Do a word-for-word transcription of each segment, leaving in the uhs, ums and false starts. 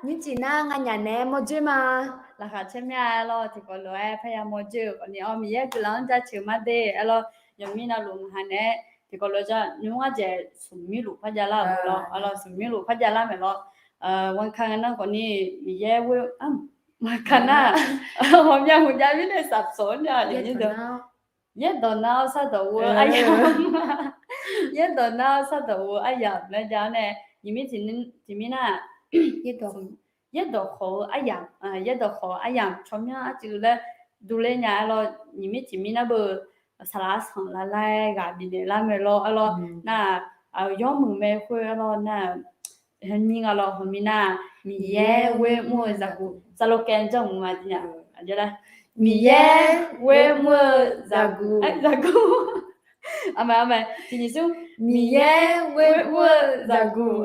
Nymrcif nar nganyaf naeq-aer mawrjoer ma. Laqkhaq caer mir-a lawr, tiqkawv lof-aer parya mawrjoer-eu khawfni, awr, Miqyaer guiqlanq-anr jaceuq ma de. Aerlawr, yawqmir navluf ngaq ha naeq-aer tiqkawv lof-aer ja nymr ngar dzaeq smq mir luf par javlar-euq lawr. Aerlawr, smq mir luf par javlar maeq lawr. วันอังคาร nar khawfni Miqyaer ghoe, วันอังคาร nar, ghawqmya hmqjav mirnae สับสน nya. Yaerdawq nar-awr sardawq ghoe-eu aryamq, yaerdawq nar-awr sardawq ghoe-eu aryamq laer jav-awr nae, nyiq mir tiq mir nar, yaerdawq khawf-eu aryamq, yaerdawq khawf-eu aryamq tsawrmyanr arcuiv laer durler nya. Aerlawr, nyiq mir tiq mir nar beu saqlaq arsanq lar laer ghaq bifnaeq lar mae lawr. Aerlawr nar, yawmuiq mae khoer aerlawr nar, nyir nga lawr, hawq mir nar, Miqyaer ghoer mr-eu zaqguq, สโลแกน janr mq ma jeq nya. Miqyaer ghoer mr-eu zaqguq, zaqguq. Aqma, aqma, tiq nyiq smr, Miqyaer ghoer mr-eu zaqguq.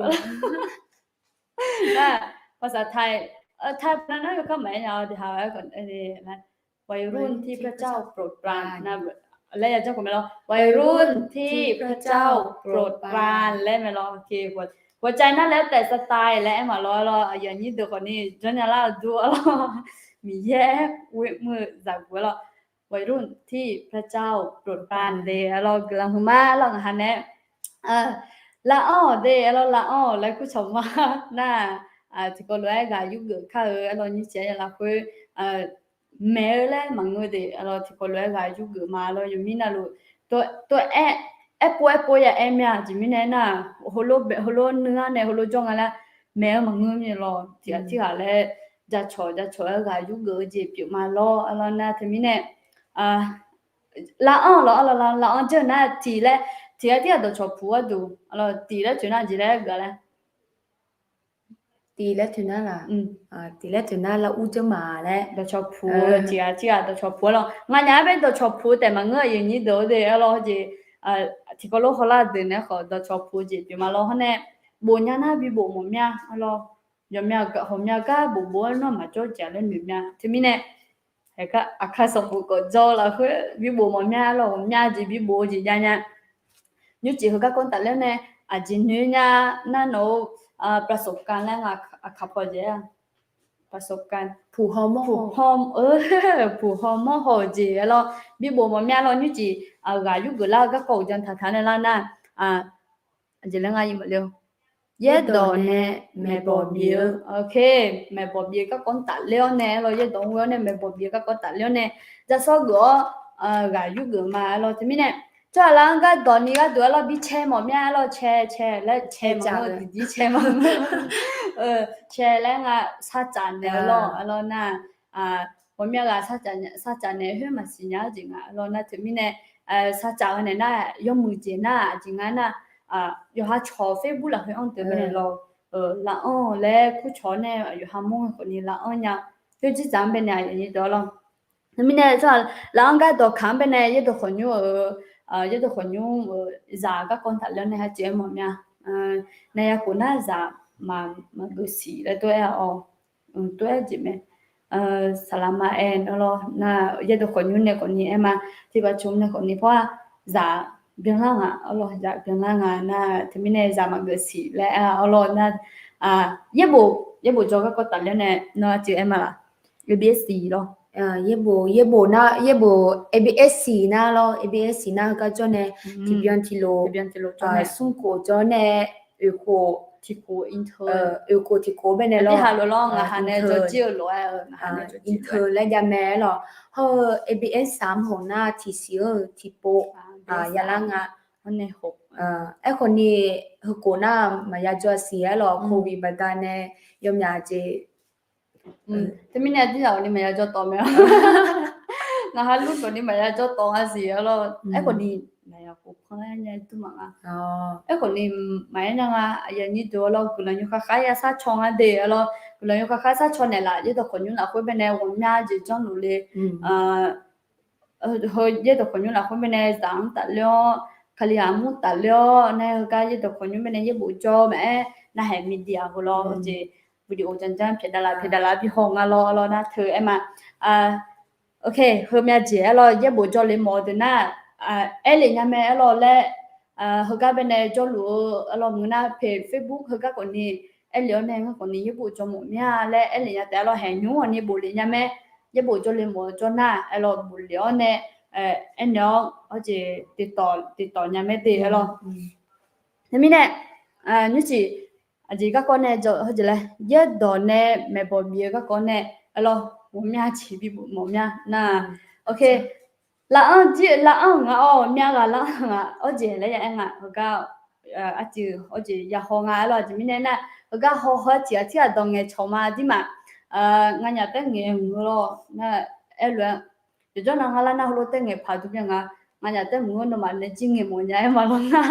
Nar, ภาษาไทย, ไทย nar nar yawkar maqaer nya-awr deuq ha-aer, วัยรุ่นที่พระเจ้าโปรดปราน laer ya janr khawf mae lawr, วัยรุ่นที่พระเจ้าโปรดปราน laer mae lawr. หัวใจน่าแล้วแต่สไตล์ laer aer ma lawr. Aerlawr, aqyuif aqnyir deuq khawfni janrnya lar-eu dur-awr lawr, Miqyaer ghoer mr-eu zaqguq aerlawr, วัยรุ่นที่พระเจ้าโปรดปราน de. Aerlawr, guiqlanq huiqma lawr, ngaq ha naeq-aer lar-anr-awq de. Aerlawr, lar-anr-awq laer kurcawq ma nar, tiqkawv lof-aer ghaq yurgeuf kar-eu aerlawr, nymrcif-aer ya lafkhoer maeq-eu laer maqngeur de. Aerlawr, tiqkawv lof-aer ghaq yurgeuf ma lawr, yawqmir navluf tov-aer, aerpov aerpov ya aer mir-a. Aqjeq mirnae nar, heulof nuir-anr nae heulof jawr nga laer maeq-eu maqngeur mir lawr. Tiqghaq tirghaq laer jacawq jacawq-aer ghaq yurgeuf-eu jeq pyeuf ma lawr. Aerlawr nar teumirnae, lar-anr lawr, aerlawr lar-anr janr nar tiq laer, tiq laer tirghaq dawqcawq puq gharduq, aerlawr tiq laer toeq nar jeq laer geuf laer tiq laer toeq nar laq, tiq laer toeq nar lar ur janr ma laer dawqcawq puq-eu tiq ghaq tirghaq dawqcawq puq-aer lawr. Nganyaf-aer bae dawqcawq puq-eu taef maqngeur, aqyuif aqnyir deuq-eu de. Aerlawr, jeq tiqkawv lof hawlar deuq naeq-aer khawf dawqcawq puq-eu jeq pyeuf ma lawr. Hawr nae, bof nya nar bibof mawf mya. Aerlawr, yawqmya ghawqmya gar bof bof-aer nawr maqjawr jeq laer noeq mya. Teumirnae, aqkar sanqbof khawf jawr-eu lafkhoer bibof mawf mya. Aerlawr, ghawqmya jeq bibof-eu jeq jav nya. Nymrcif heugar kawv tafler-awr nae, aqjeq noeq nya nar nawq-eu ประสบการณ์ laer nga, aqkaq paw jeq-a, ประสบการณ์ puq haw mawr haw, puq haw mawr haw-euq jeq aerlawr, bibof mawf mya lawr. Nymrcif ghaq yurgeuf lar-eu garkawv uqdzan taqtaq nae lar nar, aqjeq laer nga ir maqle-eu, yaerdawq nae maeqbawq bif-eu, maeqbawq bif-eu garkawv-anr tafler-awr nae aerlawr, yaerdawq-anr ghoe-awr nae maeqbawq bif-eu garkawv tafler-awr nae, jashawr geuf-awr ghaq yurgeuf ma aerlawr. Teumirnae, tsawrhaq lar-anr gardawq ni gharduq aerlawr, bi cae mawf mya aerlawr, cae cae laer cae maqngeur-eu tiqjir cae maqngeur, cae laer nga, sarcaf naeq-eu lawr aerlawr nar, ghawqmya ghaq sarcaf naeq khoer maqsiq nya-eu jeq nga aerlawr nar. Teumirnae, sarcaf-eu naeq nar yawmuiq jeq nar aqjeq nga nar, yawqha cawq Facebook lafkhoer anr deuq baenae lawr, lar-anr laer kurcawq-awr nae yawqha mawr-eu khawfni lar-anr nya. Khoer dzerdzaq-anr baenae aqyuif aqnyir deuq-awr lawr. Teumirnae tsawrhaq lar-anr gardawq kaq-anr baenae yaerdawq khawqnymr-eu, yaerdawq khawqnymr-eu zaq garkawv tafler-awr nae ha ceuv-aer mawf mya. Naya khof nar zaq maqgeuf siq laer tov-aer-awq, tov-aer jeq mae. Saqlaqma aer-awr lawr nar, yaerdawq khawqnymr nae khawfni aer ma, tiqpav cmr nae khawfni pawr-a, zaq byanlar nga-awr lawr, zaq byanlar nga nar, teumirnae zaq maqgeuf siq laer aer-awr lawr nar, yaerbof, yaerbof jawr garkawv tafler-awr nae nawr aqceuq aer ma laf, abs lawr. Yaerbof, yaerbof nar, yaerbof abs nar lawr, abs nar heugar jawr nae tiqbyan tiqlof, smrkhof jawr nae oeqkhof, oeqkhof tiqkhof baenae lawr, intern laer jav mae-aer lawr. Hawr-eu abs สาม hawq nar tiqsiq-anr-eu tiqpov yalar nga. Aerkhawfni, heukhof nar maqya jawr siq-aer lawr, โควิด baqdanae yawmyaq jeq. Teumirnae aqdui zaq-awq ni maqya jawr tawv mae-a. Ngaq ha lur khawfni maqya jawr tawv nga siq-aer lawr. Aerkhawfni, maqya khof panr-aer nya-aer dur maqnga. Aerkhawfni maqaer nya nga, aqyuif aqnyir deuq-awr lawr, guiqlanq nymr kharkhav ya sar caw nga de-aer lawr, guiqlanq nymr kharkhav sar caw naeqlaf, yaerdawq khawqnymr lafkhoer baenae ghawqmya jeq janrluf le. Heu yaerdawq khawqnymr lafkhoer baenae zaq-anr tafler-awr, Kalizaq mur tafler-awr nae heugar yaerdawq khawqnymr baenae yaerbof jawr maqaer, narhaq media heu lawr, jeq video janrjanr pyaeqdavlaf pyaeqdavlaf bi haw nga lawr lawr nar teu aer ma. Ok, heumya jeq aer lawr yaerbof jawr le mawf-eu deuq nar, aer le nya mae aer lawr laer, heugar baenae jawrluf-eu aer lawr meuq nar, pe Facebook heugar khawfni aerlef-awr nae ngar khawfni yaerbof jawr mawf mir-a laer aerlef nya taef-a lawr. Haeq nymr-awq ni bof lef nya mae. Yaerbof jawrle mawf-eu jawr nar-aq aer lawr, bof lef-awr nae aernaeq-awr hawjeq tiqtawf tiqtawf nya mae de aer lawr. Teumirnae nymrciq aqjeq garkawv nae jawr hawjeq laer yaerdawq nae maeqbawq bif-eu garkawv nae aer lawr, mawf mya jeq bi bof mawf mya nar. Ok, lafar jir lafar-euq nga-awr mya ghaq lafar-euq nga, hawjeq laer ya aer nga heugar arcuiv hawjeq ya haw nga aer lawr. Aqjeq mirnae nar heugar haw haw-aer tiq ghaq tirghaq dawq ngaeqcawq ma jir ma. Nganyaf taer ngaeq muiq-eu lawr nar aerlof-aer, yawqjawr nav ngar lar nar heulof taer ngaeq paq dur byan nga. Nganyaf taer muiq-eu nawmaf nae jir ngaeq mawf nya-aer ma lawr nar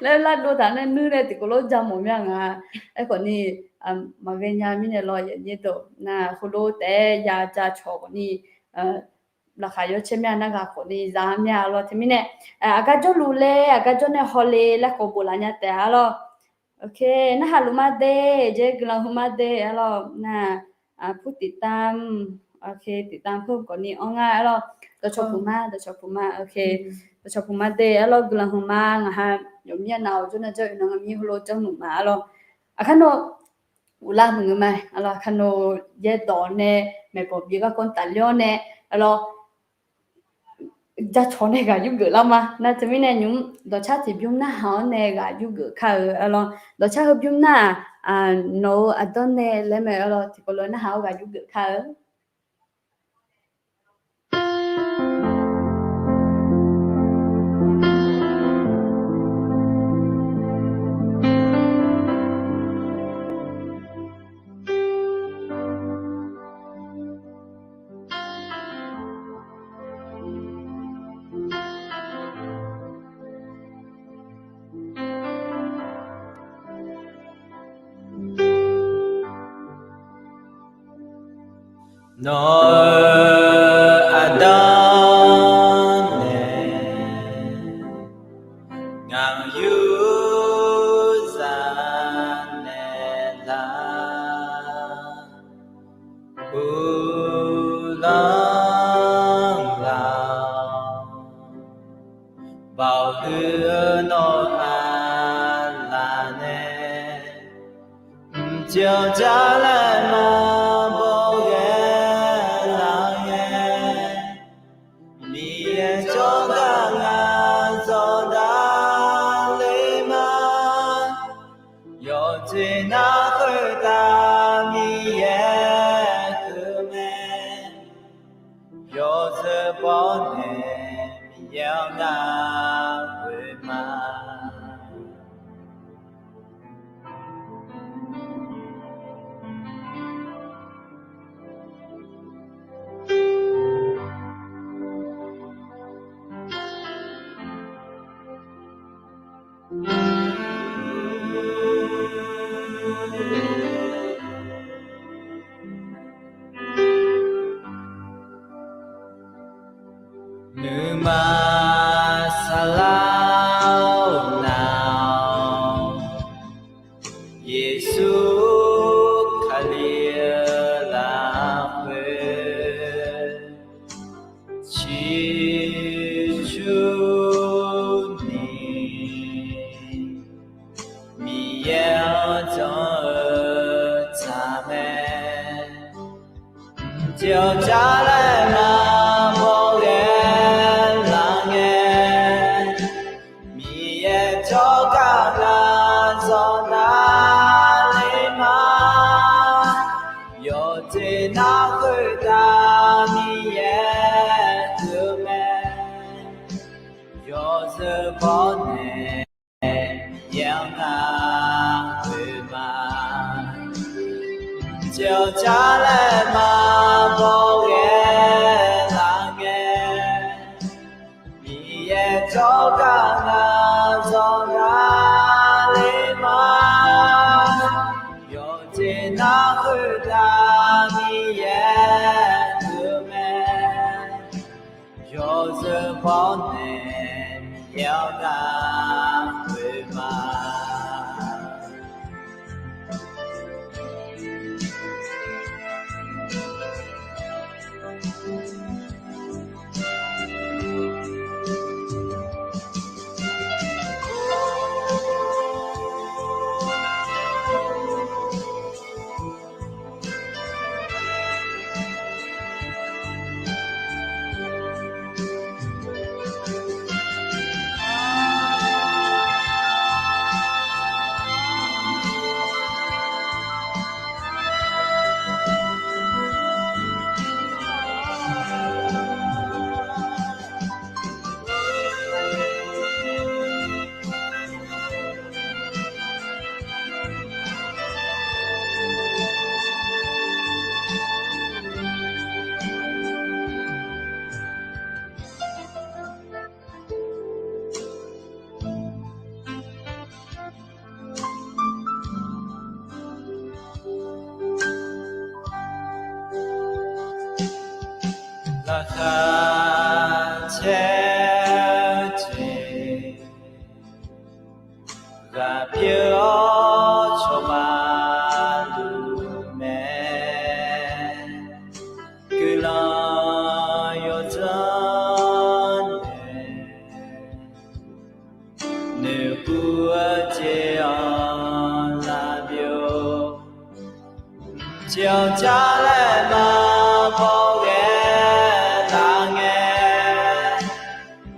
laer lardov taq nae nuir nae tiqkawv lof ja mawf mya nga. Aerkhawfni maqghae nya mirnae lawr yanyir deuq nar heulof taef-aer ya ja cawq khawfni laqkhaq yawcaer mya nar ghaq khawfni za mya lawr. Teumirnae aqgar jawrluf le, aqgar jawr nae hawle laer khawf bof laf nya taef-a lawr. Ok, narhaq luf ma de, jeq guiqlanq hu ma de aer lawr nar, ผู้ติดตาม ok, ติดตาม khawfni anr nga aer lawr. Dawqcawq puq ma, dawqcawq puq ma, ok, dawqcawq puq ma de aer lawr. Guiqlanq hu ma, ngaq ha yawqmir-a nav-awq jawr nar jawr-eu nar ngamir heulof janrluf ma aer lawr. Aqkar nawr uvlar muiq-eu ma aer lawr. Aqkar nawr yaerdawq nae maeqbawq bif-eu garkawv tafler-awr nae aer lawr, jacawq nae ghaq yurgeuf lar ma nar. Teumirnae nymq dawqcar tiqbymr narhaq-awr nae ghaq yurgeuf kar-eu aer lawr. Dawqcar heubymr nar-aq, nawq-eu aqdawr nae laer mae aer lawr, tiqkawv lof narhaq-awr ghaq yurgeuf kar-eu. Nawq-eu aqdawr nae ngaq-euq yurzaq naeqlaf, uvlanr laf-awq. Baoq huiq-eu nawq-eu aqlaf nae mqpyeuf jar laer maqbaw ghae laf ngae, Miqyaer jawrgar ngaq zanqdaq le ma. Yawqjeq nar khoertav Miqyaer huiq mae. Yawzeu bawr nae Miqyaer-anr ngar ghoe ma. Nuima saqlar-awr nar-awr, Yeqsur Kali-eu lafkhoer ciqcurni Miqyaer-anr jan-eu tsaq mae. Mqpyeuf jar laer maqbaw ghae laf ngae, Miqyaer jawrgar ngaq zanqdaq le ma. Yawqjeq nar khoertav Miqyaer huiq mae. Yawzeu bawr nae Miqyaer-anr ngar ghoe ma. Mqpyeuf jar laer maqbaw ghae laf ngae, Miqyaer jawrgar ngaq zanqdaq le ma. Yawqjeq nar khoertav Miqyaer huiq mae. Yawzeu bawr nae Miqyaer-anr ngar ghoe ma. Aqcaer jeq ghaq pyeuf-awr cawba luf mae, guiqlanq yawdzanr nae noeqbuv-eu jeq-anr lavbyov. Tiqghaq jar laer maqbaw ghae lar ngae,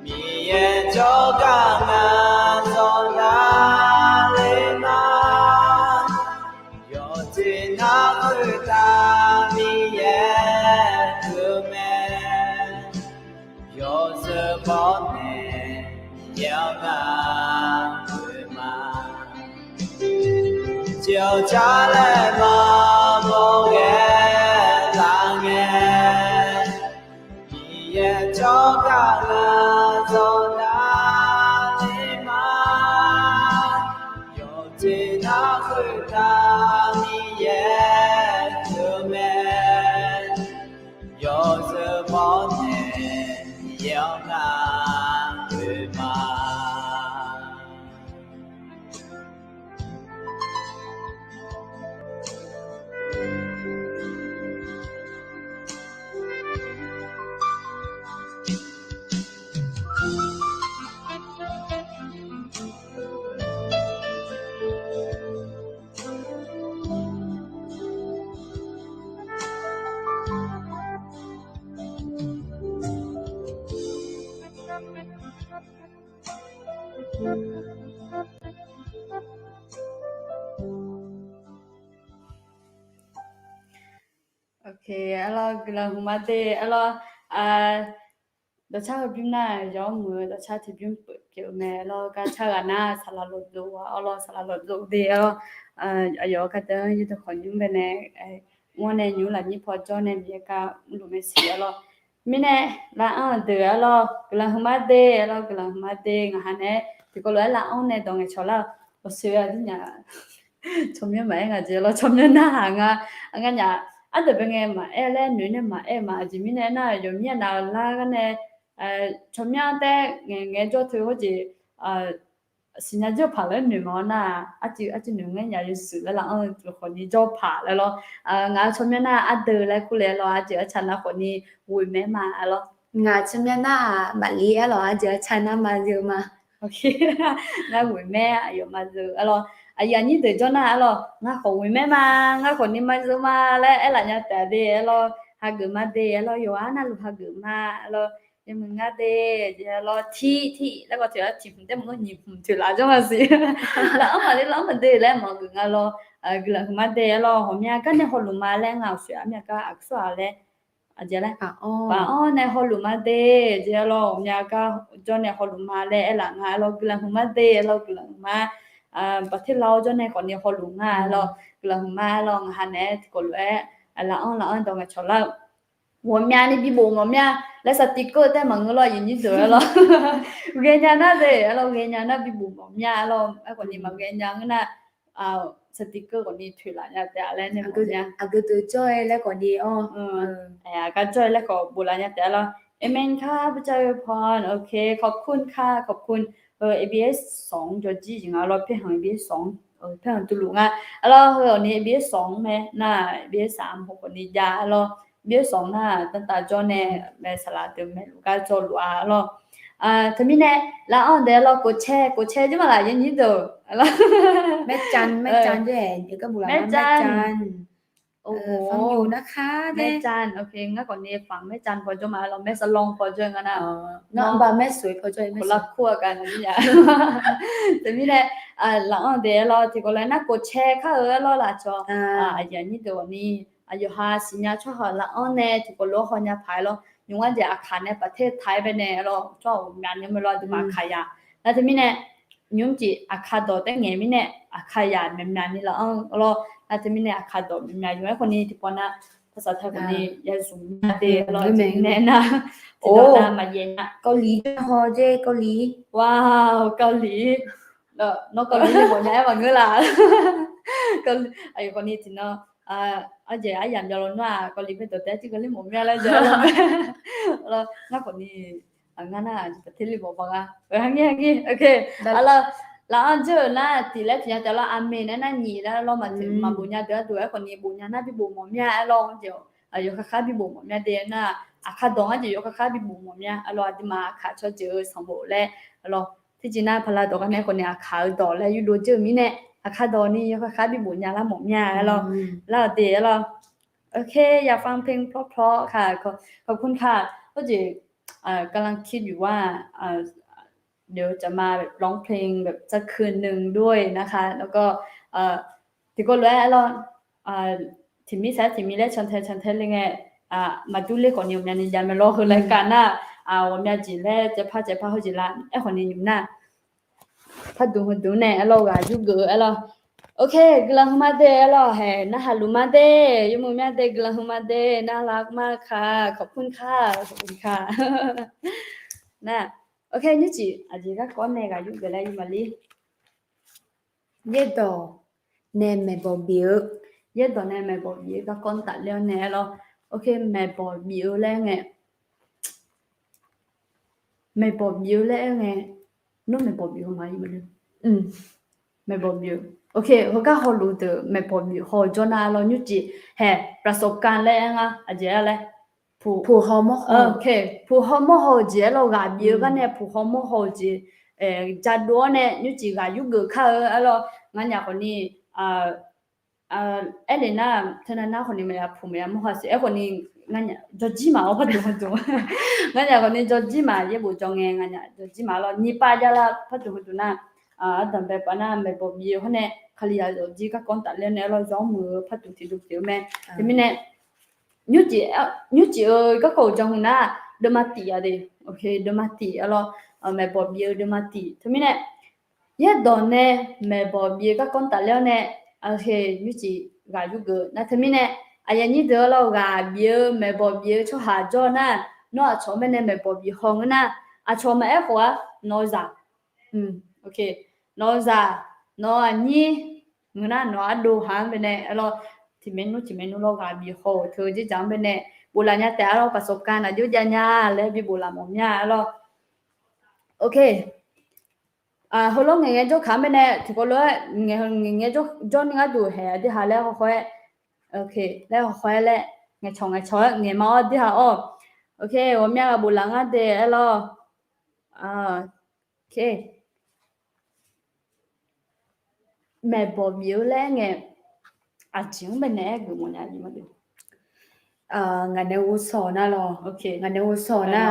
Miqyaer jawrgar ngar zawqnar le ma. Yawqjeq nar khoertav Miqyaer deuq mae. Yawzeu bawr nae Miqyaer-anr ngar oe ma. Tiqghaq jar laer maqbaw ghae lar ngae, Miqyaer jawrgar ngar zawqnar le ma. Yawqjeq nar khoertav Miqyaer deuq mae. Yawzeu bawr nae Miqyaer-anr ngar oe ma. Ok, arlawr guiqlanq hmq ma de, arlawr, dawqcar heubymr nar yawr muiq-eu dawqcar tiqbymr pyeuf-eu mae, arlawr garcar ghaq nar saqlaq lawqdov-a, arlawr saqlaq lawqdov de, arlawr, aqyawf-eu gardanr yawdawq khawf nymr bae nae, mr-awr nae nymq-mr lafnyir paw jawr nae Miqyaer gar mrluf mae siq, arlawr. Mirnae lar-anr-eu deuq, arlawr guiqlanq hmq ma de, arlawr guiqlanq hmq ma de, ngaq ha nae tiqkawv lof-aer lar-anr nae dawq ngaeqcawq lar-eu, awqsoeq-a dur nya. Tsawrmyanr maqaer nga jeq, arlawr tsawrmyanr narhaq nga, ngar nya, ardeuq bae ngae maqaer laer noeq nae maqaer ma, aqjeq mirnae nar yawqmir-a nav-eu lar gar nae, tsawrmyanr taer ngaeq ngae jawr teu hawr jeq, siqnya jawr paq laer noeq ma-awr nar, arcuiv arcuiv noeq ngaer nya yawshuif laer lar-anr-eu khawf ni jawr paq laer lawr. Ngaq-euq tsawrmyanr nar ardeuv laer kur le, arlawr ardeuv arca nar khawf ni ghoeq mae ma, arlawr. Ngaq tsawrmyanr nar-aq maqli, arlawr ardeuv arca nar maqzeu ma. Ngar ghoeq mae, aqyawf maqzeu, arlawr. Aqyuif aqnyir deuq jawr nar, arlawr ngar khawf ghoeq mae ma, ngar khawf ni maqzeu ma laer aerlaf nya taef de, arlawr hageuf ma de, arlawr yawqha navluf hageuf ma, arlawr. Yawmuiq ngar de, arlawr tir tir laer gawr toeq-a tiq hmq taer maqngeur nyiq hmq toeq laf jawr ma siq. Laf-anr maqle, laf-anr maqde laer maqgeuf nga lawr. Guiqlanq hmq ma de, arlawr ghawqmya gar nae hawluf ma laer ngar-awq soeq-a mya gar aqsur-aq laer, aqjeq laer paq-anr nae hawluf ma de, jeq arlawr ghawqmya gar jawr nae hawluf ma laer aerlaf nga, arlawr guiqlanq hmq ma de, arlawr guiqlanq hmq ma. Baqter lar-awr jawr nae khawf ni hawluf nga, arlawr guiqlanq hmq ma, arlawr ngaq ha naeq-aer tiqkawv lof-aer laf-anr laf-anr dawq ngaeqcawq lar-eu ghawqmyani bibof mawf mya laer saqtiqkeuv taer maqngeur lawr, aqyuif aqnyir deuq, arlawr ghaenya nar de, arlawr ghaenya nar bibof mawf mya, arlawr aerkhawf ni maqghaenya ngeur nar, saqtiqkeuv khawf ni toeqlaf nya taef-a laer nae mawf mya. Aqgeu deuq jawr-aer laer khawf ni-awr, gar jawr-aer laer khawf boflaf nya taef-a lawr. เอเมนค่ะ พระเจ้าอวยพร โอเค ขอบคุณค่ะ ขอบคุณ เออ ABS สอง jawrjir jeq nga lawr, เพศของ ABS สอง paerhanq duqluf nga, arlawr heu-awq ni ABS สอง mae nar, ABS สาม hawkhawf ni jav, arlawr ABS สอง nar dantav jawr nae mae saqlaq deuq maeqluf gar jawrluf-a, arlawr. Teumirnae laf-anr dae, arlawr กดแชร์ กดแชร์ jir ma laf, aqyuif aqnyir deuq, arlawr แม่จัน แม่จัน แม่จัน โอ้โห ฟังอยู่นะคะ แม่จัน โอเค ngar khawf ni ฝาก แม่จัน paw jawr ma, arlawr แม่สลอง paw jawr nga nar, แม่สวย paw jawr, คนละขั้วกัน Teumirnae laf-anr dae, arlawr tiqkawv lof-aer nar กดแชร์ kar-eu, arlawr laf cawq, aqyuif aqnyir deuq khawf ni aqyawf ha siqnya tsawrhaq laf-anr nae tiqkawv lof-aer hawnya paq-aer lawr, nymr-anr jeq Aqkaq nae ประเทศไทย bae nae, arlawr tsawrhaq ghawqmyani mae lawr, aqduimaf Aqkaq yaq. Nar teumirnae nymr jeq Aqkaq dawq taer ngaeq mirnae Aqkaq yaq myaqmyaq ni laf-anr, arlawr nar teumirnae Aqkaq dawq myaqmyaq yawq-aer khawf ni tiqpawf nar ภาษาไทย khawf ni ya zmq nya de, arlawr nae nar, tiqdawq nar maqyaef nya. เกาหลี haw jeq, เกาหลี wow, เกาหลี nawr เกาหลี nae mawf nya-aer maqngeur laf. Aqyawf khawf ni tiqnan Arjeq aryamq jawr lawnmr-aq, kawvliq bae dawq taef-aer tiqkawv ler mawf mir-a laer jawr-aer lawr. Ngar khawfni, ngar nar-aq, aqjeq taqter ler mawf baq nga. Aqnyir aqnyir, ok. Arlawr, laf-anr dzeur-euq nar tiq laer tiq nya taef lawr, aqmeq nae nar nyiq laer lawr, maqteu maqbof nya deuq-aer deuq-aer khawfni bof nya nar bibof mawf mir-a aer lawr, jeq yawkhav kharbi bof mawf mir-a de nar, aqkar dawq ngar jeq yawkhav kharbi bof mawf mir-a aer lawr, aqduimaf aqkaq cawq jeuq-eu sanqbof laer aer lawr. Tiqjeq nar pala dawq gar nae khawfni aqkaq-eu dawq laer yurdov dzeur-eu mirnae, aqkar dawq ni yawkhav kharbi bof nya lar mawf mir-a aer lawr. Lar-awq de aer lawr. โอเค อยากฟังเพลงเพราะๆ ค่ะ ขอบคุณค่ะ ก็จะ กำลังคิดอยู่ว่า เดี๋ยวจะมาแบบร้องเพลงแบบสักคืนหนึ่งด้วยนะคะ แล้วก็ tiqkawv lof-aer aer lawr, tiqmir sar tiqmir laer cantae cantae le ngae, maqdur ler khawfni ghawqmyani jav mae lawr, heu รายการ nar, ghawqmya jeq laer caevpar caevpar heujeq la aer khawfni nymq nar, pardmq heudmq nae aer lawr, ghaq yurgeuf-eu aer lawr. โอเค guiqlanq hmq ma de aer lawr, haeq narhaq luf ma de, yawmuiq mya de, guiqlanq hmq ma de, narhaq ma ka, ขอบคุณค่ะ ขอบคุณค่ะ nar, โอเค nymrcif aqjeq garkawv nae ghaq yurgeuf laer yur maqlir. Yaerdawq nae maeqbawq bif-eu, yaerdawq nae maeqbawq bif-eu garkawv tafler-awr nae aer lawr. โอเค maeqbawq bif-eu laer ngae, maeqbawq bif-eu laer aer ngae, nawr maeqbawq bif-eu ma, maeqbawq bif-eu, โอเค heugar hawluf deuq maeqbawq bif haw-eu jawr nar aer lawr, nymrcif haeq ประสบการณ์ laer aer nga, aqjeq aer laer, puq haw mawr haw, puq haw mawr haw-eu jeq aer lawr, ghaq bif-eu gar nae puq haw mawr haw-eu jeq, jadov-awr nae nymrcif ghaq yurgeuf kar-eu aer lawr, nganyaf khawfni, aer le nar, teunav nar khawfni maqya puq maqya mawr haw siq aer khawfni, jawrjir maq-awr pardmq hawdmq, nganyaf khawfni jawrjir maq yaerbof jawr ngae nganyaf jawrjir maq lawr, nyiq pav javlar pardmq hawdmq nar, ardanq bae pav nar maeqbawq bif-eu hawr nae Kalizaq yawfjir garkawv tafler nae aer lawr, yawmuiq-eu pardmq tiqdmq pyeuf-eu mae. Teumirnae, nymrcif-eu garkawv-euq jan hmq nar, deuvma tif-a de, deuvma tif aer lawr, maeqbawq bif-eu deuvma tif. Teumirnae, yaerdawq nae maeqbawq bif-eu garkawv tafler-awr nae, nymrcif ghaq yurgeuf nar teumirnae, aqyuif aqnyir deuq aer lawr, ghaq bif-eu maeqbawq bif-eu tsawrhaq jawr nar, nawr aqcawq-anr bae nae maeqbawq bif haw ngeur nar, aqcawq maqaer khof-ar, nawq-eu zaq nawq-eu zaq, nawq-eu aqnyir, ngeur nar nawq-eu ardov haq-anr bae nae aer lawr, tiqmaernmr tiqmaernmr lawr ghaq bif haw-euq teu dzerdzaq-anr bae nae bof laf nya taef-a lawr, ประสบการณ์ aqjox jav nya laer bi bof laf mawf mya aer lawr. โอเค heulof ngaeq ngae jawr kaq-anr bae nae tiqkawv lof-aer ngaeq ngae jawr ni gharduq haeq aqdui ha laer hawkhaw-aer, laer hawkhaw-aer laer ngaeqcawq ngaeqcawq-aer ngaeq ma-awr aqdui ha-awr, ghawqmya ghaq bof laf ngar de aer lawr. Maeqbawq bif-eu laer aer ngae, aqjeq-anr bae naeq-aer geufmawf nya-a. Ngaq nae ghovshaw nar lawr, ngaq nae ghovshaw nar,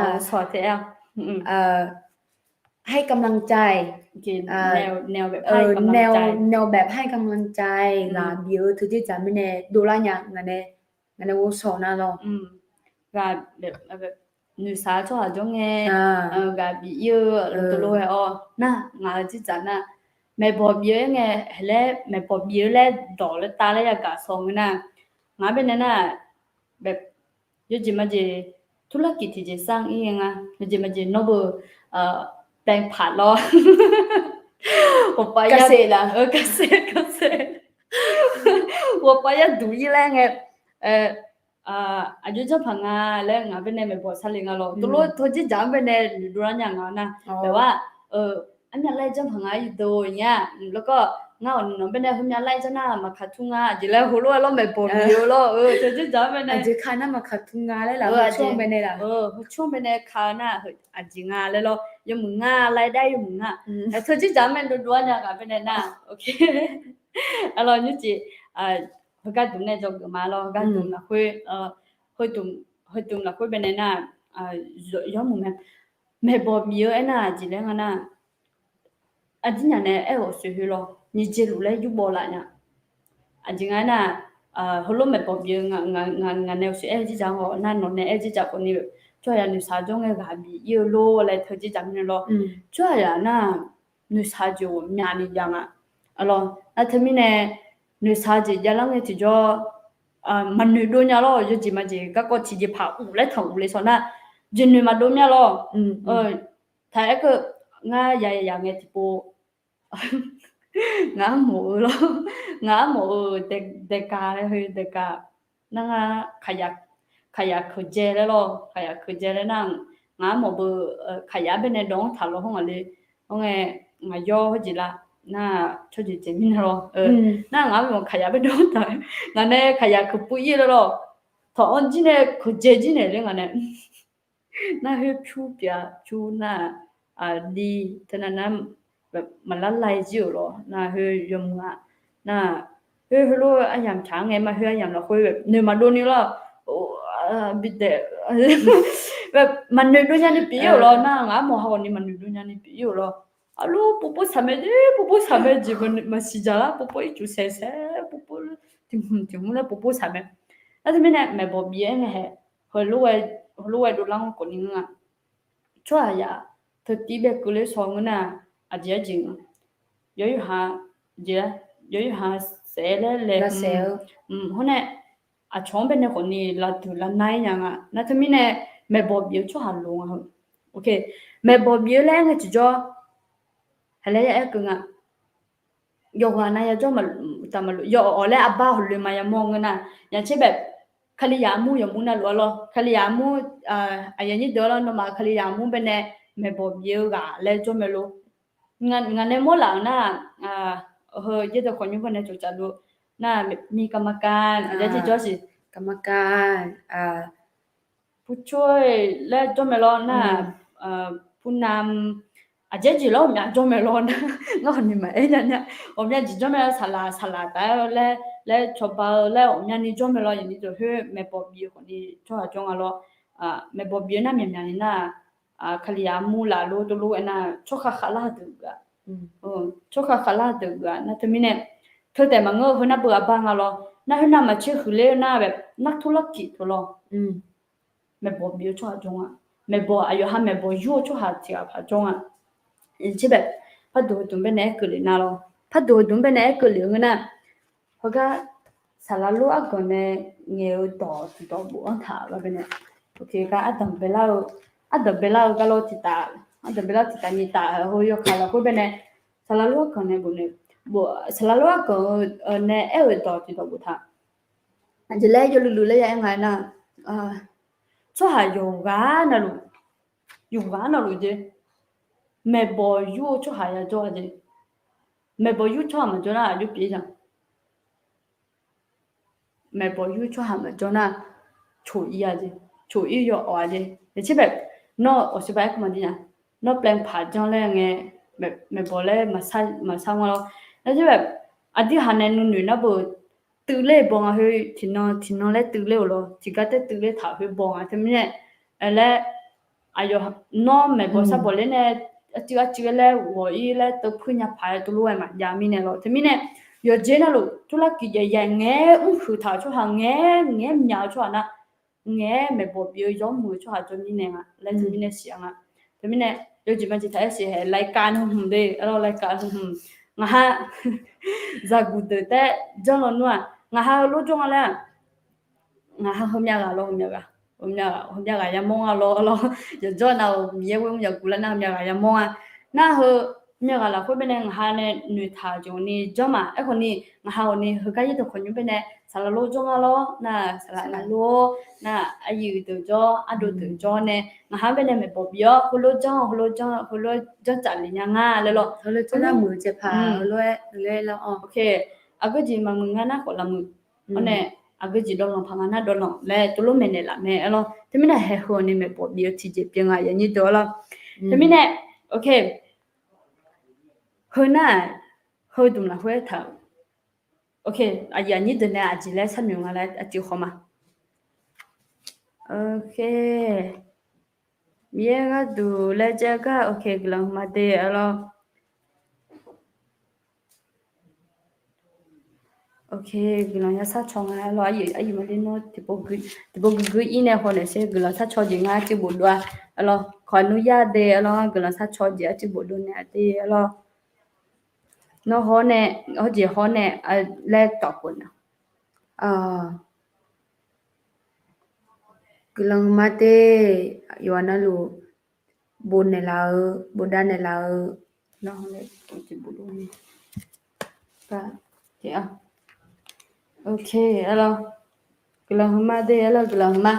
ให้กำลังใจ แนวแบบให้กำลังใจ ghaq bif-eu teu dzerdzaq mirnae dovlar nya, ngaq nae ghovshaw nar lawr. Noeqshaq-eu tsawrhaq jawr ngae, ghaq bif-ir-eu teulof-aer-awr nar, ngaq-eu dzerdzaq nar, maeqbawq bif-eu aer ngae, haeq laer maeqbawq bif-eu laer dawq laer tav laer yagaq shaw ngeur nar, ngaq-anr bae nae nar, yawjeq majeq ธุรกิจ tiqjeq sar-ir ngae nga, yawjeq majeq nawr beu แปลงผัก lawr, เกษตร lawr, เกษตร เกษตร ghawqpav yar duq-ir laer ngae, aqjox janrpaq nga laer ngaq-anr bae nae maeqbawq sar le nga lawr, teulof teu dzerdzaq-anr bae nae noeqdov lar nya nga nar, แบบว่า armyav laer janrpaq nga-ir dov nya, แล้วก็ ngar-awq nawq-anr bae nae heumyav laer janr nar maqkaq tur nga jeq laer heulof-aer lawr maeqbawq bif-eu lawr, teu dzerdzaq-anr bae nae aqjeq ka nar maqkaq tur nga laer laf, heucmr bae nae laf, heucmr bae nae ka-eu nar, aqjeq nga laer lawr, yawmuiq nga laer daer yawmuiq nga, teu dzerdzaq-anr bae dovdov-ar nya ngaq bae nae nar, aer lawr nymrcif, heugar dmq nae dzawgeuf ma lawr, heugar dmq lafkhoer, heudmq lafkhoer bae nae nar, yawmuiq mae, maeqbawq bif-eu aernar aqjeq laer nga nar, aqdirnyaf nae aer-awq soeq heu lawr nyiq jeq luf laer yur bawv laf nya. Aqjeq nga aernar, heulof maeqbawq bif-eu ngaq nae-awq soeq aer-eu dzerdzaq-anr ghawq nar, nawq nae aer-eu dzerdzaq khawfni, tsawrhaqzaq noeqshaq jawr ngae ghaq bif-ir-eu lor laer teu dzerdzaq mirnae lawr, tsawrhaqzaq nar noeqshaq jeq ghawqmyani jav nga. Aqlawr nar teumirnae noeqshaq jeq javlar ngae tiqjawr, maqnoeq dov nya lawr, yawjeq majeq garkawv tiqjeqpaq uq laer tanq uq le shaw nar, jeqnoeq maqdov mya lawr. Taq-aer keuv, ngar yayaq ngae tiqpov Ngaq armawf-eu lawr, ngaq armawf-eu daeqkaq laer, heu daeqkaq nar, kaqyaq keuqdzae laer lawr, kaqyaq keuqdzae laer nar, ngaq armawf beu, kaqyaq baenae dawv-anr taq lawr hawr ngaq le, hawr ngae, ngaq yawr hawr jeq lar, nar, tsawrjeuq jeq mirnae lawr, nar ngaq armawf kaqyaq bae dawv-anr taq, ngaq nae kaqyaq keuqpuiv ir laer lawr, tawq-anr jir nae keuqdzae jir naeq le ngaq nae. Nar khoer pyur pyeuf-a, pyur nar, aqli teunav nar, maqlar lai jir-euq lawr, nar khoer yawmuiq-a, nar, khoer heulof aryamq taq-anr ngae ma, khoer aryamq lafkhoer noeq maqdov ni lawr, bidaef, maqnoeq dov nyani pyeuf ir-euq lawr, nar ngaq armawf haw ni maqnoeq dov nyani pyeuf ir-euq lawr. Arluf povpov saq mae, povpov saq mae jeq maqsiq dzaq lar, povpov ircuf saeq saeq, povpov tiq hmq tiq hmq laer povpov saq mae. Nar teumirnae maeqbawq bif-aer ngae hae, heulof-aer dovlar-anr khawf ni ngeur-a. Tsawrhaqzaq teutiv bae keuvler shaw ngeur nar, aqjeq arjeq nga. Yawqha, yawqha saef laer laeq, hawr nae, aqcawq-anr baenae khawf ni lavduq lavnar-ir nya nga. Nar teumirnae maeqbawq bif-eu tsawrhaq loq nga heu. Maeqbawq bif-eu laer ngae tiqjawr, haqlaer ya aer keuv nga. Yawqghaq nav yajawr maqtaf maqlof, yawawq laer arbar hawqloe ma yamawr ngeur nar, yaqtser bae, Kalizaq armur yawqmur navluf-a lawr, Kalizaq armur, aqyuif aqnyir deuq-a lawr, nawmaf Kalizaq armur baenae maeqbawq bif-eu ghaq laer jawr mae lor. Ngaq nae mawrlaf-euq nar, heu yaerdeuq khawqnymr baenae tsoftsaf luf nar, mi กรรมการ aqjeq jawr siq, กรรมการ purcoer laer jawr mae lawr nar, purnam, aqjeq jeq lawr ghawqmya jawr mae lawr nar, ngar hawqni maqaer nya nya. Ghawqmya jeq jawr mae lawr, saqlaq saqlaq taf-aer laer, laer cawba-eu laer ghawqmyani jawr mae lawr, yaqnyir deuq khoer maeqbawq bif-eu khawf ni tsawrhaq jawr nga lawr. Maeqbawq bif-eu nar myaqmyaq ni nar, Kalizaq armur laf lor dov lor aernar, tsawrkhav khavlar deuq geuf-a. Tsawrkhav khavlar deuq geuf-a nar teumirnae, teu taef maqngeur-eu heu nar beu aqbar nga lawr. Nar khoer nar maqtser huiqler-eu nar, นักธุรกิจ teu lawr. Maeqbawq bif-eu tsawrhaq jawr nga. Maeqbawq aqyawf ha maeqbawq yur-eu tsawrhaq tiq ghaq paq jawr nga. Tser bae, parduq heudmq baenae aer keuv lef nar lawr. Parduq heudmq baenae aer keuv lef-eu ngeur nar, heugar saqlaq lor arganq nae ngaeq-eu dawq tiqdawq bofanr taq-euq gar baenae, gar ardanq baelar-eu, ardanq baelar-eu gar lawr tiqtaf, ardanq baelar tiqtaf nyiq taf heu yawkaq lafkhoer baenae, saqlaq lor arganq nae bof nae, saqlaq lor arganq-eu nae aer-euq dawq tiqdawq boftaq. Aqjeq laer yawluiv luiv laer ya aer nga nar, tsawrhaq yawqghaq navluf, yawqghaq navluf jeq, maeqbawq yur-eu tsawrhaq yajawr-a jeq. Maeqbawq yur tsawrhaq maqjawr nar aqjox pyeuf-ir nya. Maeqbawq yur tsawrhaq maqjawr nar, coq-ir-a jeq, coq-ir yawawq-a jeq. Yaqtser bae, nawr awqsiba aer keuv maqdir nya. Nawr แปลงผัก janr laer ngae, maeqbawq laer maqsar nga lawr. Yaqtser bae, aqdui haq nae nuinoeq nar beu, tuivler baw nga khoer tiqnan tiqnan laer tuivler-euq lawr, tiqgar taer tuivler taq khoer baw nga teumirnae, laer aqyawf nawr maeqbawq sar bawq ler nae, arcuiv arcuiv laer ghawq-ir laer teupuir nya paq-aer teulof-aer maqjav mirnae lawr. Teumirnae, yawqjeq navluf turlar kiq jaeq yaeq ngaeq-aer mrhuiq taq-euq tsawrhaq ngaeq-aer ngaeq-aer myaq-eu tsawrhaq nar, ngaeq-aer maeqbawq bif-eu yawmuiq-eu tsawrhaq jawr mirnae nga laer teumirnae siq-a nga. Teumirnae, yawjeq majeq taq-aer siq hae รายการ hmq de, รายการ hmq, ngaq ha zaqguq deuq taef janr lawnmr-aq, ngaq ha heu lor jawr nga laer-aq, ngaq ha heumyav ghaq lawr, heumyav ghaq, heumyav ghaq yamawr nga lawr lawr, yawqjawr nav-euq Miqyaer ghoer mr yaqguq lar nar heumyav ghaq yamawr nga. Nar heu myav ghaq lafkhoer baenae ngaq ha nae noeqtaq-euq jeq ni janr ma. Aerkhawf ni ngaq ha awq ni heugar yaerdawq khawqnymr baenae saqlaq lor jawr nga lawr nar, saqlaq lor nar, aqyuif deuq jawr, ardov deuq jawr nae ngaq ha baenae maeqbawq bif-awr heulof janr, heulof janr, heulof janr tsaf lef nya nga laer lawr. Heulof janr nar muiq-eu jeq paq heulof-aer laer lawr. Aqgeu jeq maqmuiq nga nar khawf laf muiq. Awr nae, aqgeu jeq dawvlanq paq nga nar dawvlanq laer teulof maeqnaeq laf mae aer lawr. Teumirnae haeq heu-awq ni maeqbawq bif-eu tiqjeq pyeuf nga yaqnyir deuq-a lawr. Teumirnae, ok, heu nar-aq, heu dmq lafkhoer aertaq-euq, ok, aqyuif aqnyir deuq nae aqjeq laer sharnoeq nga laer aqjeq khawf ma. Ok, Miqyaer gharduq laer jaer gar, ok, guiqlanq ma de aer lawr. Ok, guiqlanq ya sar caw nga aer lawr. Aqyuif maqli nawr tiqpov guiqguir ir nae hawnaeq sher guiqlanq sar caw jeq ngar arcuiv bofdov-a aer lawr. Khawf aqnur yar de aer lawr, guiqlanq sar caw jeq arcuiv bofdov naeq-a de aer lawr. Nawr hawr nae, hawr jeq hawr nae laer tawf khof na. Guiqlanq ma de, yawqha navluf bofnaeq laf-eu, bofdav naeq laf-eu, nawr hawr nae tiqpov guiqguir Ok, aerlawr, guiqlanq huiqma de, aerlawr guiqlanq huiqma.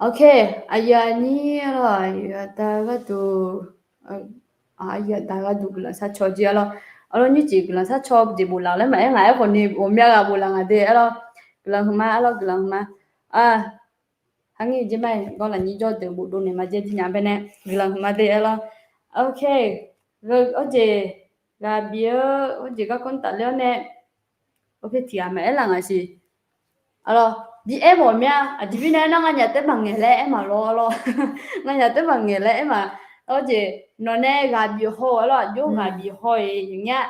Ok, aqyuif aqnyir aerlawr, aqyuif aqda gharduq, aqyuif aqda gharduq guiqlanq sharcaw jir aerlawr. Aerlawr, nymrcif guiqlanq sharcaw jeq bof laf laer maqaer ngaq, aerkhawf ni ghawqmya ghaq bof laf ngaq de aerlawr. Guiqlanq huiqma aerlawr, guiqlanq huiqma. Arngir jeq ma-iq gawr lafnyir jawr deuq bofdov naeq ma jaer jir nya baenae guiqlanq huiqma de aerlawr. Ok, awr jeq ghaq bif-eu, awr jeq garkawv tafler-awr nae, ok, tiqghaq maqaer laf ngaq siq. Aerlawr, bi aer mawf mya, aqjeq mirnae aernar, nganyaf taef maqngaeq laer aer maqlawr lawr. Nganyaf taef maqngaeq laer aer ma. Awr jeq nawq nae ghaq bif haw-eu aerlawr, aqjox ghaq bif haw-iq yawqnyir-a.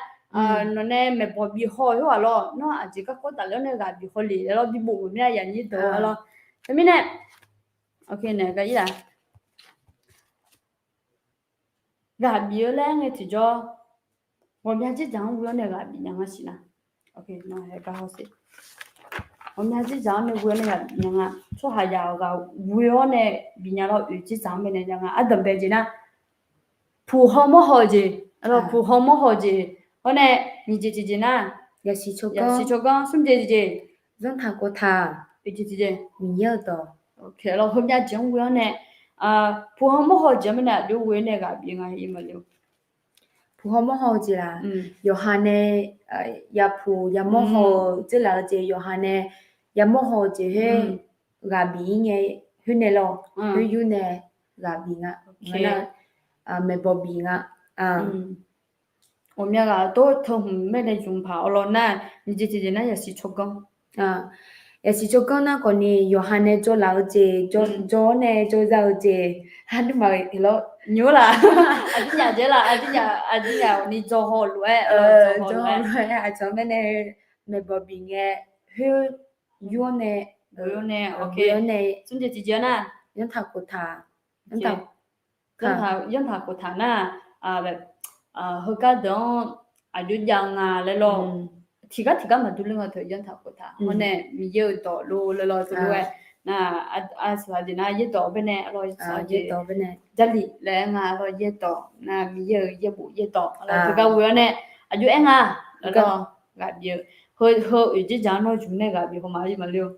Nawq nae maeqbawq bif haw-eu khoerghaq lawr, nawr aqjeq garkawv tafler-awr nae ghaq bif haw le aerlawr, bi bof mawf mya yaqnyir deuq aerlawr. Teumirnae, ok, naeq-a ir-a. Ghaq bif-eu laer aer ngae tiqjawr, ghawqmya dzerdzaq-anr ghoe-awr nae ghaq bif nya nga siq nar. Ghawqmya dzerdzaq-anr nae ghoe-awr nae ghaq bif nya nga. Tsawrhaqzaq-awq ghaq ghoe-awr nae bif nya lawr, oeq dzerdzaq-anr baenae nya nga. Ardanqbae jeq nar, puq haw mawr haw-eu jeq, puq haw mawr haw-eu jeq. Hawr nae nyiq jeq tiqjeq nar, yasiq tsawrganr smr jeq tiqjeq, zanrtaq khoftaq, oeq jeq tiqjeq, Miqyaer-euq dawq. Heumyav jeq-anr ghoe-awr nae, puq haw mawr haw-eu jeq-anr baenae aqjox ghoe-awr nae ghaq bif nga ir maqle-or. Puq haw mawr haw-eu jeq laf, yawqha nae, yapuq yamawr haw-eu dzeurlaf-eu jeq, yawqha nae yamawr haw-eu jeq khoer ghaq bif-ir ngae, khoer nae lawr, khoer yur nae ghaq bif nga. Maeqbawq bif nga. Ghawqmya ghaq tov teu hmq maer nae zmq paq-awr lawr nar, nyiq jeq tiqjeq nar yasiq tsawrganr. Yasiq tsawrganr nar khawfni yawqha nae dzawlaf-eu jeq, dzaw-awr nae dzawza-eu jeq, ha nuima-eu lawr, nymr laf, aqdirnyaf jeq laf, aqdirnyaf, aqdirnyaf ni dzaw haw-eu lof-aer, dzaw haw-eu lof-aer aqcawq-anr baenae maeqbawq bif ngae, khoer yur-awr nae, yur-awr nae, smr jeq tiqjeq nar, zanrtaq khoftaq, zanrtaq zanrtaq khoftaq nar, heugar deuq-anr aqjox jav nga laer lawr. Tiqgar tiqgar maqdur ler nga teu zanrtaq khoftaq. Hawr nae Miqyaer-euq dawq lor laer lawr teu lof-aer. Nar, aqsaqlaq jeq nar yaerdawq baenae lawr, yaerdawq baenae Jarlif laer aer nga lawr, yaerdawq nar Miqyaer-euq yaerbof yaerdawq lawr, teugar ghoe-awr nae aqjox aer nga laer lawr, ghaq bif-eu. Heu, heu oeq dzerdzaq-anr nawr zmq nae ghaq bif haw ma ir maqle-or.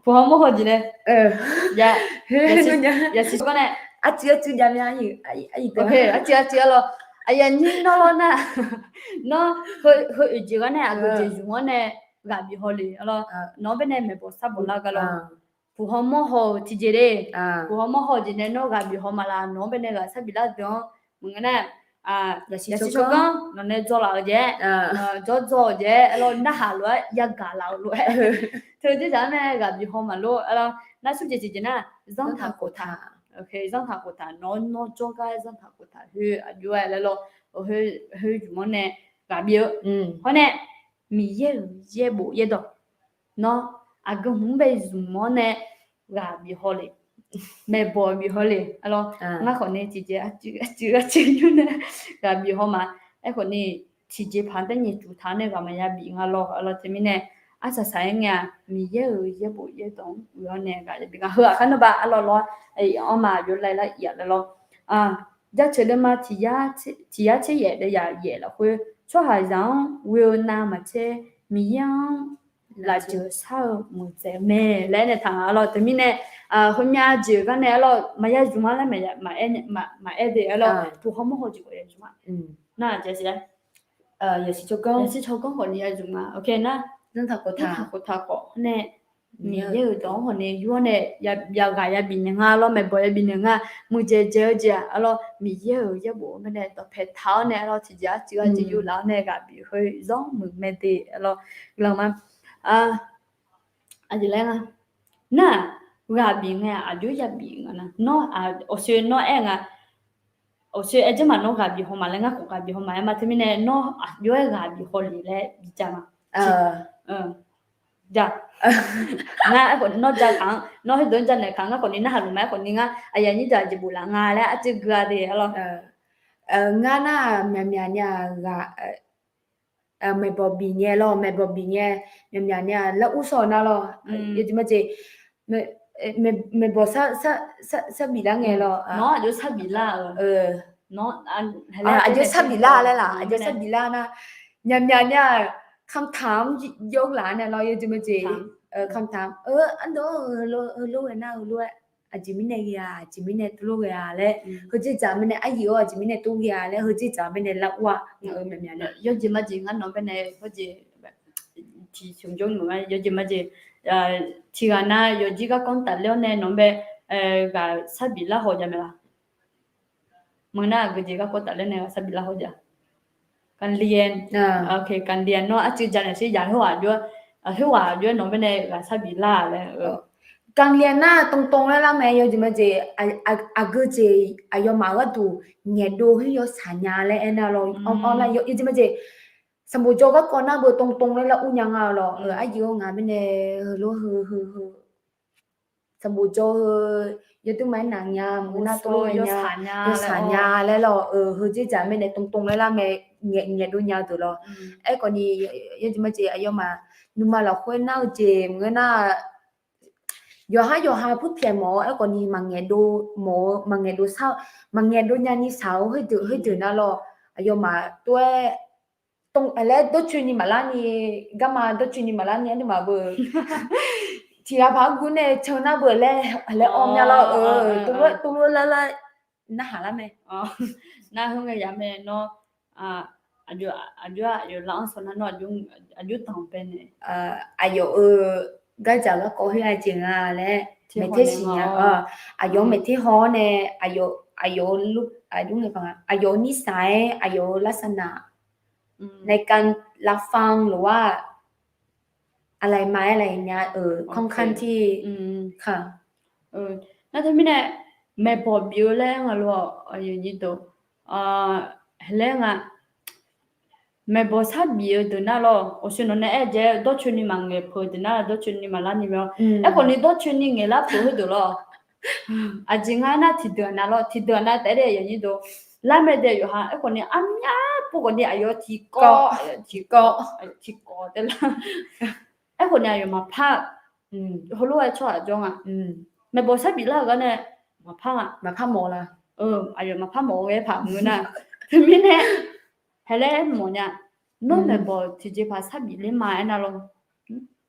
Puq haw mawr haw jeq nae, yasiq tsawrganr nae, arcuiv arcuiv jav mya, arcuiv arcuiv-a lawr, aqyuif aqnyir nawr lawr nar, nawr heu oeq jeq gar nae aqgeu jeq zmq-anr nae ghaq bif haw le lawr, nawq-anr baenae maeqbawq sarbawq lar gar lawr. Puq haw mawr haw-eu tiqjeq le. Puq haw mawr haw-eu jeq nae nawr ghaq bif haw ma laf, nawq-anr baenae ghaq sarbif lar deuq-anr maqngeur nar, yasiq tsawrganr nawq nae dzawlaf-eu jeq-aer, dzawr dzaw-eu jeq-aer lawr, narhaq lof-aer yagaq laf-eu lof-aer, teu dzerdzaq-anr nae ghaq bif haw maqlor lawr. Nar smr jeq tiqjeq nar, zanrtaq khoftaq, zanrtaq khoftaq nawr, nawr jawrgar zanrtaq khoftaq khoer aqjox-aer laer lawr, khoer zmq-anr nae ghaq bif-eu. Hawr nae Miqyaer-euq yaerbof yaerdawq, nawr aqgeu hmq-anr bae zmq-awr nae ghaq bif haw le, maeqbawq bif haw le lawr. Ngar khawf ni tiqjeq arcuiv arcuiv arcuiv nymr nae ghaq bif haw ma. Aerkhawf ni tiqjeq paq-anr taer nyiq tuq taq-awr nae ghaq maqya bif nga lawr lawr. Teumirnae arsaq saq-aer ngae-aq, Miqyaer-euq yaerbof yaerdawq-anr ghoe-awr nae ghaq ya bif nga. Heu aqkar nawr ba arlawr lawr, anr ma aqjox laer lar iq-a laer lawr. Jaceuq deuvma tiq yar tser yaef deuvma yaef lafkhoer, tsawrhaqzaq-anr ghoe-eu navmaqtser Miqyaer-anr lafjeuq shar-eu muiqdzaeq-eu mae laer nae taq nga lawr. Teumirnae, heumya jeq gar nae arlawr maqya zmq-a laer maqaer de arlawr, puq haw mawr haw jeq khawf ya zmq-a. Nar, yasiq tsawrganr khawf ni ya zmq nga. Ok nar, zanrtaq khoftaq khawf nae Miqyaer-euq dawq-anr khawf ni yur-awr nae, ya ghaq ya bifnaeq nga lawr, maeqbawq ya bifnaeq nga. Muiqdzaeq dzaeq-eu jeq-aq arlawr, Miqyaer-euq yaerbof-anr baenae dawqpae taq-awr nae arlawr, tiqjeq arcuiv arcuiv yur laf-awr nae ghaq bif khoer zanr muiq mae de arlawr. Guiqlanq ma. Aqjeq laer nga, nar-aq, ghaq bif ngae-aq aqjox ya bif nga nar, nawr, awqsoe nawr aer nga, awqsoe aer dzeur ma nawr ghaq bif haw ma laer, ngar khawf ghaq bif haw ma aer ma. Teumirnae nawr aqjox-aer ghaq bif haw le laer bijav ma. Ngar aerkhawf ni nawr ja kaq-anr, nawr heudeuq-anr janaeq kaq-anr, ngar khawf ni narhaq luf ma. Aerkhawf ni ngar aqyuif aqnyir deuq aqjeq bof laf nga laer arcuiv gui-a de arlawr. Ngar nar-aq myaqmyaq ni-aq ghaq maeqbawq bif ngae lawr, maeqbawq bif ngae, myaqmyaq ni-aq lar ur shawr-eu nar lawr. Yawjeq ma jeq, maeqbawq sar bif lar ngae lawr, nawr aqjox sar bif lar-eu, aqjox sar bif lar laer laq, aqjox sar bif lar nar, Myaqmyaq nar-aq, คำถาม yawr laf nae lawr, yawjeq majeq. คำถาม เออ aqdawq-eu heulof-aer nar heulof-aer aqjeq mirnae ghae-a, aqjeq mirnae tuvlof ghae-a laer, heujeq dzaq mirnae aryuif-awr aqjeq mirnae tov ghae-a laer, heujeq dzaq mirnae lar ur-a. Yawjeq majeq ngar nawq-anr baenae heujeq tiqsmq jawr mq-aer, yawjeq majeq tiqghaq nav yawqjir garkawv tafler-awr nae nawq-anr bae ghaq sarbif lar haw jav mae laq? Meuq nar aqgeujeq garkawv tafler nae ghaq sarbif lar haw jav. การเรียน การเรียน nawr arcuiv ja naeq shir ya khoerghaq jov-aer, khoerghaq jov-aer nawq-anr baenae ghaq sarbif lar laer. การเรียน nar ตรงๆ laer lar mae, yawjeq majeq, aqgeujeq aqyawfmaf gharduq ngaeqdov khoer yawshaq nya laer aernar lawr, online yawjeq majeq. Sanqbof jawr garkawv nar beu ตรงๆ laer lar ur nya nga lawr, aryuif-awr ngaq mirnae heulof heu heu heu sanqbof jawr heu yawdui ma-aer naq nya, meuq nar tov nya, yawshaq nya laer lawr, heujeq dzaq mirnae ตรงๆ laer lar mae, ngaeqdov nya-eu deuq lawr. Aerkhawf ni, yawjeq majeq aqyawfmaf nuima lafkhoer nar-eu jeq meuq-aer nar, yawqhar yawqha puirpyaeq mawf-eu, aerkhawf ni maqngaeqdov mawf-eu, maqngaeqdov shar-eu, maqngaeqdov nyani shaq-eu khoerdeuq khoerdeuq nar lawr, aqyawfmaf tov-aer laer dawrcoeni maqlar ni, garma dawrcoeni maqlar ni aqduimaf beu tiqghaq paq-aer gur nae can nar beu laer laer awr mya lawr, tov lof lar lar narhaq lar mae. Nar khoerngae ya mae nawr, aqjox aqyawf lar-anr shawr nar nawr aqjox danqbae nae, aqyawf-euq gardzaq garkawv khoer-aq jeq nga laer maeqter siqnya. Aqyawf-anr maeqter haw-awr nae, aqyawf, aqyawf-euq นิสัย aer, aqyawf-euq larsaq naq ในการรับฟัง lof-aer อะไรมา aer laf nya-eu ค่อนข้างที่ Nar teumirnae maeqbawq bif-eu laer nga lof-awq, aqyuif aqnyir deuq, laer nga. Maeqbawq sarbif-eu deuq nar lawr, awqshoe nawq nae aer-eu jeq dawrcoeni maqngaeq peuq deuq nar, dawrcoeni maqlar ni mae-awr. Aerkhawf ni dawrcoeni ngaeqlar peuq heudeuq lawr. Aqjeq nga aernar tiqdeuq-aq nav lawr, tiqdeuq-aq nav taef-aer de aqyuif aqnyir deuq, lar mae de yawqha. Aerkhawf ni armyar pov khawf ni aqyawf tiqkawv, tiqkawv, tiqkawv taef lar. Aerkhawf ni aqyawf maqpar, heulof-aer tsawrhaq jawr nga. Maeqbawq sarbif lar-eu gar nae maqpar nga, maqpar mawf la. Aqyawf maqpar mawf-eu ghae paq meuq nar. Teumirnae haeq laer aer mawf nya. Nawr maeqbawq tiqjeqpaq sarbif ler ma aernar lawr,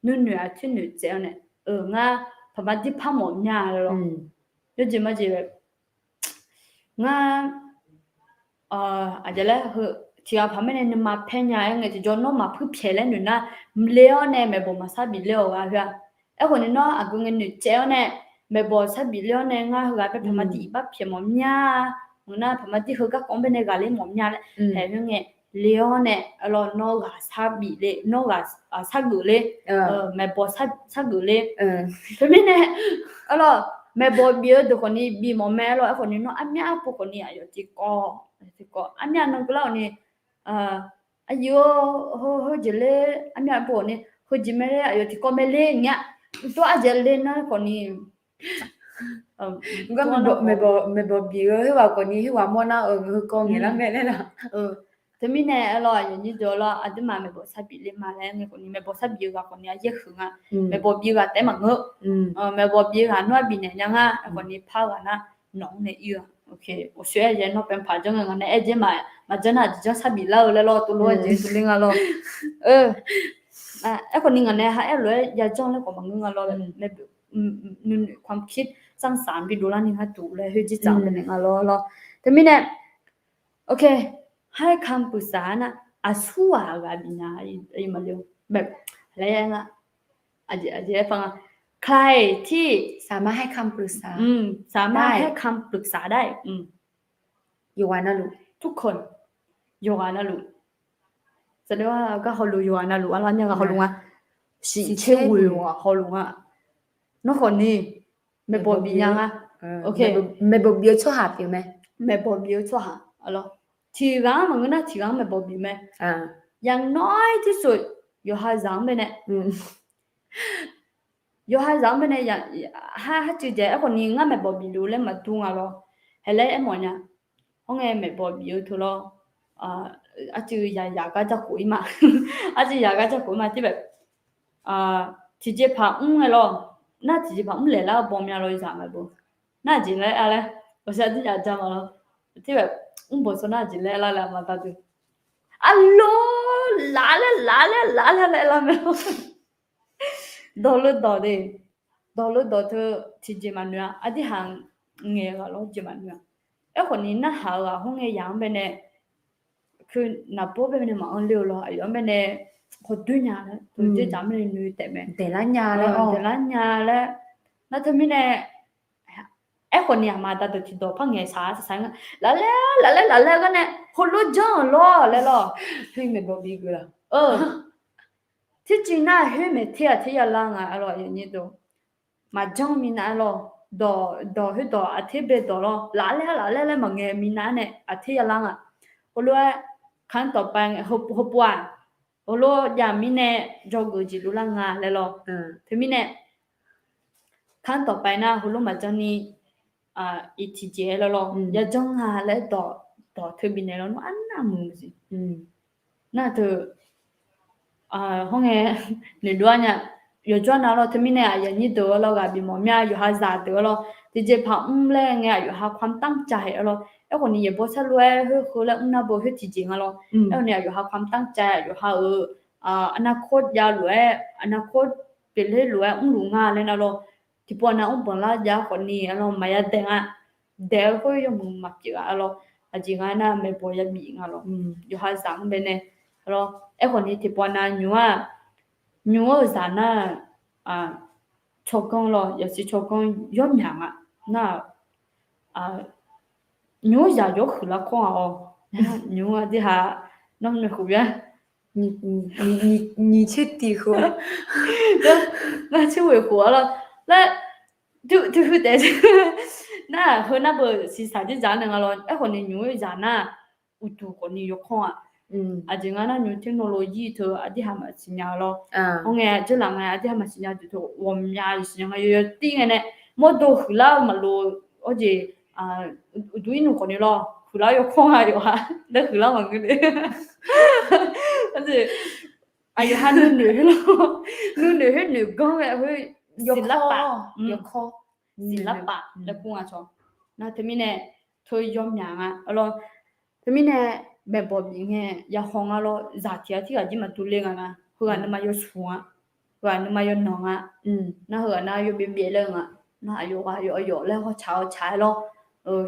nuinoeq aqtir noeq tsaev-awr nae, ngar paqma dir par mawf nya laer lawr. Yawjeq majeq ngar aqjeq laer heu tiqghaq paq mirnae nuima paer nya-aer ngae tiqjawr nawr maqpuir pyaeq laer noeq nar, le-awr nae maeqbawq maqsarbif ler-awq gha khoer-a. Aerkhawf ni nawr aqgeu ngae noeqtsaev-awr nae maeqbawq sarbif ler-awr nae ngar heughaq paer paqma dir iqbax pyaeq mawf mya, meuq nar paqma dir heu garkawv-anr baenae ghaqler mawf mya laer haeq khoer ngae le-awr nae, arlawr nawr ghaq sarbif le, nawr ghaq shargeuf le, maeqbawq shargeuf le. Teumirnae arlawr maeqbawq bif-eu deuq khawf ni bif mawf mae arlawr. Aerkhawf ni nawr armyar pov khawf ni aqyawf tiqkawv, tiqkawv armyar nan keuvlar-awq ni, aqyuif-or, heujeq ler armyar pov khawf ni heujeq mae ler aqyawf tiqkawv mae ler nya. Tov aqjeq ler nar khawf ni, maeqbawq bif-eu khoerghaq khawf ni khoerghaq mawr nar-eu heukawv ngaeqlar mae laer la. Teumirnae arlawr aqyuif aqnyir deuq arlawr aqduimaf maeqbawq sarbif ler ma laer ngae khawf ni maeqbawq sarbif-eu ghaq khawf ni aryaer huiq nga. Maeqbawq bif-eu ghaq taef-aer maqngeur. Maeqbawq bif-eu ghaq nawr-aer bifnaeq nya ngar, aerkhawf ni par-eu ghaq nar nawq-anr nae ir-eu Awqshoe-aer yaer nawr paeq paq janr ngae ngaq nae aer jeq maqjanr nar aqjeq janr sarbif lar-eu laer lawr, tov lof-aer jeq tov ler nga lawr. Aerkhawf ni ngaq nae ha aer lof-aer yajanr laer khawf maqngeur nga lawr. Nuinoeq ความคิดสร้างสรรค์ bi dovlar ni ngar tuq laer khoer jir tsaq-anr naeq nga lawr lawr. Teumirnae ให้คำปรึกษา nar aqsurghaq ghaq bifnya maqle laer nga. Aqjeq aer par nga, ใครที่ สามารถให้คำปรึกษา ได้ สามารถให้คำปรึกษาได้ yawqghaq navluf, ทุกคน yawqghaq navluf, gar hawluf yawqghaq navluf arlawr nya ghaq hawluf nga. Siqtser ghoeq-eu ghaq hawluf nga. Nawr khawf ni maeqbawq bif nya nga. Maeqbawq bif-eu tsawrhaq pyeuf mae. Maeqbawq bif-eu tsawrhaq arlawr, tiqghaq-anr maqngeur nar tiqghaq-anr maeqbawq bif mae. Yawqha zaq-anr baenae, yawqha zaq-anr baenae, ha, ha cuiv jaeq aerkhawf ni ngar maeqbawq bif luf laer maqdur nga lawr. Haeq laer aermawf nya. Hawr ngae maeqbawq bif-eu teu lawr, arcuiv yaq yaq gar jarkhof ir ma. Arcuiv yaq gar jarkhof ir ma. Tirbae tiqjeqpaq mr ngae lawr, nar tiqjeqpaq mr laeq lar-eu bawmya lawr zaq maeqbawq. Nar aqjeq laer-a laer, awqsha dur yaf ja ma lawr. Tirbae mr bawq saw nar aqjeq laer lar laer aqma dar dui. Arlor, laf laer laf laer laf laer laer lar mae lor. Dawqleu dawq de, dawqleu dawq teu tiqjeq maqnoeq-a. Aqdirhaq ngaeq-eu ghaq lawr jeq maqnoeq-a. Aerkhawf ni narhaq-eu ghaq hawr ngae yaq-anr baenae, naqbawr baenae maqanr le-eu lawr, aqyawf-anr baenae hawdoer nya laer teu dzerdzaq-anr baenae noeq taef mae. Daeqlar nya laer, daeqlar nya laer. Nar teumirnae, aerkhawf ni aqma aqda deuq tiqdawq par ngaeq saq-a saq-a nga, laf laer laf laer laf laer gar nae heulof janr-euq lawr laer lawr. Khoer maeqbawq bif geuf laf. Terciv nar khoer maeqter aqter yalar nga-a lawr, aqyuif aqnyir deuq. Maqjanr minav-aer lawr, dawq dawq khoerdawq aqter bae dawq lawr, laf laer laf laer laer maqngaeq minav-aer nae aqter yalar nga. Heulof-aer ขั้นต่อไป heupuv-aq, heulof jav mirnae dzawgeuf jeq luf lar nga laer lawr. Teumirnae ขั้นต่อไป nar heulof maqjanr ni, iq tiqjeq-aer laer lawr, yajanr nga laer dawq, dawq teu bifnaeq lawr nar arnavmuiq siq. Nar teu hawr ngae noeqdov-ar nya. Yawqjawr nav lawr, teumirnae aqyuif aqnyir deuq-a lawr, ghaq bif mawf mya yawqha zaqdeuq-a lawr, tiqjeqpaq mr laer ngae aqyawf ha ความตั้งใจ-a lawr. Aerkhawf ni yaeqbawq sharlof-aer khoer heu laer mr nar beu khoer tiqjeq nga lawr. Aerkhawf ni aqyawf ha ความตั้งใจ, aqyawf ha-euq อนาคต javluf-aer, อนาคต pyeufler luf-aer mrluf nga laer nar lawr. Tiqpov nav mrbanq lar jav khawf ni-a lawr, maqya daeq nga. Daeq-eu khoer yawmuiq maqpyeuf-a lawr. Aqjeq nga nar maeqbawq yabif nga lawr. Yawqha zaq-anr baenae lawr. Aerkhawf ni tiqpov nav nymq-aq, nymq-eu zaq nar, tsawrganr lawr, yawsiq tsawrganr yawmyaq nga. Nar nymq-eu zaq yawr huiqlar kawr nga-awr, nymq-eu aqdirhaq, nawr nae huiq ya, nyiq tser tiq huiq, ngar tser ghoeq khof-a lawr laer, teu teu heu taef nar, heu nar beu siqsaq dzerdzaq nae nga lawr. Aerkhawf ni nymq-eu zaq nar, uqduq khawf ni yawkawr-a. Aqjeq nga nar nymq-eu technology teu aqdirhaq maqsiqnya lawr. Hawr ngae jeurlaf ngae aqdirhaq maqsiqnya deuq teu ghawqmya siqnya nga, yawyaw tir ngae nae mawrdo huiqlar-eu maqloq-eu jeq, uqduq irnmq khawf ni lawr huiqlar yawkawr nga yawqha, laer huiqlar maqngeur le. Aqyawf ha nuinoeq khoer lawr, nuinoeq khoer noeq ganr ghae khoer, siqlar paf, siqlar paf laer kur nga cawq. Nar teumirnae teu yawmyaq nga lawr. Teumirnae maeqbawq bif ngae yahaw nga lawr, zaq tiq ghaq tirghaq jir maqdur le nga nga. Heughaq nuima yawshuq nga, heughaq nuima yawnanq nga. Nar heughaq nar yawbyaev byaev laer nga. Nar aqyawf ghaq yawf aqyawf laer hawtsaq hawtsaq-aer lawr,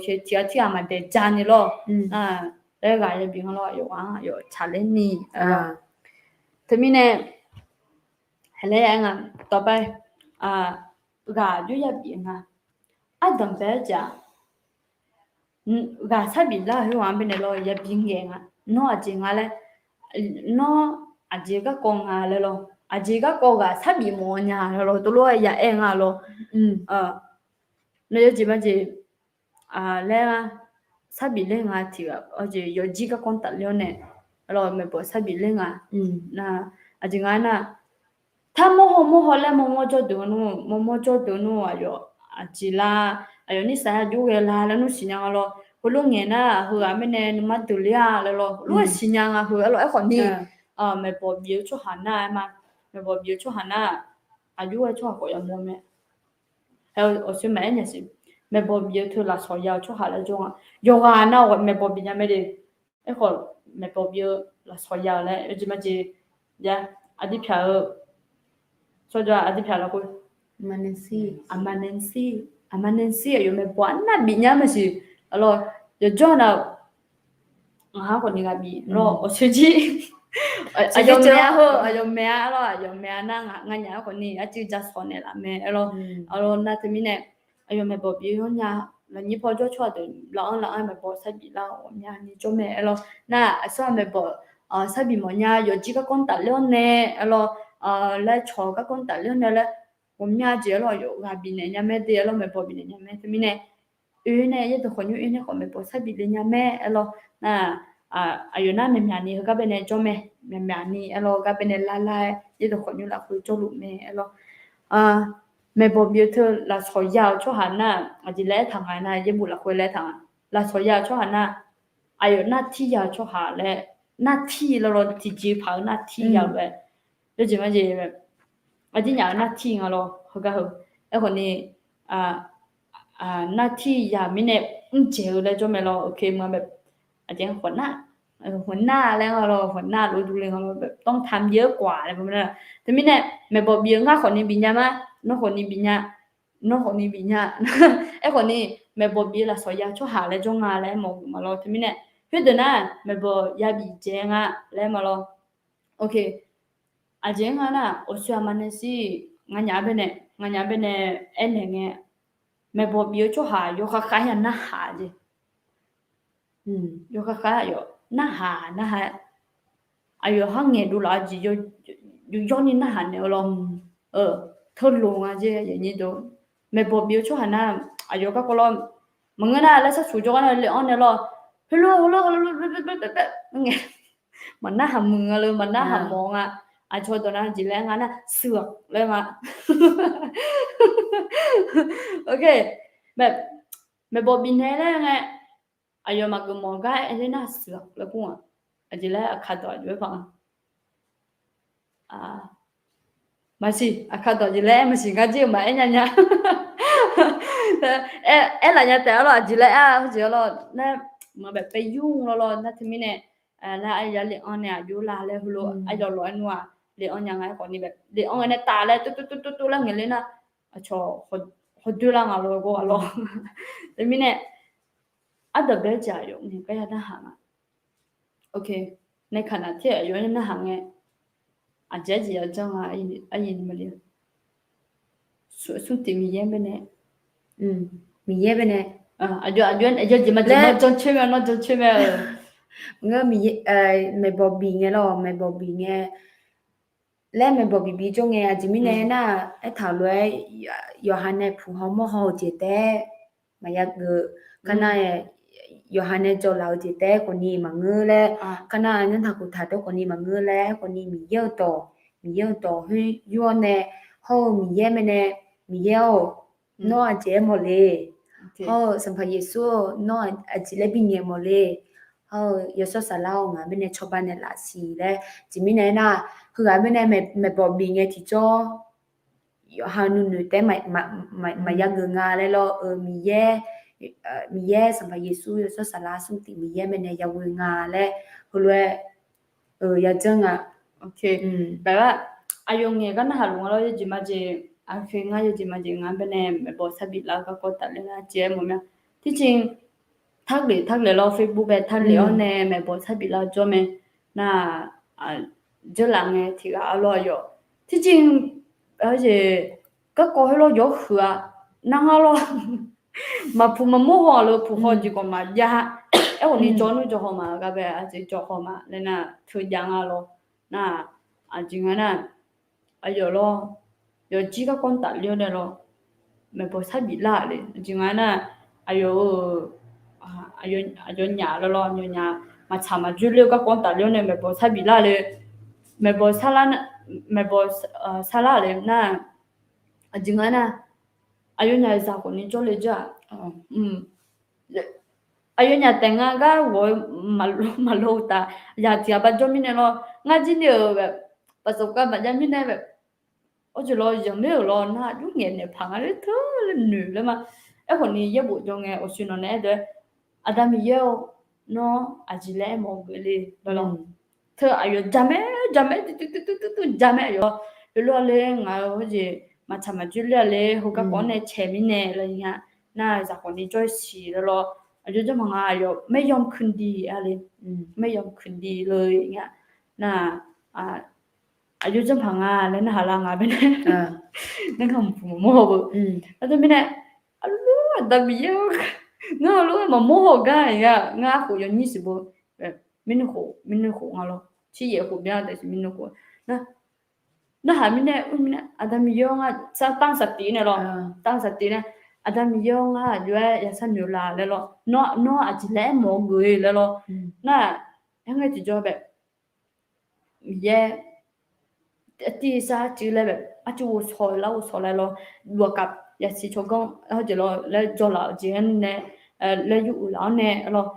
tiq ghaq tirghaq maqdaeq ja ni lawr. Nar laer ghaq yabif nga lawr, aqyawf ghaq-anr aqyawf tsaqler ni. Teumirnae laer aer nga, dawqbae, ghaq aqjox yabif nga. Ardanq bae-aer jeq-aq, ghaq sarbif lar-eu khoerghaq-anr baenae lawr yabi ngaeq nga. Nawr aqjeq nga laer, nawr aqjeq garkawv nga laer lawr, aqjeq garkawv ghaq sarbif mawf nya laer lawr, tov lof-aer ya aer nga lawr. Nawr yawjeq majeq laer, sarbif ler nga tiq ghaq, yawqjir garkawv tafler-awr nae, maeqbawq sarbif ler nga. Nar aqjeq nga nar, tar mawrhaw mawrhaw laer mawrmawr jawrdeuq nmr, mawrmawr jawrdeuq nmr, aqyawf aqjeq lar, aqyawf nir saq-aer aqjox ghae la laer nmr siqnya nga lawr. Heulof ngaeq nar heughaq mirnae nuima deuq ler-a laer lawr, heulof-aer siqnya nga heu-aer lawr. Aerkhawf ni maeqbawq bif-eu tsawrhaq nar-aer ma, maeqbawq bif-eu tsawrhaq nar, aqjox ghae tsawrhaq khawf yamawr mae. Awqshoe maqaer nya siq. Maeqbawq bif-eu teu lafsawq ya-euq tsawrhaq laer jawr nga. Yawqghaq nar maeqbawq bif nya mae de. Aerkhawf maeqbawq bif-eu lafsawq ya-euq laer yawjeq majeq, ya, aqdir pyaq-eu, tsawrjawr aqdir pyaq lafkhoer, aqma Nancy, aqma Nancy aqyawf maeqbawq arnav bif nya mae siq. Aqlawr, yawqjawr nar, ngaq-anr khawf ni ghaq bif lawr, awqshoe jir, aqyawf maeq-a heu, aqyawf maeq-a lawr, aqyawf maeq-a nar nganyaf-anr khawf ni arcuiv ja sawq naeqlaf mae aer lawr. Aqlawr nar teumirnae aqyawf maeqbawq bif-eu yawnya, lafnyir paw jawr tsawrhaq deuq laf-anr laf-anr maeqbawq sarbif lar ghawqmyani jawr mae aer lawr. Nar aqsur-aq maeqbawq sarbif mawfnya, yawqjir garkawv tafler-awr nae aer lawr, laer cawq garkawv tafler-awr nae laer ghawqmya jeq aer lawr, aqyawf ghaq bifnaeq nya mae de aer lawr, maeqbawq bifnaeq nya mae teumirnae oe nae yaerdawq khawqnymr oe nae khawf maeqbawq sarbif le nya mae aer lawr. Nar aqyawf nar myaqmyaq ni heugar baenae jawr mae, myaqmyaq ni aer lawr, gar baenae lar lar-aer yaerdawq khawqnymr lafkhoer jawrluf mae aer lawr. Maeqbawq bif-eu teu lafsawq ya-euq tsawrhaq nar, aqjeq laer aertaq nga nar, yaerbof lafkhoer laer aertaq nga. Lafsawq ya-euq tsawrhaq nar, aqyawf nartir ya-eu tsawrhaq laer, nartir laer lawr, tiqjeq paq-eu nartir ya-eu laer, yawjeq majeq, aqdir nyaf-eu nartir nga lawr heugar heu. Aerkhawf ni nartir ya mirnae mrdzaeq-eu laer jawr mae lawr, aqjeq khawf nar หัวหน้า laer nga lawr, หัวหน้า lof durle nga lawr, ต้องทำเยอะกว่า laer ma. Teumirnae maeqbawq bif-eu ngar khawfni bifnya ma, nawr khawfni bifnya, nawr khawfni bifnya, aerkhawfni maeqbawq bif-eu lafsawq ya tsawrhaq laer jawr nga laer aermawf-eu ma lawr. Teumirnae khoerdeuq nar maeqbawq yabif dzae nga laer ma lawr. Ok, aqjeq-aer nga nar aqsur aqma nae shir, nganyaf baenae, nganyaf baenae aernaeq ngae, maeqbawq bif-eu tsawrhaq yawkhav khav-aer ya narhaq jeq. Yawkhav khav-aer aqyawf narhaq narhaq-aer, aqyawf har ngaeqdov laf-eu jeq yawjawrni narhaq naeq-eu lawr. Teulof nga jeq, maeqbawq bif-eu tsawrhaq nar aqyawf garkawv lawr, maqngeur nar laer sharsuq jawrgar nar le-anr nae lawr, heulof heulof heulof ngae, maqnarhaq muiq nga leu, maqnarhaq mawf nga. Aqcawq dawq nar jeq laer nga nar suiq-aq laer nga. Ok, maeqbawq bifnaeq laer ngae, aqyawf maqgeuf mawf gar aer ler nar suiq-aq laer kur-aq. Aqjeq laer aqkaq dawq aqjox-aer paq nga. Maqsiq, aqkaq dawq jeq laer aer maqsiq ngar jir-eu maqaer nya nya. Aer laf nya taef-a lawr, aqjeq laer aer-a jeq-a lawr nar, maqbaef paev yur lawr lawr nar teumirnae, nar aryar le-anr nae aqjox la laer heulof aryawf lof-aer nmr-aq le-anr nya nga aerkhawfni bae le-anr nae taf laer tov tov tov tov laer ngaeq ler nar, aqcawq hawdoer lar nga lawr gawr-a lawr. Teumirnae ardanqbae-aer jeq aqyawf ngaeq gar ya narhaq nga. Ok, nae kaq naq ter aqyawf-aer narhaq ngae, aqjeq-aer jeq ya janr nga, aryi ni male. Smrtiq Miqyaer baenae, Miqyaer baenae, aqyawf aqyawf aqyawf jeq maqjeq laer, nawr jancoer mae, nawr jancoer mae-eu. Ngeur Miqyaer, maeqbawq bif ngae lawr, maeqbawq bif ngae laer maeqbawq bif bif jawr ngae, aqjeq mirnae nar, aertaq-euq lof-aer yawqha nae puq haw mawr haw-eu jeq taef-aer maqya geuf. Kar nar-aer yawqha nae jawrlaf-eu jeq taef-aer khawfni maqngeur laer, kar nar-aer ngar taq khof taq dawr khawfni maqngeur laer, aerkhawfni Miqyaer-euq dawq, Miqyaer-euq dawq khoer yur-awr nae, hawr-eu Miqyaer mae nae, Miqyaer-or, nawr aqjeq aermawf le. Hawr-eu Sanqpaq Yeqsur-or, nawr aqjeq laer bingaeq mawf le. Hawr-eu Yawshawr Saflar-or, ngaq mirnae cawba naeqlaf siq laer jeq mirnae aernar, heughaq mirnae maeqbawq bif ngae tiqjawr yawqha nuinoeq taef-aer maqya geuf nga laer lawr-eu, Miqyaer, Miqyaer Sanqpaq Yeqsur Yawshawr Saflar Smrtiq Miqyaer mae nae yaghoe nga laer heulof-aer ya janr nga. Aqyawf ngaeq gar narhaq luf nga lawr, yawjeq majeq, aqkhoe ngar yawjeq majeq nga baenae maeqbawq sar bif lar-eu garkawv tafler nar jeq-aer mawf mir-a. Tircin tarlef tarlef lawr, Facebook bae tarlef-awr nae maeqbawq sar bif lar-eu jawr mae. Nar-aq, jeurlaf ngae tiqghaq-a lawr aqyawf. Tircin jeq garkawv khoer lawr yawr huiq-a, nar ngar lawr maqpuq maqmawr haw-a leu puq haw jeq kawq maqjav. Aerkhawfni jawr nmr jawr haw ma gar bae aqjeq jawr haw ma laer nar teujav nga lawr. Nar-aq, aqjeq nga nar, aqyawf lawr, yawqjir garkawv tafler-awr nae lawr, maeqbawq sar bif lar le. Aqjeq nga nar, aqyawf-eu, aqyawfnyaf lawr lawr, aqyawfnyaf maqtsaq maqdzoer ler-eu garkawv tafler-awr nae maeqbawq sar bif lar le. Maeqbawq sar lar, maeqbawq sar lar le nar, aqjeq nga nar, aqyawfnyaf zaq khawfni jawrle jawr-aq. Aqyawfnyaf taef nga gar ghawq-eu maqlo taf, yaq tiq ghaq ba jawr mirnae lawr, ngar jir ni-euq ประสบการณ์ maqjav mirnae bae, awr jeq lawr zanqler-euq lawr nar aqjox ngaeq naeq paq nga ler teu ler noeq laer ma. Aerkhawfni yaerbof jawr ngae awqshoe nawq nae aerdawq-aer, Aqda Miqyaer-or, nawr aqjeq laer aermawf-eu geuf le lawr lawr. Teu aqyawf jamaer jamaer tuv tuv tuv tuv jamaer aqyawf, heulof-a le ngaq-euq hawjeq maqtsaq maqdzoer ler-a le, heugar kawv-anr nae caeq mirnae laer nya. Nar zaq khawfni jawr-aer siq lawr lawr. Aqjox janrpaq nga aqyawf ไม่ยอมคืนดี-a le, ไม่ยอมคืนดีเลย nya. Nar aqjox janrpaq nga laer narhaq lar nga baenae, narhaq maqpuq maqmawr haw beu. Aqda mirnae, aqlof-aer Aqda Miqyaer-or, ngar aqlof-aer maqmawr haw gar-a, ngar khof yawnyir siq beu. Mirnuiv khof, mirnuiv khof nga lawr, tsir yaef khof byan taef siq mirnuiv khof. Narhaq mirnae, mirnae Aqda Miqyaer-or, ngar sar tanr saqtif nae lawr, tanr saqtif nae, Aqda Miqyaer-or, ngar aqjox-aer yasar noeq la laer lawr, nawr aqjeq laer aermawf-eu geuf laer lawr. Nar aer ngae tiqjawr bae, Miqyaer tiv sar arcuiv laer bae, arcuiv ghovshaw lar ghovshaw laer lawr, duqkaf yasiq tsawrganr hawjeq lawr laer jawrlaf-eu jeq-anr nae, laer yur uiq laf-awr nae lawr.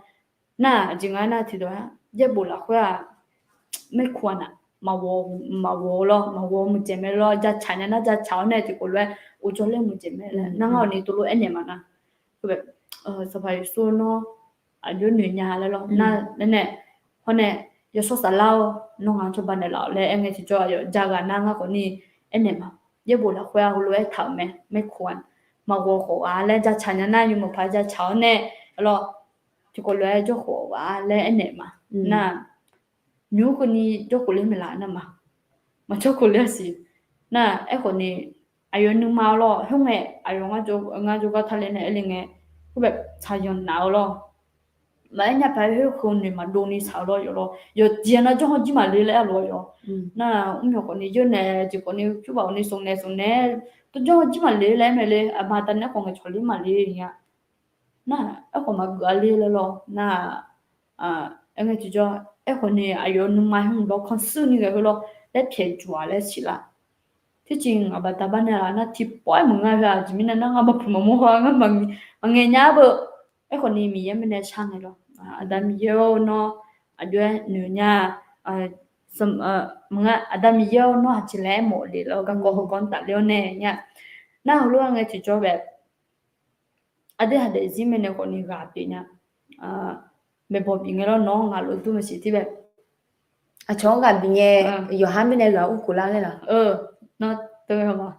Nar aqjeq nga nar tiqdawq-aer yaerbof lafkhoer-aq, maerkuq-aq na, maqghawq-eu lawr, maqghawq-eu muiqdzaeq mae lawr, jacaq nya nar jacaq-awr nae tiqkawv lof-aer uqdzawr laer muiqdzaeq mae laer nar ngar awqni tov lof-aer naeq maqnar. Sanqpaq Yeqsur nawr aqjox noeq nya laer lawr nar nae nae, Hawr nae, yawshawr saflar-awr, nawr ngaq-anr cawba naeqlaf-awq laer aer ngae tiqjawr, aqyawf jagaq nar ngar khawf ni aernaeq ma. Yaerbof lafkhoer-a heulof-aer taq-euq mae, maerkhof-aq, maqghawq khawf ghaq laer jacaq nya nar, yawmuiq paq jacaq-awr nae, arlawr, tiqkawv lof-aer jawrkhof ghaq laer aernaeq ma. Nar, nymq-mr keuvni jawrkhof ler maeqlaf nar ma. Maqjawrkhof ler-a siq. Nar, aerkhawf ni, aqyawf nuima-awr lawr, khoerngae aqyawf ngar jawrgar taqler nae aer le ngae, khoerbae tsaq yanq naf-eu lawr. Maqaer nya paq-aer khoer heu noeq maqdov ni saq-eu lawr yawf lawr. Yawqjeq nar janr hawr jir maqle laer aer lof-aer yawf. Nar, mrmyawq khawf ni yeur nae jeq khawf ni pyur baf-awr ni smq nae smq nae, janr hawr jir maqle laer aer mae le, aqma aqda nae khawf ngaeqcawq ler maqle nya. Nar, aerkhawf maqgeuf-a le laer lawr. Nar, aer ngae tiqjawr, aerkhawf ni aqyawf nuima hmq dawr kanr shuir ni ghae heu lawr, laer pyaeq juq-aq laer siqlar. Terciv ngaq baqda bar nae laf nar tiqpawf-aer maqnga heu-aq, aqjeq mirnae nar ngar maqpuq maqmawr haw-a, ngar maqngaeq nya-a beu. Aerkhawf ni Miqyaer mirnae shar ngae lawr. Aqda Miqyaer-or nawr, aqjox-aer noeq nya, maqnga, Aqda Miqyaer-or nawr aqjeq laer aermawf le lawr, garkawv heugar tafler-awr nae nya. Nar heulof-aer ngae tiqjawr bae, aqdui haq daefzir mae nae khawf ni ghaq pyeuf nya. Maeqbawq bif ngae lawr, nawq-anr ngaq lof dur maqsiq tir bae. Aqcawq-anr ghaq bif ngae, yawqha mirnae ghaq urkhof lar laer laq? Nawr teu ma.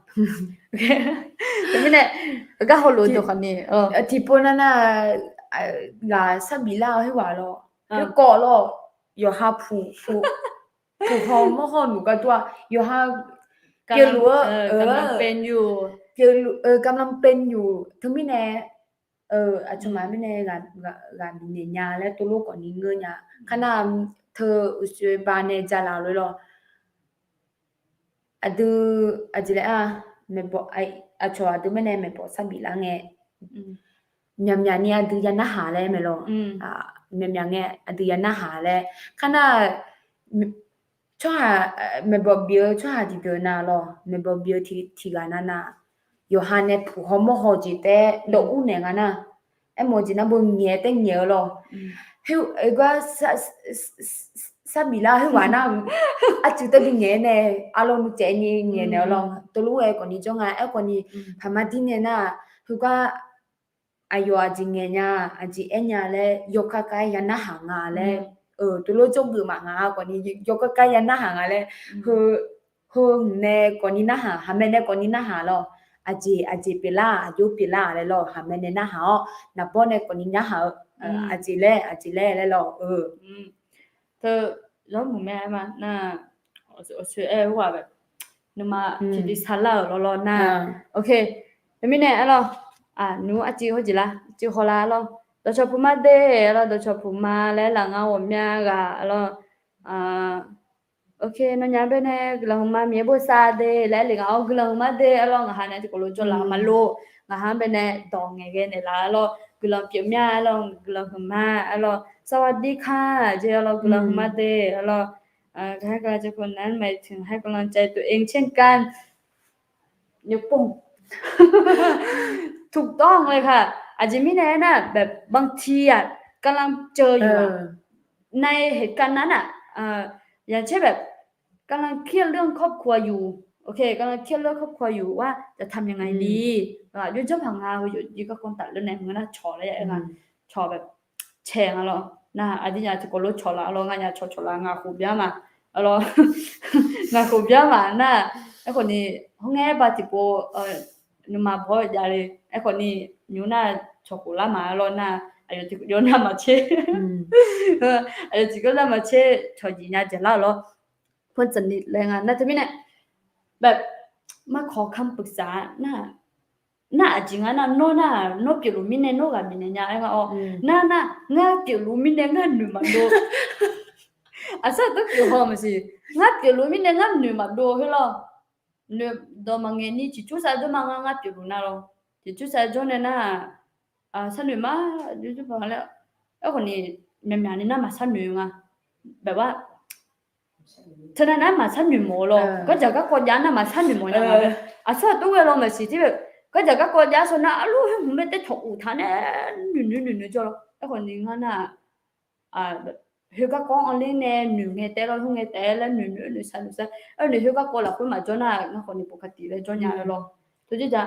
Teumirnae, garhaw lof-eu dawq khawf ni, tiqpov nar nar, ghaq sar bif lar-eu khoerghaq lawr, khoerkawv lawr, yawqha puq puq puq haw mawr haw nuq gar dur-a, yawqha pyeufluf-eu, pyeufluf-eu กำลังเป็นอยู่ teumirnae, aqcawq maf mirnae ghaq bifnaeq nya laer tov lof khawf ni ngeur nya. Kar nar, teu uqshoe ba nae jalaq lof lawr. Aqdui, aqjeq laer-a, aqcawq aqdui mirnae maeqbawq sar bif lar ngae, myaqmyaq ni aqdui ya narhaq laer mae lawr. Myaqmyaq ngae aqdui ya narhaq laer. Kar nar, tsawrhaq, maeqbawq bif-eu tsawrhaq tiqdeuq nav lawr, maeqbawq bif-eu tiq, tiqghaq nav nav, yawqha nae puq haw mawr haw jeq taef-aer dawv ur naeq nga nar, aermawf jeq nar bo ngaeq taef ngaeq-eu lawr. Gar sar bif lar khoerghaq nar, arcuiv taef bi ngaeq nae, arlawr nuicaev ni ngaeq naeq-eu lawr. Tov lof-aer khawf ni jawr nga, aerkhawf ni, paqma dir nae nar, heugar aqyawf aqjeq ngaeq nya, aqjeq aer nya laer yawkar kar-aer ya narhaq nga laer, tov lof jawrgeuf maf nga khawf ni yawkar kar ya narhaq nga laer, heu hmq nae khawf ni narhaq, haqmae nae khawf ni narhaq lawr. Aqjeq aqjeq pyeuflar-aq, aqjox pyeuflar-aq laer lawr, haqmae nae narhaq-awr, naqbawr nae khawf ni narhaq-eu, aqjeq laer aqjeq laer laer lawr-eu. Teu, zawr muiq mae aer ma nar, awqsoeq aer-eu ghaq bae, nuima tiqdui salar-euq lawr lawr nar. Teumirnae aer lawr, nymq arciv hawr jeq lar, arciv haw lar lawr. Dawqcawq puq ma de, aer lawr, dawqcawq puq ma laer laf ngar ghawqmya ghaq, aer lawr. Ok, nawnyaf-anr baenae guiqlanq hmq ma Miqyaer bosav de laer aer le ngaq-awr, guiqlanq hmq ma de, aer lawr, ngaqha nae tiqkawv lof jawrlaf maqlof, ngaqha-anr baenae dawq ngaeq ghae naeqlaf, aer lawr, guiqlanq pyeufmya, aer lawr, guiqlanq hmq ma, aer lawr, สวัสดีค่ะ jeq, aer lawr, guiqlanq hmq ma de, aer lawr, ให้กำลังใจคนนั้นหมายถึงให้กำลังใจตัวเองเช่นกัน ถูกต้องเลยค่ะ Aqjeq mirnae aernar, บางทีอะ กำลังเจออยู่อะ ในเหตุการณ์นั้นอะ อย่างเช่นแบบ กำลังเครียดเรื่องครอบครัวอยู่ โอเค กำลังเครียดเรื่องครอบครัวอยู่ว่าจะทำยังไงดี Aqjox janrpaq nga heu yawqjeq garkawv tafler nae ngeur nar cawq laer aer nga, cawq แบบ caeq nga lawr. Nar aqdui nya tiqkawv lof cawq laf lawr, nganyaf cawq cawq laf, ngaq khof bya ma, aer lawr, ngaq khof bya ma nar, aerkhawf ni, hawr ngae ba tiqpov nuima bawr jav le, aerkhawf ni, nymq nar cawq khof lar ma lawr nar, aqyawf tiqkawv jawr nar maqtser, aqyawf tiqkawv nar maqtser cawq jeq nya jeq lar lawr. เพื่อนสนิท laer nga nar teumirnae แบบ ไม่ขอคำปรึกษา nar, nar aqjeq nga nar, nawr nar, nawr pyeufluf mirnae nawr ghaq bifnaeq nya aer nga-awr, nar nar, ngar pyeufluf mirnae ngar noeq maqdov. Aqsar aqdawr pyeuf haw maqsiq, ngar pyeufluf mirnae ngar noeq maqdov heu lawr. Noeq dawq maqngaeq ni ciqcur sar jawr ma ngar, ngar pyeufluf nar lawr. Ciqcur sar jawr nae nar, sharnoeq ma, aerkhawf ni, myaqmyaq ni nar maqsharnoeq nga. แบบว่า teunav nar maqsharnoeq mawf-eu lawr, gardzaq garkawv jav nar maqsharnoeq mawf nya nga. Aqsar aqdawr ghae lawr maqsiq tir, gardzaq garkawv jav shawr nar arluf heu hmq bae taer cawq uq taq nae, noeq noeq noeq noeq jawr lawr. Aerkhawf ni ngar nar, heu garkawv anr ler nae noeq ngae taef lawr, hmq ngae taef laer noeq noeq noeq sar noeq sar, aer noeq heu garkawv lafkhoer maqjawr nar ngar khawf ni ปกติ laer jawr nya-eu lawr. Teujeq jav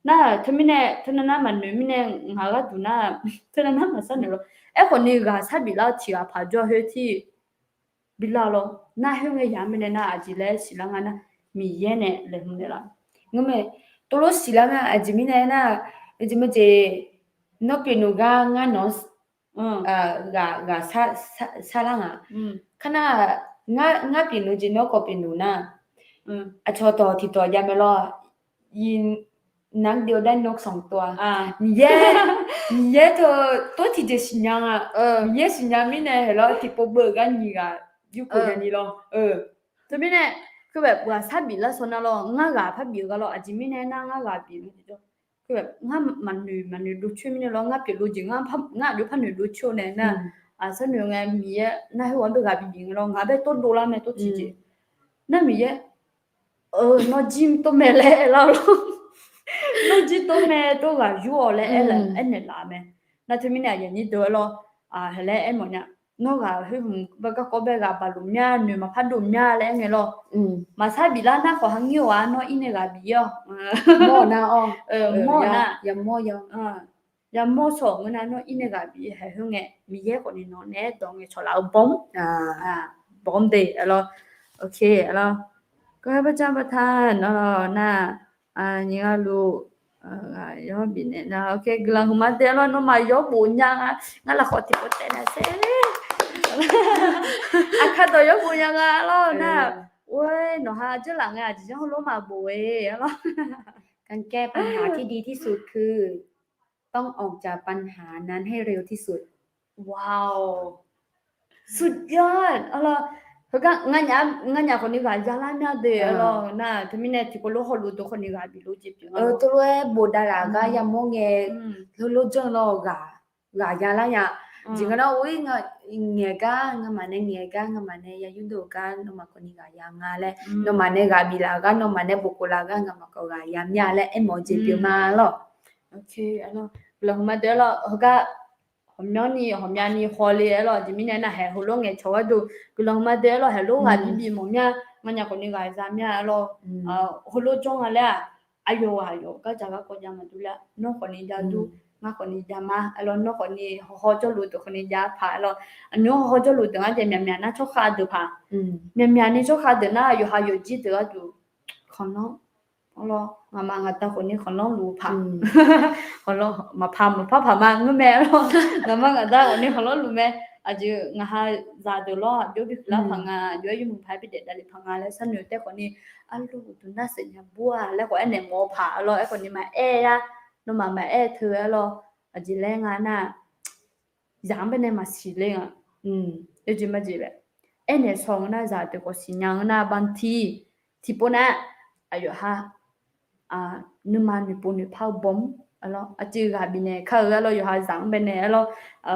nar, teumirnae teunav nar maqnoeq mirnae ngaq gharduq nar, teunav nar maqsharnoeq lawr. Aerkhawf ni ghaq sar bif lar-eu tiq ghaq paq jawr khoer tir bi lar lawr. Nar khoerngae yaq-anr mirnae nar aqjeq laer siqlar nga nar, Miqyaer nae laeqhmq naeqlaf. Ngeurmae, tov lof siqlar nga. Aqjeq mirnae nar, aqjeq maqjeq, nawr pyeuf nmr gar ngar nawq ghaq, ghaq sar lar nga. Kar nar, ngar pyeuf nmr jeq nawr khawf pyeuf nmr nar, aqcawq dawq tiqdawq jav mae lawr. Ngar deuv-eu dar nawr sanqtov-a. Miqyaer, Miqyaer teu tov tiqjeq siqnya nga. Miqyaer siqnya mirnae haeq lawr tiqpov beu-euq gar nyiq ghaq yurkhof nya ni lawr. Teumirnae, khoer bae ghaq sar bif lar shaw nar lawr, ngar ghaq par bif-eu gar lawr. Aqjeq mirnae nar ngar ghaq bif-eu, ngar maqnoeq maqnoeq dovcoer mirnae lawr, ngar pyeufluf jeq ngar aqjox par noeq dovcoer-eu nae nar, aqsar noeq ngae Miqyaer nar khoerghaq-anr bae ghaq bif bif nga lawr, ngaq bae tov dovlar mae tov tiqjeq. Nar Miqyaer, nawr jir tov mae laer aer lar lawr. Nawr jir tov mae tov ghaq yur-awq laer aer naeqlaf mae. Nar teumirnae aqyuif aqnyir deuq-aer lawr, haeq laer aermawf nya. Nawr ghaq khoer hmq bae garkawv bae ghaq baq luf mya, noeq maqpar dov mya laer aer ngae lawr. Maqsar bif lar nar khawf ha ngir-awq-a, nawr ir nae ghaq bif-awq. Mawr-awq nar, mawr-awq nar, yamawr shawq ngeur nar, nawr ir nae ghaq bif haeq khoerngae Miqyaer khawfni nawq naeq-aer dawq ngae cawq laf-eu bawm, bawm de aer lawr. Ok, aer lawr. ก็ให้พระเจ้าประทานเนาะนะ nyiq ghaq luf, yawr bifnaeq nar, ok, guiqlanq hmq ma de aer lawr, nawmaf yawr bof nya nga, ngar lafkhawf tiqpov taev nae sher. Aqkar dawq yawr bof nya nga aer lawr nar, oe, nawq ha jeurlaf ngae aqjeq janr heulof maqbof-e aer lawr. การแก้ปัญหาที่ดีที่สุดคือต้องออกจากปัญหานั้นให้เร็วที่สุด Wow, สุดยอด aer lawr. Heugar nganyaf khawfni ghaq yalar mya de aer lawr nar, teumirnae tiqpov lof hawluf deuq khawfni ghaq bif lof jeq pyeuf nga. Tov lof-aer bofdav laf gar yamawr ngae, heulof janr lawr ghaq, ghaq yalar nya. Jeq nga nar, or, ngaeq gar ngamaf nae, ngaeq gar ngamaf nae ya yurdov-eu gar nawmaf khawfni ghaq ya nga laer, nawmaf nae ghaq bif laf-eu gar, nawmaf nae bofkhof laf-eu gar ngamaf khawf ghaq ya mya laer aermawf-eu jeq pyeuf ma lawr. Guiqlanq hmq ma de aer lawr. Heugar hawqmyanrni hawqmyani hawle aer lawr. Aqjeq mirnae nar haeq heulof ngaeqcawq gharduq guiqlanq hmq ma de aer lawr. Haeq lof ghaq bibif mawf mya, nganyaf khawfni ghaq za mya aer lawr. Heulof janr nga laer-aq, aqyawf ghaq yawf gardzaq garkawv jav maqdur laer, nawr khawfni jav dur, ngar khawfni jav ma aer lawr. Nawr khawfni hawhaw jawrluf deuq khawfni jav paq aer lawr. Aqnymr hawhaw jawrluf deuq ngar jaeq myaqmyaq nar tsawrkhav deuq paq. Myaqmyaq ni tsawrkhav deuq nar yawqha yawqjir deuq gharduq khanqlanr aer lawr. Ngaqma ngaqda khawfni khanqlanr luf paq. Khanqlanr maqpaq maqpar paq ma ngeur mae aer lawr. Ngaqma ngaqda khawfni khanqlanr luf mae. Aqjeq ngaq ha zaqdeuq lawr, aqjox bi huiqlar paq nga, aqjox-aer yawmuiq paq-aer bidaef davlef paq nga laer sharnoeq taef khawfni, arluf uqduq nar saef nya bur-a laer khawf aernaeq mawf-eu paq aer lawr. Aerkhawfni maqaer-a, nawmaf maqaer teu aer lawr. Aqjeq laer nga nar, zaq-anr baenae maqsiq ler nga. Yawjeq majeq bae aernaeq shaw ngeur nar, zaqdeuq khawf siqnya ngeur nar, banti tiqpov nar, aqyawf ha nuima noeqpov noeqpar-eu bawm-anr aer lawr, aqcuiv ghaq bifnaeq kar-eu aer lawr, yawqha zaq-anr baenae aer lawr,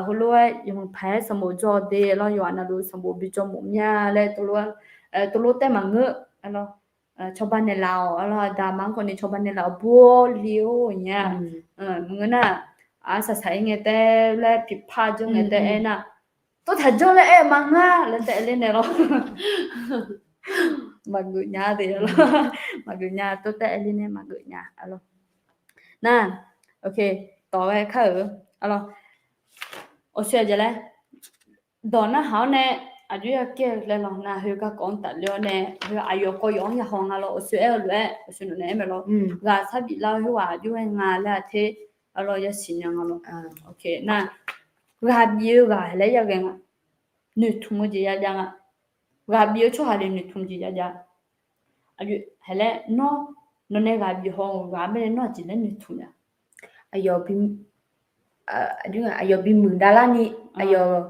heulof-aer yawmuiq paq-aer sanqbof dzaw de aer lawr, yawqha navluf sanqbof bi dzaw mawf mya laer tov lof taev maqngeur aer lawr, cawba naeqlaf-awq aer lawr, aqda aqma-anr khawfni cawba naeqlaf-awq bur-awr li-or nya. Maqngeur nar, arsaq saq-ir ngae taef laer piqpar jawr ngae taef aer nar, tawrtaq jawr laer aer-eu ma ngar laer taef ler naeq lawr. Maqgeuf nya de aer lawr. Maqgeuf nya, tawrtaev aer ler nae maqgeuf nya aer lawr. Nar, ok, tawq ghae kar-euq aer lawr. Awqshoe aqjeq laer, dawq narhaq-awr nae aqjox ya kaer-eu laer lawr nar, heu garkawv-anr tafler-awr nae, heu aqyawf kawv yawf-anr ya haw nga lawr, awqshoe aer-eu lof-aer awqshoe nawq naeq-aer mae lawr. Ghaq sar bif lar-eu khoerghaq aqjox ghae nga laer-aq ter, aer lawr, yasiq nya nga lawr. Nar, ghaq bif-eu ghaq laer yaghae nga. Noeqtmq-eu jeq yajav nga. Ghaq bif-eu tsawrhaq le noeqtmq jeq yajav. Aqjox haeq laer nawr, nawq nae ghaq bif haw-euq ghaq-anr baenae nawr aqjeq laer noeqtmq nya. Aqyawf bi, aqyawf bimuiq davlarni, aqyawf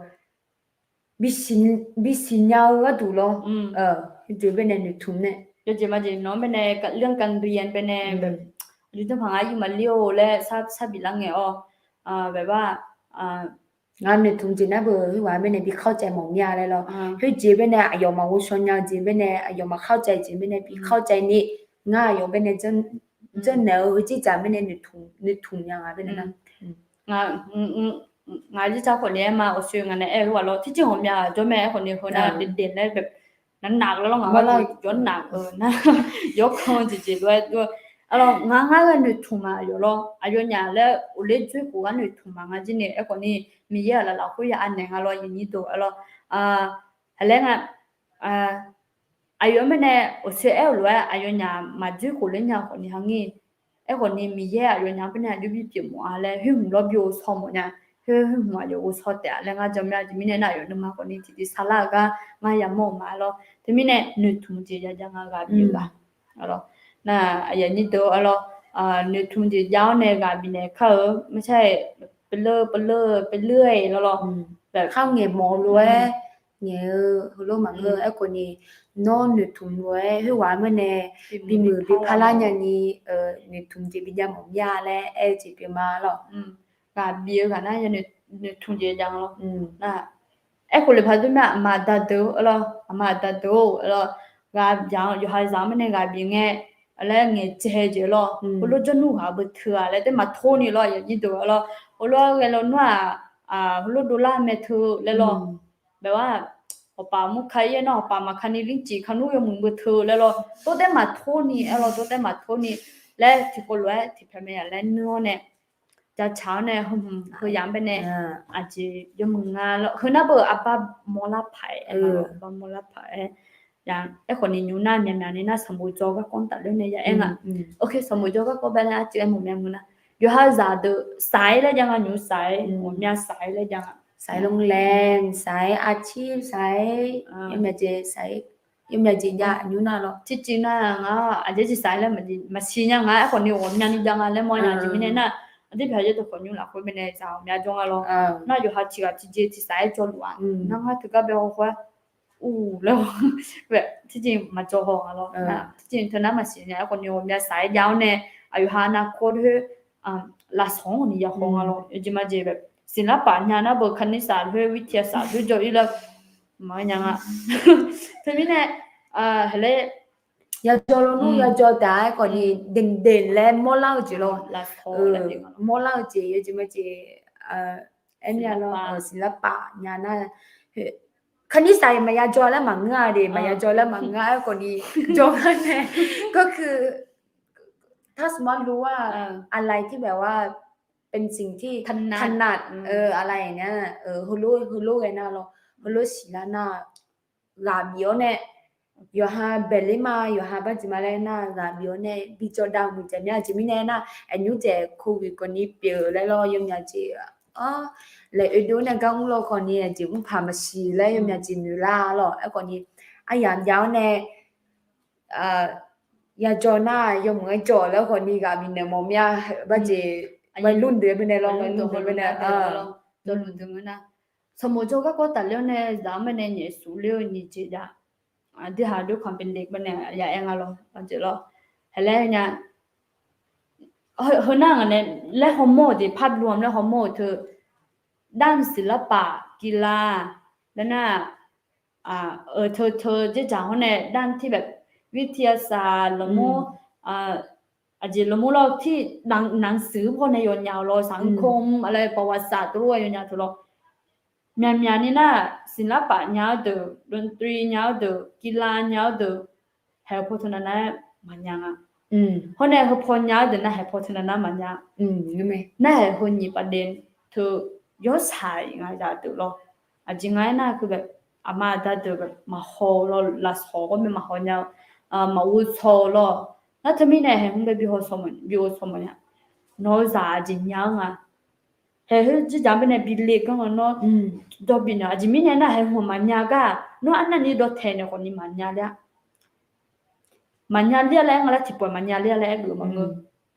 bisiq nya-eu gharduq lawr. Yawjeq baenae noeqtmq nae, yawjeq majeq nawq-anr baenae เรื่องการเรียน baenae, aqjox janrpaq ngar yur maqler-or laer sar bif lar ngae-awr, แบบว่า Ngar noeqtmq jeq nar beu khoerghaq-anr baenae bi เข้าใจ mawf mir-a laer lawr. Khoerjeq baenae aqyawf maqghovshaw nya-eu jeq baenae, aqyawf maq เข้าใจ jeq baenae bi เข้าใจ ni, ngar aqyawf baenae janrnaeq-eu heu jirdzaq baenae noeqtmq nya nga baenae nar. Ngaq jirdzaq khawfni aer ma, awqshoe ngaq nae aer-eu khoerghaq lawr, tirjir ghawqmya jawr mae. Aerkhawfni heu nar daef daef laer navnav lawr, ngaq lar yawr naq-eu nar, yawr kan-eu jeqjeq lof-aer, ngar ngar ghae noeqtmq ma aqyawf lawr, aqyawfnyaf laer uqler dzoer khof gar noeqtmq ma ngar jir ni. Aerkhawfni Miqyaer-aq laf lafkhoer ya anaeq nga lawr, yanyir deuq aer lawr. Haqlaer nga, aqyawf mirnae awqsoer aer-eu lof-aer aqyawfnyaf maqdzoer khof ler nya khawf ni ha ngir. Aerkhawf ni Miqyaer aqyawfnyaf-anr baenae aqjox bi pyeuf mawf-a laer khoer hmq lawr bi ghovshaw mawf nya. Khoer khoer hmq aqyawf ghovshaw taef-a laer ngar jan mya. Aqjeq mirnae nar aqyawf nuima khawf ni tiqtiv sarlar-eu gar ngar yamawr-eu ma lawr. Teumirnae noeqtmq jeq jav jav nga ghaq bif-eu ghaq. Nar aqyuif aqnyir deuq-a lawr, noeqtmq jeq jav-awr nae ghaq bifnaeq kar-eu maqshar-iq, pevleur pevleur pevleur-aer lawr lawr. Khar ngaeq mawf-eu lof-aer ngaeq-eu heulof maqngeur-eu. Aerkhawf ni nawr noeqtmq lof-aer khoerghaq-anr baenae bimuiq bi parlar nyani noeqtmq jeq bi jav mawf mya laer aer-eu jeq pyeuf ma lawr. Ghaq bif-eu ghaq nar ya noeqtmq jeq jav nga lawr. Aerkhawf lef paq deur mya aqma aqda deuq-a lawr, aqma aqda deuq-a lawr, ghaq bif-anr yawqha zaq-anr baenae ghaq bif ngae laer ngaeqcae jeq lawr. Heulof jawrnmr ghaq beu teu-a laer taef maqtor ni lawr, aqyuif aqnyir deuq-a lawr. Heulof-aer ghae lawnmr-aq, heulof dovlar mae teu laer lawr. แบบว่า hawqpaq mur ka ir-aer nar hawqpaq maqka ni lir cif ka nmr yawmuiq beu teu laer lawr. Tov taef maqtor ni-aer lawr, tov taef maqtor ni laer tiqkawv lof-aer tiqpyaeq mae ya laer nuir-awr nae jacaq-awr nae heu yamq-anr baenae aqjeq yawmuiq nga lawr. Heu nar beu aqbar mawrlar paq-aer, aqbar mawrlar paq-aer. Aerkhawf ni nymr nar myaqmyaq ni nar sanqbof jawr garkawv tafler nae ya aer nga. Sanqbof jawr garkawv bae nae arcuiv aer mawf mya ngeur nar, yawqha zaqdeuq saq-aer laer jav nga, nymr saq-aer, ghawqmya saq-aer laer jav nga. Saq-aer โรงแรม, saq-aer อาชีพ, saq-aer yawmyaq jeq, saq-aer yawmyaq jeq jav nymr nar lawr. Tiqjeq nar ngar aqjeq jeq saq-aer laer maqsiq nya nga. Aerkhawf ni ghawqmya ni jav nga laer mawr nya. Aqjeq mirnae nar, aqdirpyaq yaerdawq khawf nymr lafkhoer baenae zaq ghawqmya jawr nga lawr. Nar yawqha tiqghaq tiqjeq tiqsaq-aer jawrluf-a. Nar ngar teugar bae haw khoer-aer ur laer tiqjeq maqjawr haw nga lawr. Tiqjeq teunar maqsiq nya. Aerkhawf ni ghawqmya saq-aer jav-awr nae aqyawf ha nav kawr khoer lafsawq-anr ni ya haw nga lawr. Yawjeq majeq ศิลปะ nya nar beu คณิตศาสตร์ khoer วิทยาศาสตร์ khoer jawr-ir laer maqaer nya nga. Teumirnae haqlaer yajawr lawnmr yajawr taf-aer khawf ni เด่นๆ laer mawrlar-eu jeq lawr. Mawrlar-eu jeq yawjeq majeq aer mir-a lawr. ศิลปะ nya nar คณิตศาสตร์ maqya jawr laer maqngeur-a de, maqya jawr laer maqngeur-a. Aerkhawf ni jawr gar nae ก็คือถ้าสมมติรู้ว่าอะไรที่แบบว่าเป็นสิ่งที่ถนัด อะไรอย่างเงี้ย heulof heulof ghae nar lawr, heulof siqlar nar ghaq bif-awr nae yawqha baeqler ma, yawqha barjeq ma laer nar ghaq bif-awr nae bi jawr dav muiq taef mya. Aqjeq mirnae nar aqnymr dzaeq โควิด khawf ni pyeuf laer lawr, yawmyaq jeq laeq oedov nae gar mr lawr khawf ni aqjeq mrpaq maqsiq laer yawmyaq jeq noeqlar lawr. Aerkhawf ni aryamq jav-awr nae yajawr nar yawmuiq-aer jawr laer khawf ni ghaq bifnaeq mawf mya. Barjeq วัยรุ่น deuq-aer baenae lawr, วัยรุ่น deuq baenae lawr. Sanqbof jawr garkawv tafler-awr nae zaq-anr baenae nyaefsuf ler-eu nyiq jeq jav. Aqdui haq dov ความเป็นเด็ก baenae ya aer nga lawr, aqjeq lawr. Haqlaer nya heunar ngaq nae laer hawmawr-euq jeq ภาพรวม laer hawmawr-euq teu ด้านศิลปะ กีฬา laer nar, teu teu dzerdzaq hawr nae ด้านที่แบบ วิทยาศาสตร์ lawrmawr, aqjeq lawrmawr lawr ที่หนังสือ paw nae yawnyaf-eu lawr, สังคม อะไร ประวัติศาสตร์ teulof-aer yawnyaf teu lawr. Myaqmyaq ni nar ศิลปะ nya-awr deuq, ดนตรี nya-awr deuq, กีฬา nya-awr deuq, haeq paw teu nav nar maqnya nga. Hawr nae heu paw nya-awr deuq nar haeq paw teu nav nar maqnya. Nar haeq heu nyiq paf daef teu yawshaq-iq nga zaq deuq lawr. Aqjeq nga aernar, aqma aqda deuq maqhaw-eu lawr, lafsawq ghawrmawr maqhaw nya-eu, maqghovshaw-eu lawr. Nar teumirnae haeq hmq bae bi ghovshaw mawf nya. Nawq-eu zaq aqjeq nya-anr nga. Haeq heu dzerdzaq baenae bi le ganr nga nawr, dawq bifnaeq aqjeq mirnae nar haeq hmq maqnya gar nawr arnavni dawqtaeq naeq khawf ni maqnya ler-a. Maqnya ler-a laer aer nga lar, tiqpawf maqnya ler-a laer aer geuf maqngeur.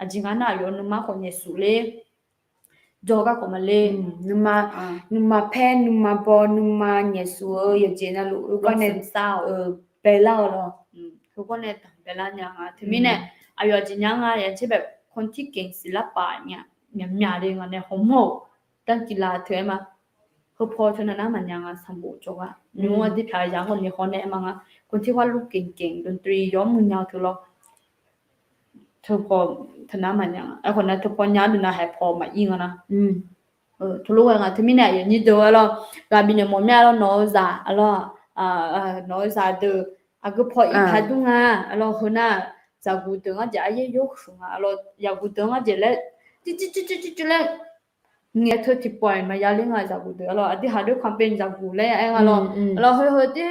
Aqjeq nga nar aqyawf nuima khawf nyaefsuf ler, jawr garkawv maqler. Nuima paer nuima baw nuima nyaefsuf-eu yawqjeq navluf-eu garnae baelar-eu lawr. Heu garnae tanq baelar nya nga. Teumirnae aqyawf aqjeq nya nga ya jir bae คนที่เก่งศิลปะ nya, myaqmyaq le nga nae hawmawr-euq ด้านกีฬา teu aer ma. Heu paw teu nav nar maqnya nga sanqbof jawrgar. Nymr aqdui pyaq ya-anr khawf ni haw nae aer ma nga. คนที่วาดรูปเก่งๆ ดนตรี yawmuiq nya-eu teu lawr. Teu paw teu nav maqnya nga. Aerkhawf nav teu paw nya-awr deuq nav haeq paw maqir nga nar. Teulof ghae nga teumirnae aqyuif aqnyir deuq-a lawr, ghaq bifnaeq mawf mya lawr, nawq-eu zaq-a lawr, nawq-eu zaq deuq aqgeu paw ir paq dur nga-a lawr, heu nar zaqguq deuq ngar jeq aryaer yawhuiq nga-a lawr, zaqguq deuq ngar jeq laer, civcivcivciv laer ngaeq teu tiqpawf-iq maqya ler nga zaqguq deuq-a lawr, aqdui haq dov ความเป็น zaqguq laer aer nga lawr, lawr heu heu tir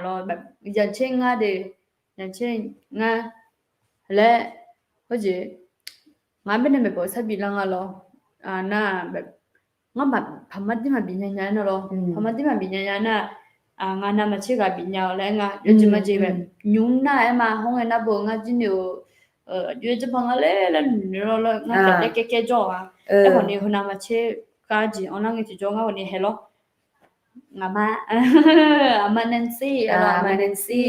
aqlawr อย่างเช่น ngar de, อย่างเช่น ngar laer, khoerjeq ngar mirnae maeqbawq sarbif lar nga lawr, nar, ngar paqmar dir maqbif nya nya-aer nar lawr, paqmar dir maqbif nya nya nar, ngar navmaqtser ghaq bif nya-awq laer aer nga. Yawjeq majeq nymq nar-aer ma hawr ngae nar bo ngar jir ni-euq aqjox-aer janrma nga laer laer noeq lawr laer ngar taef laer kaer kaer jawr-aq, aerkhawf ni heu navmaqtser kar jeq anrlar ngae tiqjawr ngar khawf ni hae lawr. Ngaqma, aqma Nancy, aqlawr aqma Nancy,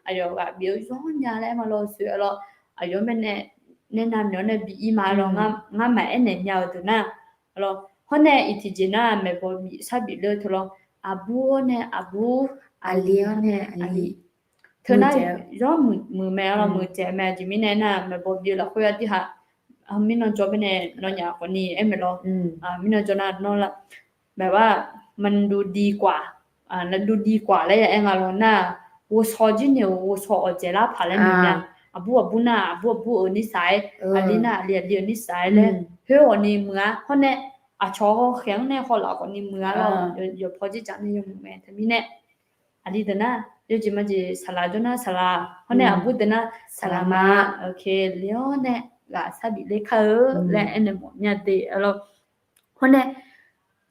aqyawf ghaq bif-eu yawr nya laer aer ma lawr, soeq aqlawr, aqyawf mirnae nae navmyawf nae bi-ir ma lawr, ngar maqaer naeq nya-euq deuq nar, aqlawr hawr nae iq tiqjeq nar maeqbawq bif sarbif ler-eu teu lawr, aqbur-awr nae aqbur, aqli-awr nae aqli, teu nar yawr muiq mae, aqlawr muiqdzaeq mae. Aqjeq mirnae nar maeqbawq bif-eu lafkhoer ardirhaq, mirnan jawr mirnae nawnyaf khawf ni aer mae lawr, mirnan jawr nar nawr la maeq-a, มันดูดีกว่า, มันดูดีกว่า laer ya aer nga lawr nar, ghovshaw jir naeq-euq ghovshaw awqdzaeq lar paq laer noeq nya. Aqbur aqbur nar aqbur aqbur-euq nirsaq-aer, aqli nar aqli aqli-euq nirsaq-aer laer khoer khawf ni muiq-a. Hawr nae aqcawq hawkhaeq-anr nae hawlaf khawf ni muiq-a lawr, yawqpaw jir jaq nae yawmuiq mae. Teumirnae aqli deuq nar yawjeq majeq saqlaq jawr nar saqlaq, hawr nae aqbur deuq nar saqlaq ma, le-awr nae ghaq sarbif ler kar-eu laer aernaeq mawf mya de, aqlawr. Hawr nae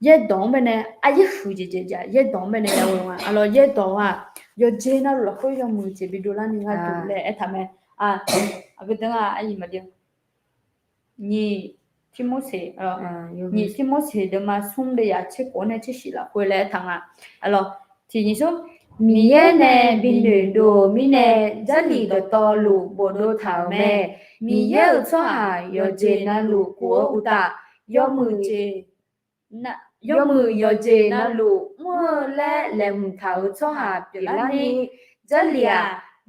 yaerdawq-anr baenae aryaer huiq jeq jeq jeq yaerdawq-anr baenae ya ghoe nga, aqlawr yaerdawq-aq yawqjeq navluf lafkhoer yawmuiq jeq bi dovlar ni gharduq laer aertaq mae. Aqgeu deuq-aq aqyuif maqdeuv, nyiq Tirmorseq, nyiq Tirmorseq deuvma smr deuvyaq tserkhof-awr nae tsershif lafkhoer laer aertaq nga. Aqlawr tiq nyiq smr, Miqyaer nae bi noeqdov-euq mirnae Jarlif dawqtawvluf bofdov taq-euq mae. Miqyaer-euq tsawrhaq yawqjeq navluf kuf-eu uqtaf, yawmuiq jeq yawmuiq yawqjeq navluf mr-eu laer laeqhmq taq-euq tsawrhaq pyeuflarni, Jarlif-aq,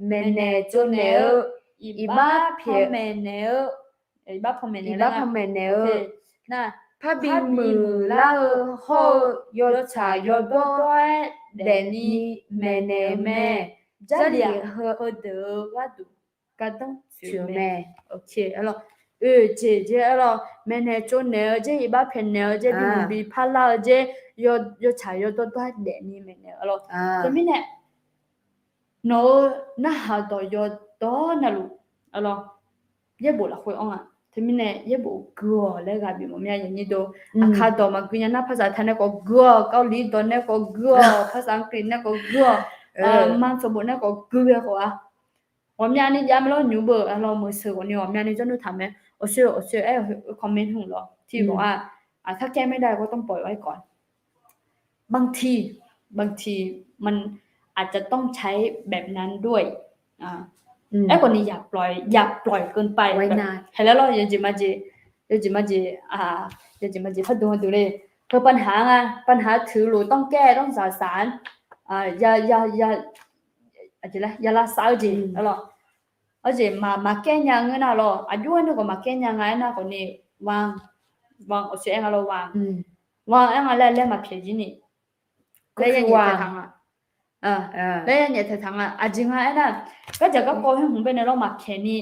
maeqnaeq tsovnaeq-eu, iqbax pyaeq, iqbax panmaeq naeq-eu, parbi muiqlar-eu hawr-eu yawtsaq yawdawr dawr-aer daefni maeqnaeq-eu mae. Jarlif-aq heudeuq-eu gharduq gardanr tsoeq-eu mae. Oe jeq jeq aerlawr, maeqnaeq tsovnaeq-eu jeq, iqbax pyaeqnaeq-eu jeq, bimuiq bi parlar-eu jeq, yawtsaq yawdawr dawr-aer daefni maeqnaeq-eu aqlawr. Teumirnae nawq-eu narhaq dawq yawdawr navluf, aqlawr, yaerbof lafkhoer anr-aq, teumirnae yaerbof gui-awq laer ghaq bif mawf mya yawnyir dov. Aqkaq dawq maqgui nya nar ภาษาไทย nae khawf gui-awq, เกาหลี dawq nae khawf gui-awq, ภาษาอังกฤษ nae khawf gui-awq, manr tsawqbof nae khawf gui-awq ghawf-a. Ghawqmyani jav mae lawr nymq beu, aqlawr meuq seuq khawf ni ghawqmyani jawrnmr taq mae. Awqsoer awqsoer aer-eu comment hmq lawr tiq ghawq-a, aqkar kaer maer dav-eu gawr tanrpawf-aer kawf-a บางที บางทีมันอาจจะต้องใช้แบบนั้นด้วย aerkhawf ni อย่าปล่อยเกินไป haeq laer lawr, yawjeq majeq, yawjeq majeq, yawjeq majeq pardmq heudeuq le, heu ปัญหา nga, ปัญหา teulof tanrkaer tanrzaq saq-anr ya lavsav-eu jeq aqlawr. Arjeq maq, maqkaer nya ngeur nar lawr, aqjox-aer nuikhawf maqkaer nya nga aernar khawfni, วาง, วาง awqsoer aer nga lawr, วาง, วาง aer nga laer laer maqpyaeq jir ni. Laer ya nyaef taeq taq nga. Laer ya nyaef taeq taq nga. Aqjeq nga aernar, gardzaq garkawv heu hmq baenae lawr maqpyaeq ni,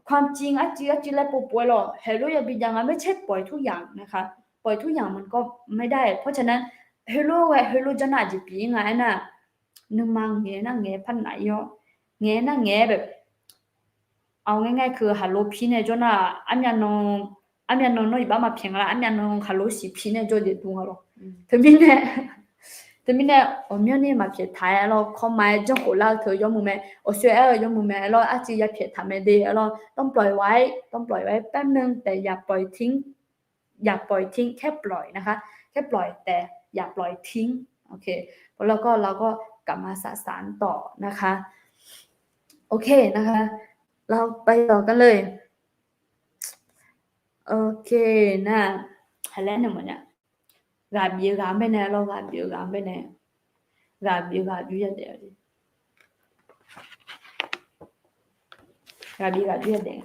ความจริง arcuiv arcuiv laer povpov-aer lawr, เหตุรู้อย่าไปเดา nga, ไม่ใช่ปล่อยทุกอย่างนะคะ ปล่อยทุกอย่างมันก็ไม่ได้ เพราะฉะนั้น heulof ghae heulof janr nar aqjeq pyeuf-ir nga aernar, nuima ngaeq nar ngaeq par nav-ir-awr, ngaeq nar ngaeq-aer แบบ เอาง่ายๆ คือ khaqlo pir nae jawr nar, armyav nan, armyav nan nawr iqbax maqpyaeq nga laer, armyav nan khaqlo siq pir nae jawr jeq dur nga lawr. Teumirnae, teumirnae ghawqmyanrni maqpyaeq taq-aer lawr, ความหมาย janrkhof lar-eu teu yawmuiq mae, awqsoer aer-eu yawmuiq mae lawr, arcuiv yapyaeq taq mae de lawr, ต้องปล่อยไว้ ต้องปล่อยไว้ แป๊บนึง แต่อย่าปล่อยทิ้ง อย่าปล่อยทิ้ง แค่ปล่อยนะคะ แค่ปล่อย แต่อย่าปล่อยทิ้ง โอเค แล้วก็เราก็กลับมาสะสานต่อนะคะ โอเคนะคะ เราไปต่อกันเลย โอเคนะ haq laer nae mawfnya, ghaq bif-eu ghaq-anr baenae lawr, ghaq bif-eu ghaq-anr baenae, ghaq bif-eu ghaq dur yadaef, ghaq bif ghaq dur yadaef,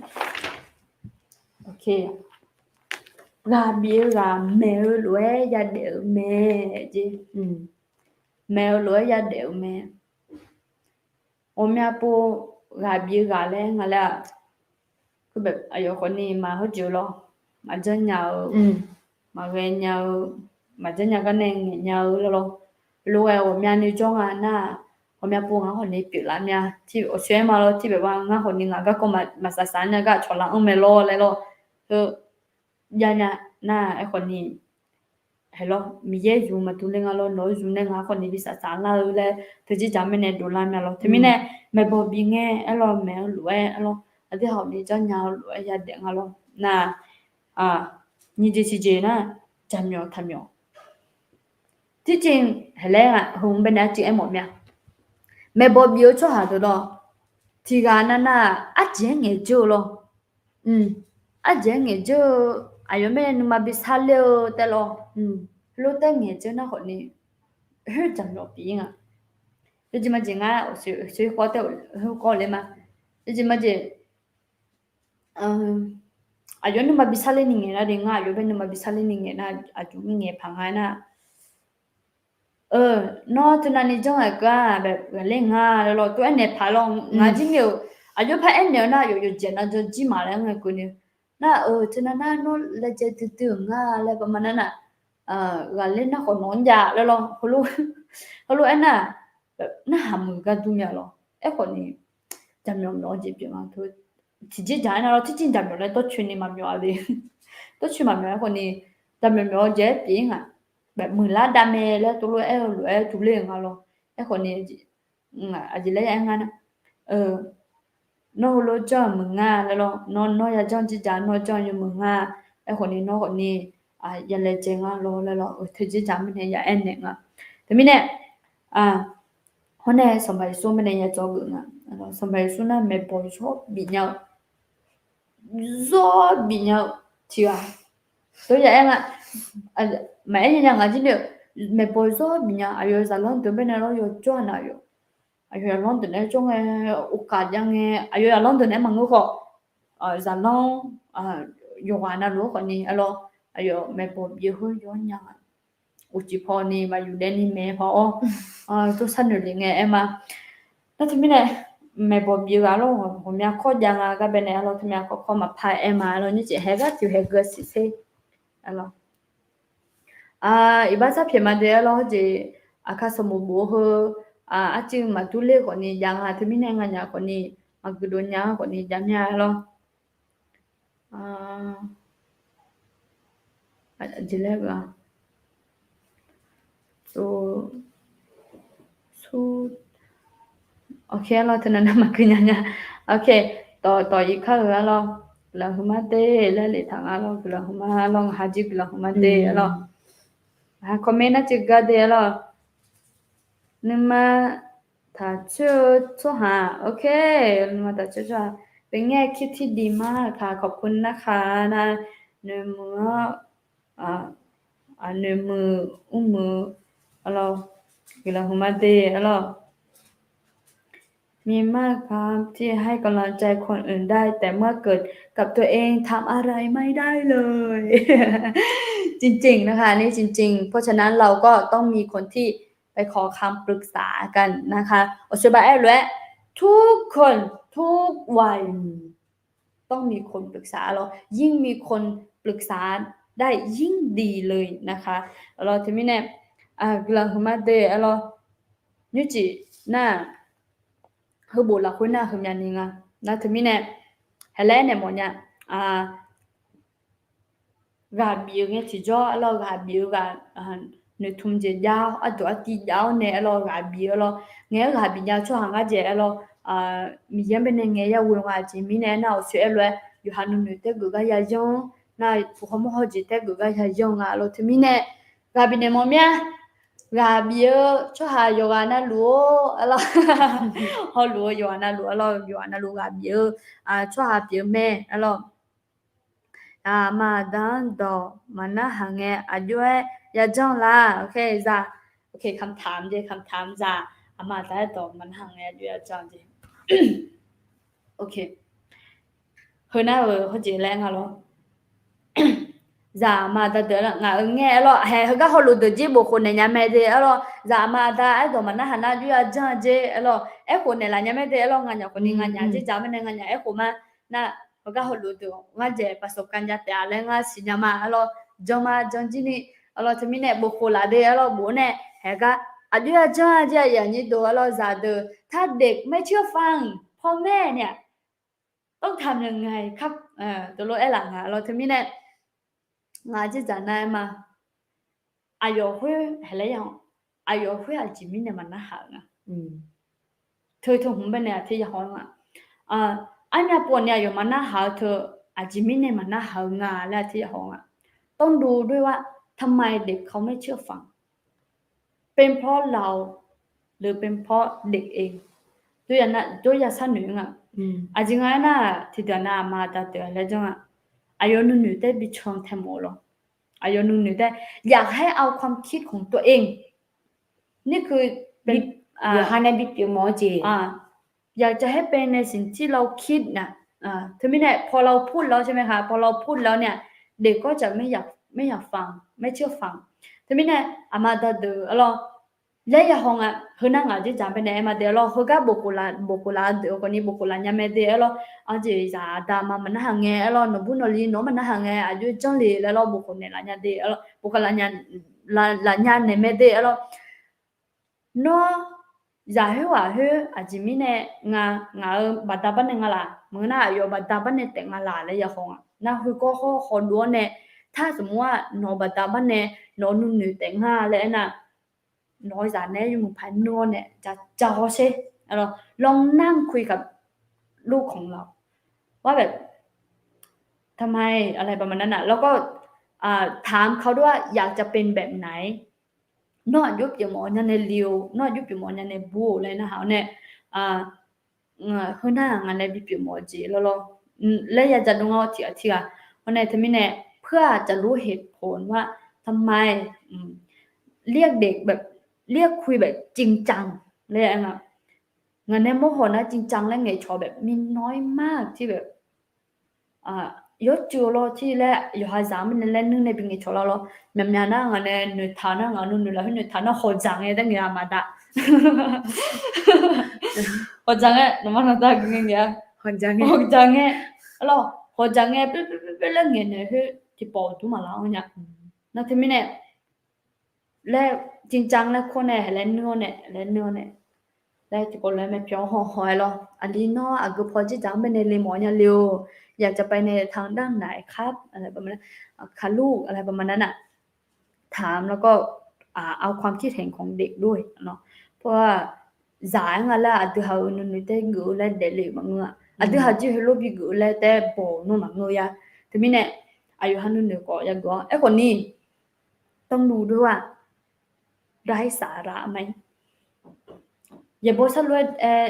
ghaq bif-eu ghaq maeq-eu lof-aer yadaef-eu mae, maeq-eu lof-aer yadaef-eu mae. Ghawqmya pov ghaq bif-eu ghaq laer nga laer-aq, aqyawf khawfni maq hawjeq-eu lawr, maqjanr nya-eu, maqghae nya-eu, maqjanr nya gar nae ngaeq nya-eu laer lawr. Lof-aer ghawqmyani jawr nga nar, ghawqmya pov ngar khawfni pyeuflar mya, awqsoer aer ma lawr, ที่แบบว่า ngar khawfni ngaq garkawv maqsaq saq nya gar aqcawq lar-anr mae lawr laer lawr. Heu jav nya nar aerkhawfni, hae lawr, Miqyaer zmq maqdur le nga lawr, nawq-eu zmq nae ngaq khawfni bi saq saq lar-eu laer teujeq jaq mirnae dovlar mya lawr. Teumirnae maeqbawq bif ngae aer lawr, maeq-eu lof-aer aer lawr, aqdui hawq ni janrnya-eu lof-aer yadaef nga lawr nar, nyiq jeq siq jeq nar, jaqmyawf taqmyawf. Tircin hae laer-aq, heu-anr baenae arcuiv aermawf mya, maeqbawq bif-eu tsawrhaq deuq lawr, tiqghaq navnav-aq arjeq-aer ngaeqdzeur-eu lawr. Arjeq-aer ngaeqdzeur-eu, aqyawf mirnae nuima bi sarler-eu taev lawr. Heulof taev ngaeqdzeur nar khawfni, khoer jaqmyawf pyeuf-ir nga. Yawjeq majeq ngar, khoer kawv tae, khoer kawv le ma. Yawjeq majeq, aqyawf nuima bi sarler ni ngaeq nar de, ngar aqyawf bae nuima bi sarler ni ngaeq nar, aqjox mirngaeq paq nga aernar, nawr teunav ni janr-aer keuv-a, ghaqler nga laer lawr tov-aer naeq paq lawr. Ngaq jir ni-euq, aqjox par aernaeq-eu nar, yawqjeq nav jawr jir maq laer ngae keuvni, nar-euq teunav nar nawr laejae duidui-euq nga laer baqma nar nar, ghaqler nar khawf nawq-anr jav laer lawr. Heulof aernar, narhaq muiq gar dur mya lawr. Aerkhawfni, jaqmyawf myawf-eu jeq pyeuf nga. Tiqjeq jaq aernar lawr, tircin jaqmyawf laer tawrcoeni maqmyawf-a de. Tawrcoeni maqmyawf aerkhawfni, jaqmyawf myawf-eu jeq-aer pyeuf-ir nga. Muiqlar dav mae laer tov lof-aer-eu lof-aer tuvler-eu nga lawr. Aerkhawfni, aqjeq laer ya aer nga nar, nawr heulof janr-eu muiq nga laer lawr, nawr nawr ya janr jir jaq, nawr janr yawmuiq nga. Aerkhawfni nawr khawfni ya laejae nga lawr laer lawr, teujeq jaq mirnae ya aernaeq nga. Teumirnae, hawr nae Sanqpaq Yeqsur mirnae ya dzawgeuf nga. Sanqpaq Yeqsur nar maeqbawq zawr bif nya-eu, zawr bif nya-eu tiqghaq, tov ya aer nga, maqaer nya nya ngaq jir ni-eu, maeqbawq zawr bif nya, aqyawf zaqlanr deuq baenae lawr yawjawr-a nar yawf, aqyawf zaqlanr deuq nae jawr ngae, okaq jav ngae, aqyawf zaqlanr deuq nae maqngeur khawf, zaqlanr yawqghaq navluf-anr khawfni aer lawr, aqyawf maeqbawq bif-eu khoer yawr nya nga. Uqcif pawni maqyuf daef ni maeq paw-awr, tov sharnoeq lef ngae aer ma. Nar teumirnae, maeqbawq bif-eu ghaq lawr, ghawqmya kawr jav nga gar baenae aer lawr, teumya kawr kawr maqpar aer ma aer lawr, nymrcif hae gar tiq hae geu siq ser aer lawr. Iqbax sar pyaeq ma de aer lawr, hawjeq aqkar sanqbof bof-eu heu, arcuiv maqdur ler khawfni jav nga, teumirnae nganyaf khawfni, maqgeuf dov nya-anr khawfni jav mya aer lawr. Jeq laer-a, so, so, ok aer lawr, teunav nar maqgui nya nya. Ok, tawq tawq ir kar-eu aer lawr, guiqlanq huiqma de laer lef taq nga lawr, guiqlanq huiqma lawr, ngaq ha jir guiqlanq huiqma de aer lawr. Comment nar cuiv gar de aer lawr. Nuima taqcoer-eu tsawrhaq, ok, nuima taqcoer tsawrhaq, เป็นไง คิดที่ดีมากค่ะ ขอบคุณนะคะ nar, noeqmuiq-anr, noeqmuiq mrmuiq aer lawr, guiqlanq huiqma de aer lawr. มีมากครับ ที่ให้กำลังใจคนอื่นได้ แต่เมื่อเกิดกับตัวเองทำอะไรไม่ได้เลย จริงๆ นะคะ อันนี้จริงๆ เพราะฉะนั้นเราก็ต้องมีคนที่ไปขอคำปรึกษากันนะคะ Oqsoerbaq aer-eu lof-aer, ทุกคน ทุกวัย ต้องมีคนปรึกษา เรายิ่งมีคนปรึกษาได้ยิ่งดีเลยนะคะ Arlawr teumirnae, guiqlanq huiqma deuq arlawr, nymrcif nar, heubof lafkhoer nar heumyavni nga. Nar teumirnae, haeqlaer naeq mawfnya, ghaq bif-eu ngae tiqjawr arlawr, ghaq bif-eu ghaq, noeqtmq jeq jav-awr, ardawq artiv jav-awr nae arlawr ghaq bif-eu arlawr, ngaeq-aer ghaq bif nya-eu tsawrhaq ngar jaeq arlawr, Miqyaer baenae ngae yaghoe nga. Aqjeq mirnae aernar, oqsoer aer lof-aer, yawqha nuinoeq taergeuf gar yayanr, nar, puq hawmawr hawjeq taergeuf gar yayanr nga arlawr. Teumirnae, ghaq bifnaeq mawf mir-a. Ghaq bif-eu tsawrhaq yawqghaq navluf-or arlawr, hawluf-eu yawqghaq navluf arlawr, yawqghaq navluf ghaq bif-eu tsawrhaq pyeuf-eu mae arlawr. Aqma aqda-anr dawq maqnarhaq ngae aqjox-aer yajanr la. คำถาม jeq, คำถาม zaq. Aqma aqda-aer dawq maqnarhaq ngae aqjox-aer yajanr jeq. Heunar-euq hawjeq laer nga lawr. Zaq aqma aqda deuq ngaq-euq ngae arlawr, haeq heugar hawluf deuq jir bof khof naeq nya mae de arlawr. Zaq aqma aqda aerdawq maqnarhaq nar aqjox-aer yajanr jeq arlawr. Aerkhof naeqlaf nya mae de arlawr. Nganyaf khawfni nganyaf, jirdzaq mirnae nganyaf aerkhof ma. Nar, heugar hawluf deuq ngar jaeq ประสบการณ์ ya taef-a laer ngar siqnya ma arlawr. Janr ma janr jir ni arlawr. Teumirnae bof khof laf de arlawr, bof-awr nae haeq gar aqjox-aer yajanr jeq, aqyuif aqnyir deuq arlawr. Zaqdeuq ถ้าเด็กไม่เชื่อฟังพ่อแม่เนี่ย ต้องทำยังไงครับ teulof aerlaf nga arlawr. Teumirnae, ngaq-euq jirdzaq nar aer ma. Aqyawf khoer haeq laer ya-awq. Aqyawf khoer aqjeq mirnae maqnarhaq-euq nga. Teu teu hmq baenae aqter yahaw nga. Armyav pov ni aqyawf maqnarhaq-eu teu, aqjeq mirnae maqnarhaq-eu nga laer aqter yahaw nga. ต้องดูด้วยว่าทำไมเด็กเขาไม่เชื่อฟัง เป็นเพราะเรา หรือเป็นเพราะเด็กเอง ตัวอย่างนะ ยกตัวอย่าง sharnoeq nga. Aqjeq nga aernar, tiqdeuq nav aqma aqda deuq laer janr-a. Aqyawf nuinoeq tae bi can tae mawf-eu lawr. Aqyawf nuinoeq tae, อยากให้เอาความคิดของตัวเอง นี่คือ yawqha nae bipyeuf mawf-eu jeq, อยากจะให้เป็นในสิ่งที่เราคิดนะ Teumirnae พอเราพูดแล้วใช่ไหมคะ พอเราพูดแล้วเนี่ย เด็กก็จะไม่อยากฟัง ไม่เชื่อฟัง Teumirnae aqma aqda deuq arlawr, laer yahaw nga. Heunar ngaq-euq jirdzaq baenae aer ma de arlawr, heugar bof khof laf, bof khof laf-eu deuq khawfni bof khof laf nya mae de arlawr. Arjeq zaq aqda ma maqnarhaq ngae arlawr, nawqbur nawqli nawq-anr maqnarhaq ngae aqjox janr le laer arlawr, bof khof naeqlaf nya de arlawr, bof khof laf nya naeq mae de arlawr. Nawr zaq khoer ghaq khoer aqjeq mirnae nga, ngaq-euq baqda bar nae nga laq, maqngeur nar aqyawf baqda bar nae taef nga laq laer yahaw nga. Nar heukawr hawr hawdov-awr nae, ถ้าสมมุติว่า nawq-eu baqda bar nae nawq-eu nuinoeq taef nga laer aernar, nawq-eu zaq nae yawmuiq paq nuir-awr nae ja hawsher. ลองนั่งคุยกับลูกของเรา ว่าแบบ ทำไม อะไรประมาณนั้นน่ะ แล้วก็ ถามเขาด้วยว่า อยากจะเป็นแบบไหน Nawr aqjox pyeuf mawf nya nae le-eu, nawr aqjox pyeuf mawf nya nae bur-eu laer narhaq-awr nae, heunar ngaq nae bipyeuf mawf-eu jeq lawrlawr laer ya ja dov nga tiq ghaq tiq ghaq. Hawr nae teumirnae, เพื่อจะรู้เหตุผลว่าทำไม เรียกเด็กแบบ เรียกคุยแบบจริงจัง laer nga. Ngaq nae mawrhaw nar จริงจัง laer ngaeqcawq แบบ มีน้อยมากที่แบบ yawcuiv lawr tir laer yawqha zaq-anr mirnae laer nuir nae bi ngaeqcawq lar lawr. Myaqmyaq nar ngaq nae noeqtaq nar, ngaq nuinoeq lafkhoer noeqtaq nar hawqdzaq ngae taer ngaeq-a maqda. Hawqdzaq ngae nawmaf nawqda gui ngae ngaeq-a. Hawqdzaq ngae, hawqdzaq ngae, arlawr hawqdzaq ngae pyeufpyeuf laer ngaeq naeq khoer tiqpawf dur maqlar-anr nya. Nar teumirnae laer จริงจัง laer kur nae haeq laer nuir-awr nae, laer nuir-awr nae, laer tiqkawv lof-aer mae pyawq haw haw-aer lawr. Aqli nawr aqgeu paw dzerdzaq-anr baenae le mawf nya le-or, อยากจะไปในทางด้านไหนครับ อะไรประมาณนั้น ค่ะลูก อะไรประมาณนั้นน่ะ ถามแล้วก็ เอาความคิดเห็นของเด็กด้วยเนาะ เพราะว่า zaq-aer nga laer aqdui haq-euq nuinoeq taer geuf-eu laer daefle-euq maqngeur-a. Aqdui haq jir heulof bigeuf-eu laer taer baw-euq nar maqngeur-a. Teumirnae aqyawf ha nuinoeq khawf yageuf-anr aerkhawf ni, ต้องดูด้วยว่า ไร้สาระไหม Yaeqbawq sarlof-aer,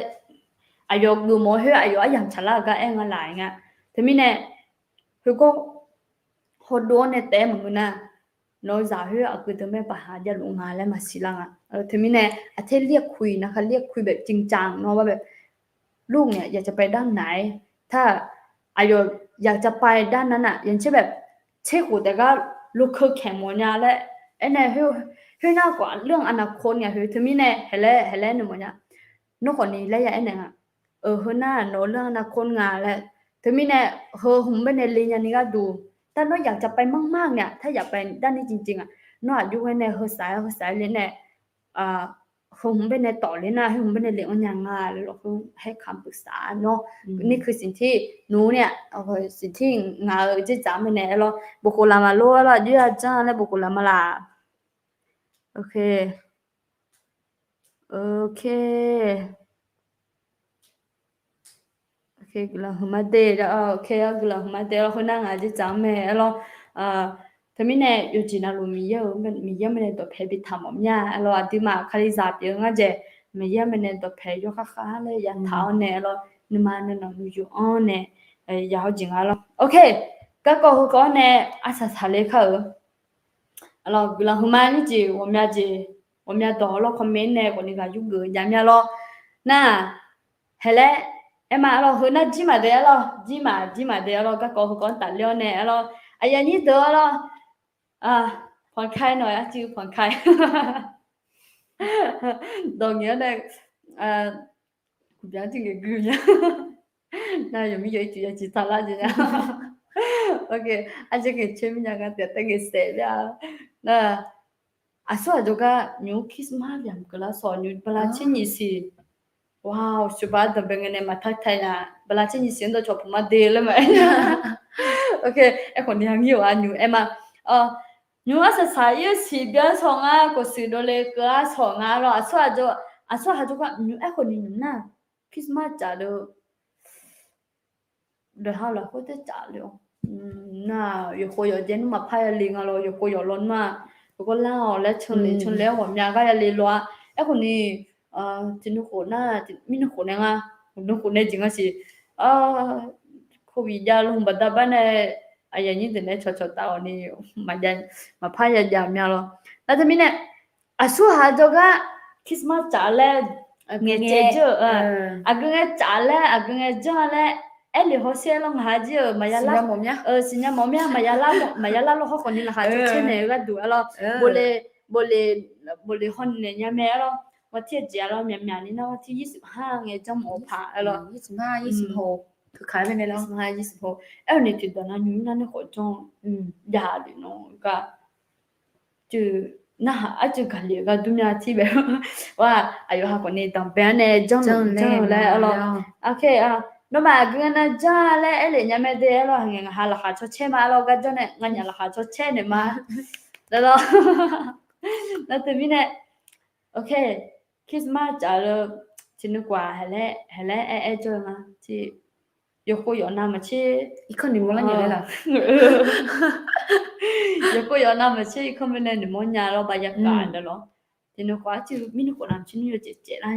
aqyawf geufmawf-eu khoer aqyawf aryamq tsaqlar-eu gar aer nga laq nga. Teumirnae, heugawr hawdov-awr nae taef-aer maqngeur nar, nawq-eu zaq khoer aqgeu deuq mae baqha javluf nga laer maqsiq lar nga. Teumirnae, aqter เรียกคุยนะคะ เรียกคุยแบบจริงจัง nawr-a แบบ ลูกเนี่ยอยากจะไปด้านไหน ถ้า aqyawf อยากจะไปด้านนั้นน่ะ อย่างเช่นแบบ tserkhof taef gar lokeu kaeq mawf nya laer aernae, khoernar khawf เรื่องอนาคต nga khoer teumirnae haeq laer haeq laer noeq mawf nya. Nawr khawfni laer ya aernaeq nga, heunar nawq-eu เรื่องอนาคต nga laer teumirnae heu hmq baenae le nyani gharduq, ถ้า nawr อยากจะไปมากๆ เนี่ย ถ้า อยากไปด้านนี้จริงๆ อ่ะ nawr aqjox ghae nae heu saf heu saf le nae heu hmq baenae tawf le nar heu hmq baenae le-anr nya nga laer lawq, heu haer kamq peuq saf nawr. นี่คือสิ่งที่ nawr nae สิ่งที่ ngaq-euq dzerdzaq-anr baenae aer lawr, bofkhof laf maqlor aer lawr, aqjox ya janr laer bofkhof laf ma laq. Ok. Ok. Guiqlanq huiqma de, guiqlanq huiqma de lawr, khoernar ngaq dzerdzaq-anr mae aer lawr. Teumirnae yawqjeq navluf Miqyaer-euq, Miqyaer-anr baenae dawqpae bitaq mawf mya aer lawr, aqduimaf kalizaq pyeuf-eu ngar dzaeq, Miqyaer-anr baenae dawqpae yawkhav khav laer yataq-awr nae aer lawr, nuima nuinanq nuiyu-anr nae ya hawr jeq nga lawr. Ok. Garkawv heukawv-anr nae arsaq saqle kar-euq Guiqlanq huiqma nymrjeq ghawqmya jeq, ghawqmya dawq lawr comment nae ghawqni ghaq yurgeuf jav mya lawr. Nar, haeq laer aer ma aer lawr, heunar jir maq de aer lawr, jir maq jir maq de aer lawr, garkawv heukawv-anr tafler-awr nae aer lawr, aqyuif aqnyir deuq aer lawr, ผ่อนคลายหน่อย arcuiv ผ่อนคลาย dawq ngaeq-awr nae, kuqbyan arcuiv ngaeq gui nya. Nar yawqmir yawq ircuf ya ciq taq lar jeq nya. Ok. Arcuiv ngaeq coer mirnya nga taef taef ngaeq saef ler-a. Nar, aqsur aqjox gar nymq-mr Christmas yamq keuvlar sawq nymq bala tser nyiq siq. Wa, sheuqbaq ardanqbae ngae nae maqtar taq nya, bala tser nyiq siq-anr dawqcawq puq ma de laer ma. Ok. Aerkhawf ni ha ngir-euq-a nymq aer ma. Nymq-mr arsaq saq ir-eu siq byan sawq nga, kawq suif dovle keuv-ar sawq nga lawr, aqsur aqjox, aqsur aqjox gar nymq-mr aerkhawf ni nymq nar Christmas caf deuq dawqha lafkhoer taer caf le-awr, nar yawqkhov yawqjaev nmr maqpar yale nga lawr, yawqkhov yawqlaw nmr-aq, yawqkhov lar-awq laer canle canle-awr ghawqmya gar yale lawr-a. Aerkhawf ni tiqnuikhof nar, mirnuikhof nae nga, nuikhof nae jeq nga siq, covid jav lawr baqda bar nae, aqyuif aqnyir deuq nae cawqcawq taf-awq ni maqpar yajav mya lawr. Nar teumirnae aqsur haq jawrgar Christmas caf laer ngaeq caev jir-eu, aqgeu ngae caf laer aqgeu ngae janr laer aerlef hawsher lawr ngaq ha jir-euq maqya lar, siqnya mawf mya maqya lar lawr hawrkhawf ni laqkhaq caw caer naeq-eu gharduq aer lawr, bofle, bofle, bofle hawnaeq nya mae aer lawr. Ghawrtir jeq-a lawr, myaqmyaq ni nar ghawrtir yir sif ha ngae janr mawf-eu paq aer lawr. Aerkhawf ni tiqdawq nar nymr nar nae khawf janr-eu, jav lef nawr gar Narhaq arcuiv gaqlif-eu gar dur mya tir bae-a. Aqyawf ha khawf ni danqbae-anr nae janr-eu laer aer lawr. Nawmaf aqgeu ngae nar janr laer aerlef nya mae de aer lawr, haqngae ngaq ha laqkhaq caw caer ma aer lawr, garjanr nae nganyaf laqkhaq caw caer naeq ma. Aer lawr. Nar teumirnae, ok, Christmas caf-eu tiqnuikhof-aq, haq laer aer aer jawr-eu nga. Yawqkhov yawqnav maqtser, yawqkhov yawqnav maqtser irkanr bae nae noeqmawr nya lawr, baqya kaq da lawr. Tiqnuikhof arcuiv mirnuikhof navmaqtser nymr yawcaev caev lar-a.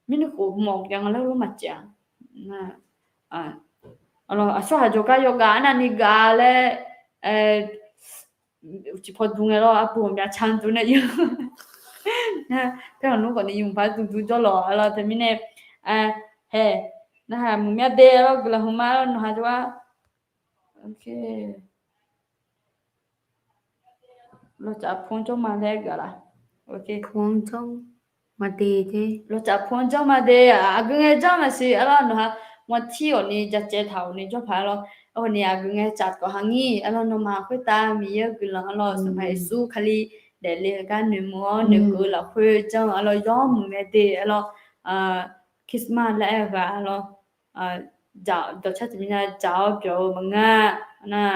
Mirnuikhof mawf gaq nga laer lor maqcaev-a. Aqsur haq jawrgar yawgaq arnavni gaq laer, ciqpaw dm ngae lawr, arbu ghawqmya can dm nae ir. Paer hawq nmr khawf ni yumq paq dm dm jawr lawq aer lawr teumirnae, hae, narhaq muiqmya de aer lawr, guiqlanq hmq ma aer lawr, nawq ha jawrgar. Ok. Lawtsaf pu-anr jawr ma laer gaq laq? Lawtsaf pu-anr jawr ma de, aqgeu ngae janr maqsiq aer lawr, nawq ha, วันที่ awq ni jacaev taq-awq ni jawr paq aer lawr, aerkhawf ni aqgeu ngae tsaf tawq ha ngir aer lawr, nawmaf khoertav Miqyaer-euq guiqlanq aer lawr, Sanqpaq Yeqsur Kali daefle-eu gar noeqmuiq-awr noeqkeuv-eu lafkhoer janr-eu aer lawr, yawmuiq mae de aer lawr, Christmas laer aer-eu ghaq aer lawr, dawqcar tiqmir nar dzaq-awr byawq-eu maqngeur-a, nar,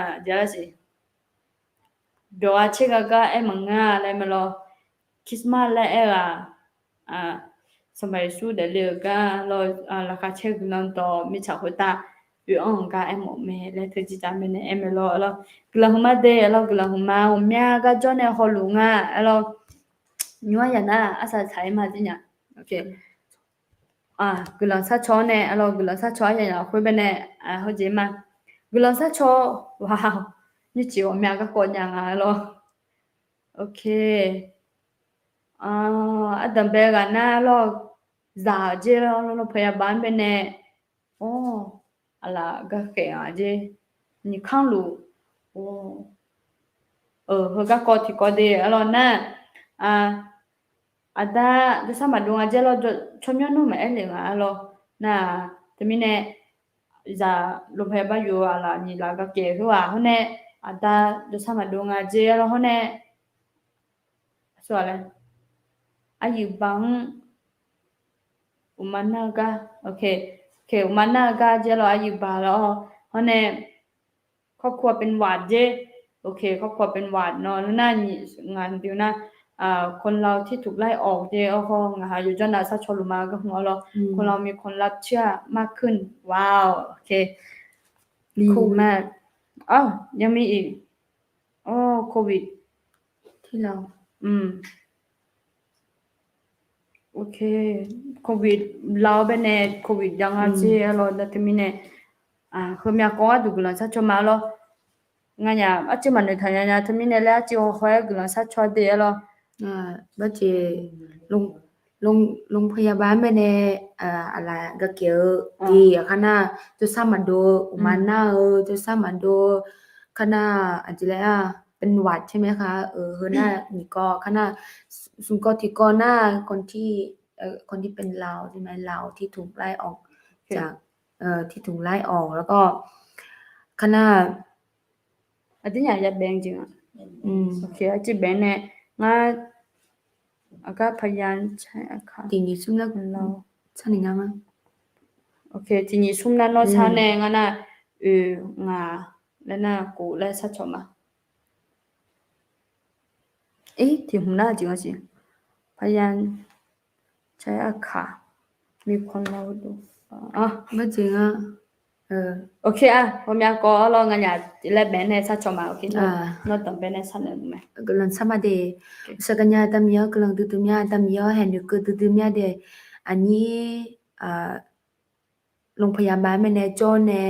byawq-a caer gar gar aer maqngeur-a laer mae lawr, Christmas laer aer-eu-aq, Sanqpaq Yeqsur daefle-eu gar lawr, laqkhaq caer guiqlanq dawq mirtsaq khoertav oe-anr-eu gar aermawf mae laer teu jir tav mae nae aer mae lawr aer lawr, guiqlanq hmq ma de aer lawr, guiqlanq hmq ma, ghawqmya gar jawr nae hawluf nga aer lawr, nymr aryaq nar arsaq tsaq-ir ma jir nya. Guiqlanq sarcaw-awr nae aer lawr, guiqlanq sarcaw aryaq nya khoer bae nae, hawjeq ma, guiqlanq sarcaw, wa, nymrcif ghawqmya garkawv nya nga aer lawr. Ok. Ardanqbae ghaq nar aer lawr, zaq jer lawr, lawr, lawr, พยาบาล bae nae, or, aqlaf gakhaef-aq jer, nyiq kanrluf, or, heu garkawv tiqkawv de arlawr nar, aqda jawrsar maqdov nga jer lawr, tsawrmyanr nawr maqaer le nga arlawr nar, teumirnae zaq โรงพยาบาล yof-eu aqlaf nyiq laf gakhaef khoer-aq hawr nae, aqda jawrsar maqdov nga jer arlawr hawr nae, aqyuif ba-anr uqma nar-eu gar, uqma nar-eu gar jer lawr aqyuif ba lawr hawr nae, ครอบครัวเป็นหวัด jer, ครอบครัวเป็นหวัด nawr nar nyiq ngaq dui nar, คนเราที่ถูกไล่ออก jer, awr hawr ngaq ha yawjawr nav sar caw luf ma gar hmq arlawr, คนเรามีความลับเชื่อมากขึ้น ว้าว โควิด ยังมีอีก โควิด ที่เรา โควิด เรา bae nae โควิด ยัง nga jer arlawr nar teumirnae, heumya kawv gharduq guiqlanq sharcaw ma lawr. Nganyaf arcuiv maqnoeq taq nya nya teumirnae laer arcuiv hawkhaer guiqlanq sharcaw de arlawr. Barjeq, โรงพยาบาล bae nae aqlaf gakhaef-eu jeq aqkar nar, jawrsar maqdov-eu uqma nar-eu jawrsar maqdov-eu, คณะ aqjeq laer-aq เป็นหวัด ใช่ไหมคะ heu nar nyiq kawv คณะ smq kawv tiqkawv nar คนที่เป็นลาว ใช่ไหม ลาวที่ถูกไล่ออกจาก ที่ถูกไล่ออก แล้วก็ คณะ aqdui nya ya bae jeq nga, arcuiv bae nae ngar, aqgar พยาบาล tiq nyiq smr nar nawr sar nae ngar ma, tiq nyiq smr nar nawr sar nae ngar nar, oe, ngaq laer nar kov laer sharcaw ma. Tiq hmq nar jeq nga siq, พยาบาล มีความลับ barjeq nga. โอเค aqhawmya kawv arlawr nganyaf laer bae nae sharcaw ma, nawr danqbae nae sharnaeq ma. Guiqlanq sharma de. Shaqgaqnya Aqda Miqyaer-anr guiqlanq duidui mya, Aqda Miqyaer-anr haeqnui keuv duidui mya de. Aqnyir โรงพยาบาล bae nae jawr nae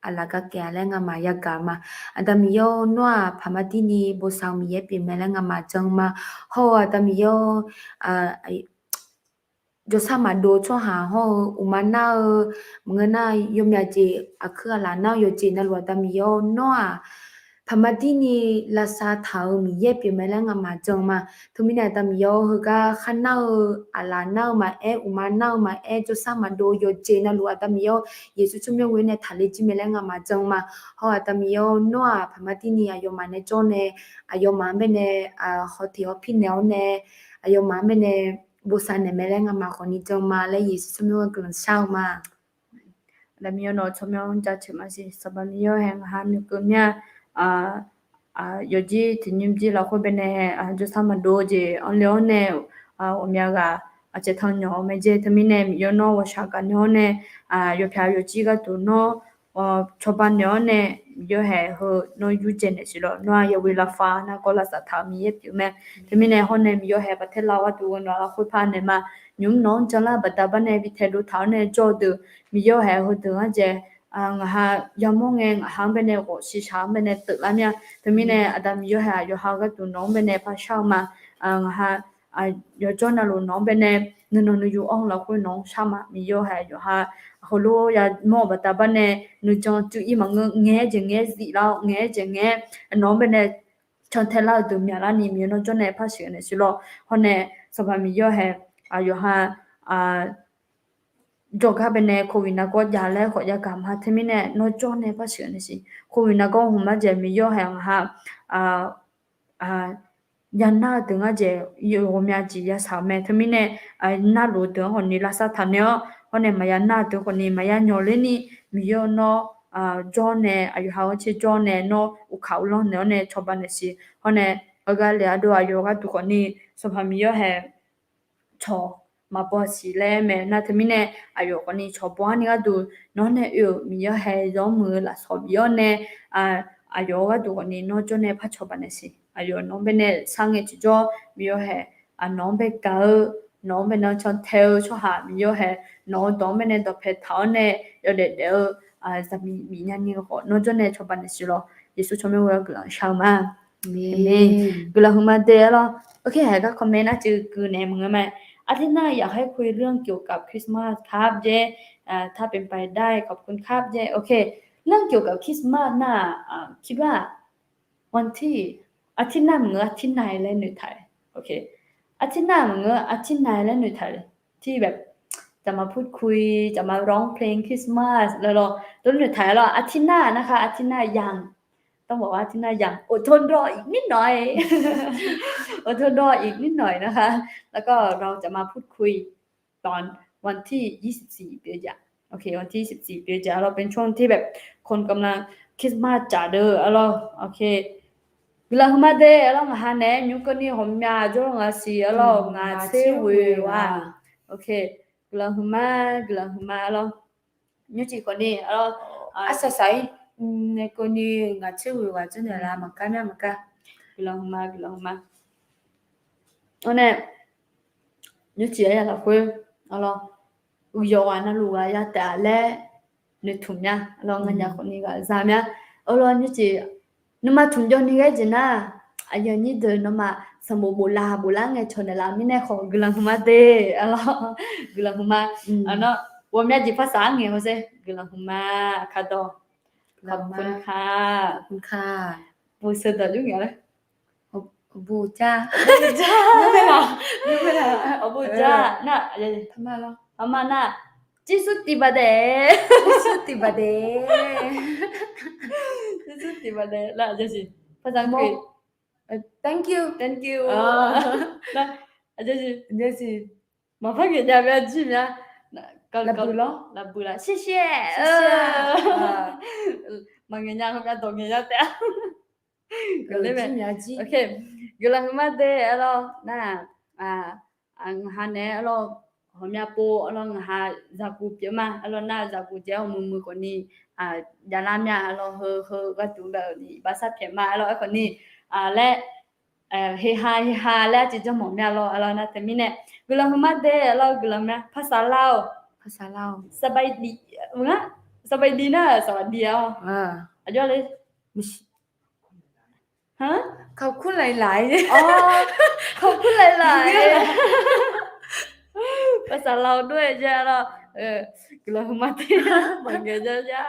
aqlaf gakhaef-a laer ngamaf yagaq ma. Aqda Miqyaer-or, nawr-aq paqma dirni bosav-eu Miqyaer pyeuf mae laer ngamaf jan ma. Hawr-eu Aqda Miqyaer-or, jawrsar maqdov-eu tsawrhaq hawr-eu uqma nar-eu, maqngeur nar yawmyaq jeq aqkuir aqlaf nar-eu yawqjeq navluf Aqda Miqyaer-or, nawr-aq paqma dirni lavsav taq-euq Miqyaer pyeuf mae laer ngamaf jan ma. Teumirnae Aqda Miqyaer-or, heugar kharnar-eu, aqlaf nar-eu maqaer, uqma nar-eu maqaer, jawrsar maqdov-eu yawqjeq navluf Aqda Miqyaer-or, Yeqsur tsawrmyanr ghoe-awr nae taqler jir mae laer ngamaf jan ma. Hawr Aqda Miqyaer-or, nawr-aq paqma dirni aqyawfmaf nae jawr nae, aqyawfmaf-anr bae nae hawteq hawpir naeq-awr nae, aqyawfmaf-anr bae nae bosav naeq mae laer ngamaf khawfni jan ma laer Yeqsur tsawrmyanr-anr guiqlanq shar-eu ma. Aqda Miqyaer nawq-eu tsawrmyanr jaceuq maqsiq, Sanqpaq Miqyaer hae ngaq ha nuikeuv mya, yawqjir tiqnymr jir lafkhoer bae nae jawrsar maqdov-eu jeq anr le-awr nae, ghawqmya ghaq aqcaeq tanq nyawq-eu mae jeq. Teumirnae Miqyaer nawr ghawqshaq gaqnya-awr nae, yawpyaq yawqjir gharduq nawr cawba naeq-awr nae, Miqyaer hae heu nawr yurdzae naeq siq lawq. Nawr-aq yawe lafkhoer nargawr lavsav taq-euq Miqyaer pyeuf mae. Teumirnae hawr nae Miqyaer hae baqtaer lar-eu gharduq ghawqmya lafkhoer par naeq ma. Nymq mr nawq-anr janlar baqda bar nae bi taedov taq-awr nae jawr-eu deuq, Miqyaer hae heudeuq-anr dzae, ngaq ha yamawr ngae ngaq ha-anr bae nae ghawq shiqshaq-anr bae nae teuflar mir-a. Teumirnae Aqda Miqyaer hae aqyawf ha gharduq nawq-anr bae nae par shar-eu ma. Ngaq ha yawqjawr navluf nawq-anr bae nae nuinanq nuiyu-anr lafkhoer nawq-anr shar ma. Miqyaer hae yawqha heulof yamawr-eu baqda bar nae nuijan tsuif-ir maqngeur, ngaeq-aer jeq ngaeq-aer ziflar-awr, ngaeq-aer jeq ngaeq-aer nawq-anr bae nae cantae lar-eu deuq myaqlar ni Miqyaer nawr jawr nae par sheuq naeq siq lawq. Hawr nae Sanqpaq Miqyaer hae yawqha jawrgar bae nae โควิด nargawr jav laer khawf yagaq ma. Teumirnae nawr jawr nae par sheuq naeq siq. โควิด nargawr hmq mar dzaeq Miqyaer hae ngaq ha yanar-eu deuq ngar dzaeq ghawqmya jeq yasaq-euq mae. Teumirnae narluf-eu deuq-anr khawfni lavsav taq naeq-awr, hawr nae maqya nar-eu deuq khawfni maqya nyawq ler ni, Miqyaer nawr jawr nae aqyawf ha-anr caer jawr nae nawr uqkaq uvlanr naeq-awr nae cawba naeq siq. Hawr nae heugar le ardov aqyawf gharduq khawfni Sanqpaq Miqyaer hae cawq maqbaw siq laer mae nar. Teumirnae aqyawf khawfni cawq baw-anr ni gharduq nawr nae oe-euq Miqyaer hae yawmuiq-eu lafsawq bif-awr nae aqyawf-eu gharduq khawfni nawr jawr nae par cawba naeq siq. Aqyawf nawq-anr bae nae sar ngae tiqjawr Miqyaer hae nawq-anr bae gaq-eu, nawq-anr bae nae cantae-eu tsawrhaq Miqyaer hae nawq-eu dawq-anr bae nae dawqpae taq-awr nae yawdaef daef-eu zaqmiq bif nya ni-eu khawf nawr jawr nae cawba naeq siq lawq. Yeqsur tsawrmyanr ghoe-awr guiqlanq shar-eu ma. Guiqlanq huiqma dae-awr lawr. Oke, haeq gar comment nar cuiv gui naeq maqngeur ma. อาทิตย์หน้าอยากให้คุยเรื่องเกี่ยวกับคริสต์มาสครับ เจ๊ อ่า ถ้าเป็นไปได้ ขอบคุณครับ เจ๊ โอเค เรื่องเกี่ยวกับคริสต์มาสน่ะ อ่า คิดว่า วันที่ อาทิตย์หน้าเหมือนอาทิตย์ไหนและหน่วยไทย โอเค อาทิตย์หน้าเหมือนอาทิตย์ไหนและหน่วยไทย ที่แบบ จะมาพูดคุย จะมาร้องเพลงคริสต์มาส แล้วเรา แล้วหน่วยไทยเรา อาทิตย์หน้านะคะ อาทิตย์หน้ายัง ต้องบอกว่าอาทิตย์หน้ายัง อดทนรออีกนิดหน่อย อดทนรออีกนิดหน่อยนะคะ แล้วก็เราจะมาพูดคุย ตอนวันที่ยี่สิบสี่ ปียะ โอเค วันที่ยี่สิบสี่ ปียะ เราเป็นช่วงที่แบบคนกำลังคริสต์มาสจ๋าเด้อ เอาล่ะ โอเค guiqlanq huiqma de, arlawr, ngaq ha nae nymr keuvni ghawqmya jawr-eu ngaq siq, arlawr, ngaq tser ghoeq ghaq. โอเค guiqlanq huiqma, guiqlanq huiqma, arlawr. Nymrcif khawfni, arlawr, arsaq saq-ir nae keuvni ngaq tser ghoeq ghaq jawrnaeq la maqkar mya maqkar. Guiqlanq huiqma, guiqlanq huiqma. Awr nae, nymrcif aryaq lafkhoer, arlawr, uqyawf ghaq navluf ghaq ya taef-a laer noeqtmq mya, arlawr, nganyaf khawfni ghaq za mya, arlawr, nymrcif nuima tmq jawrni ghae jeq nar, aqyuif aqnyir deuq nawmaf sanqbof boflaf boflar ngae cawq naeqlaf mirnae khawf guiqlanq huiqma de, arlawr, guiqlanq huiqma. Arlawr, ghawqmya jeq parsaq-aer ngaeq hawsher, guiqlanq huiqma, kardawq. ขอบคุณค่ะ ขอบคุณค่ะ bu seuq dawq jur ngae laer. Awqbur jar, awqbur jar nar, arma nar, ကျေးဇူးတင်ပါတယ် ကျေးဇူးတင်ပါတယ် ကျေးဇူးတင်ပါတယ် lar, ภาษาอังกฤษ thank you, thank you, nar, maqpar ngaeq nya mya jir mya, lafbuiq lawr, lafbuiq laf, 谢谢, 谢谢, maqngaeq nya, maqngaeq nya taef-a. Guiqlanq huiqma de, arlawr, nar, ngaq ha nae, arlawr, ghawqmya pov, arlawr, ngaq ha zaqguq pyeuf ma, arlawr, nar zaqguq jeq-awr muiq muiq khawfni javlar mya, arlawr, heu heu gharduq bae-euq ni iqbax sar pyaeq ma, arlawr, aerkhawfni laer, heha heha laer arciv janrmawf mya lawr, arlawr, nar teumirnae guiqlanq huiqma de, arlawr, guiqlanq ma, ภาษาลาว ภาษาลาว สบายดี สบายดี nar saqbaqdi-a, aqjawr le ขอบคุณหลายๆ ขอบคุณหลายๆ ภาษาลาวด้วย jeq, arlawr, guiqlanq huiqma de, maqngaeq nya nya.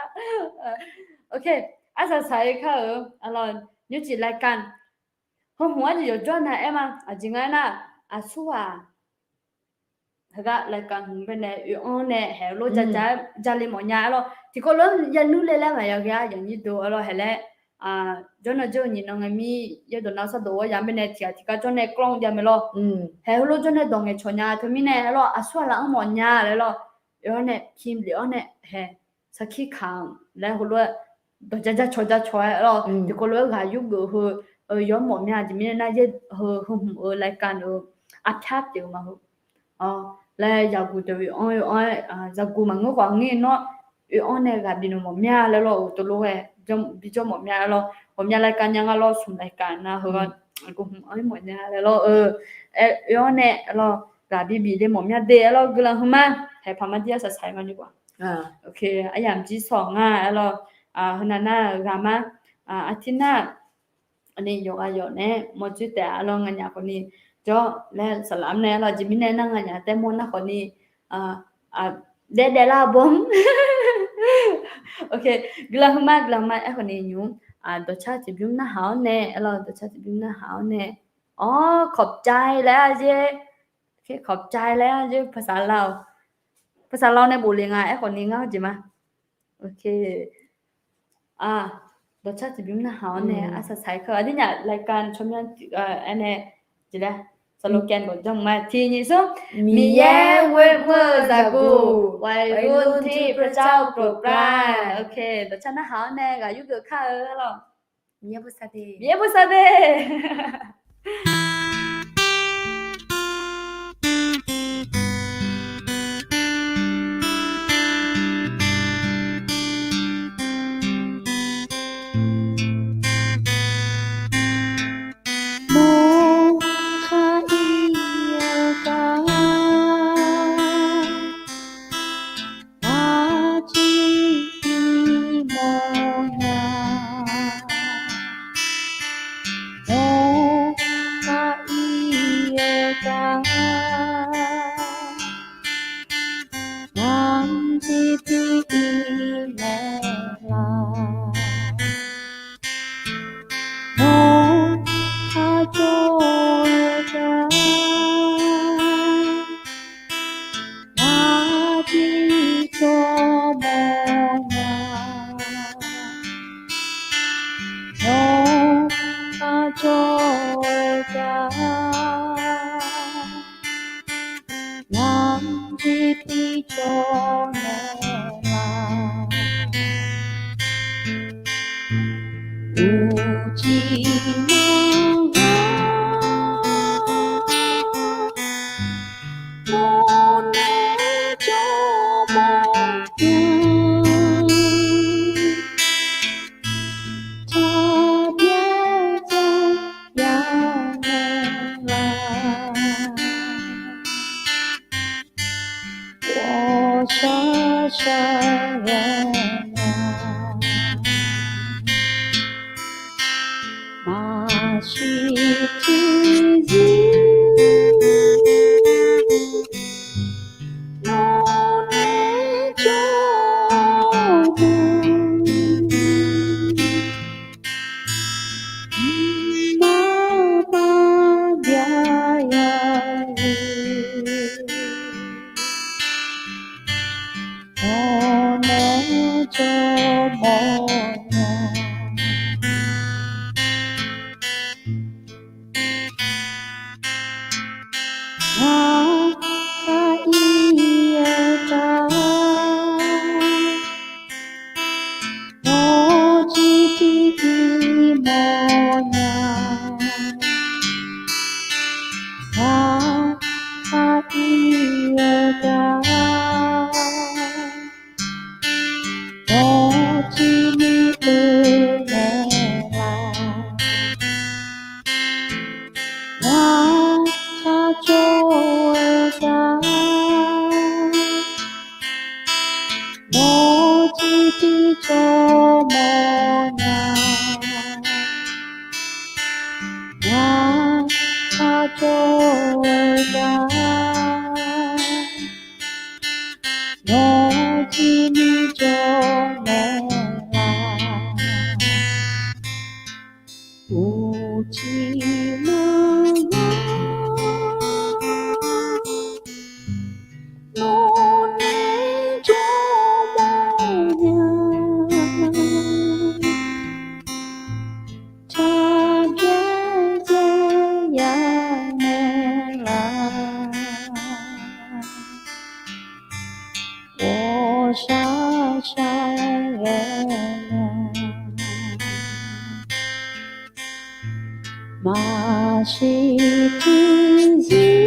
โอเค arsaq saq-ir kar-euq, arlawr, nymrcif รายการ heuhmq-anr jeq yawqjawr nav aer ma, aqjeq nga aernar, aqsurghaq heugar รายการ hmq baenae oe-anr nae haeq-eu lof ja ja-aer jale mawf nya, arlawr, tiqkawv lof-anr yanur le laer maqya ghae-a, yaqnyir deuq, arlawr, haeq laer, jawrnan jawr-eu nyiq nan ngae mir yaerdawq nav sardawq-awr ya baenae tiqghaq tiqgar jawrnae กล้อง jav mae lawr. Haeq heulof jawrnae dawq ngaeqcawq nya teumirnae, arlawr, aqsurghaq laf-anr mawf nya laer lawr, oe-awr nae พิมพ์ lef-awr nae haeq sarkir kaq-anr laer heulof-aer dawq ja ja cawq ja cawq-aer, arlawr, tiqkawv lof-aer ghaq yurgeuf heu, yawr mawf mya jeq mirnae nar, heu hmq-eu รายการ-euq arpyar pyeuf-eu ma heu laer zaqguq deuq oe-anr oe-anr-aer, zaqguq maqngeur khawf ngeur nawr oe-anr nae ghaq bif naeq mawf mya laer lawr, uqtov lof-aer bijawr mawf mya laer lawr, ghawqmya รายการ nya nga lawr, smq รายการ nar heugar guq hmq-anr mawf nya laer lawr, oe-anr nae lawr ghaq bibif le mawf mya de, arlawr, guiqlanq huiqma. Haeq paq mar dir arsaq saq-ir ma ni bar. Aryamq jir sawq nga, arlawr, heunav nar-eu ghaq mar, artir nar ni yawqghaq yawq nae mawrjoer taef-a, arlawr, nganyaf khawfni jawr laer saqlaq-anr nae, arlawr, jeq mirnae nar nganyaf tae mawr nar khawfni daef daef lar bawr. Guiqlanq huiqma, guiqlanq huiqma. Aerkhawfni nymq, dawqcar tiqbymr narhaq-awr nae, arlawr, dawqcar tiqbymr narhaq-awr nae, awr, ขอบใจ laer-a jer, ขอบใจ laer-a jer, ภาษาลาว ภาษาลาว nae bofle nga, aerkhawfni ngar-eu jeq ma. Dawqcar tiqbymr narhaq-awr nae arsaq saq-ir kar, ardir nya รายการ tsawrmyanr aer nae jeq laer, สโลแกน dawq janr ma, tiq nyiq smr, Miqyaer ghoe mr-eu zaqguq, วัยรุ่นที่พระเจ้าโปรดเกล้า. Dawqcar narhaq-awr nae ghaq yurgeuf kar-eu, arlawr, Miqyaer bosav de, Miqyaer bosav de. shar ghae nya. Maqsiq tiqzir nawr nae jawr-eu mqmaq maqbyav ya-eu, nawr nae jawr mawrnya. Ngaq kar ir-eu gar, nawr jir tir ir mawrnya. Ngaq kar ir-eu gar, nawr jir ni oe naeq laf. Ngaq kar jawr-eu gar, nawr jir tir jawr mawrnya. Ngaq kar jawr-eu gar, nawr jir ni jawr naeq laf. Uqcif maqngeur, nawr nae jawr mawrnya. Tsaq byaerdzae ya naeq laf. Ghawqshaq shaq ghae nya. Maqsiq tiqzir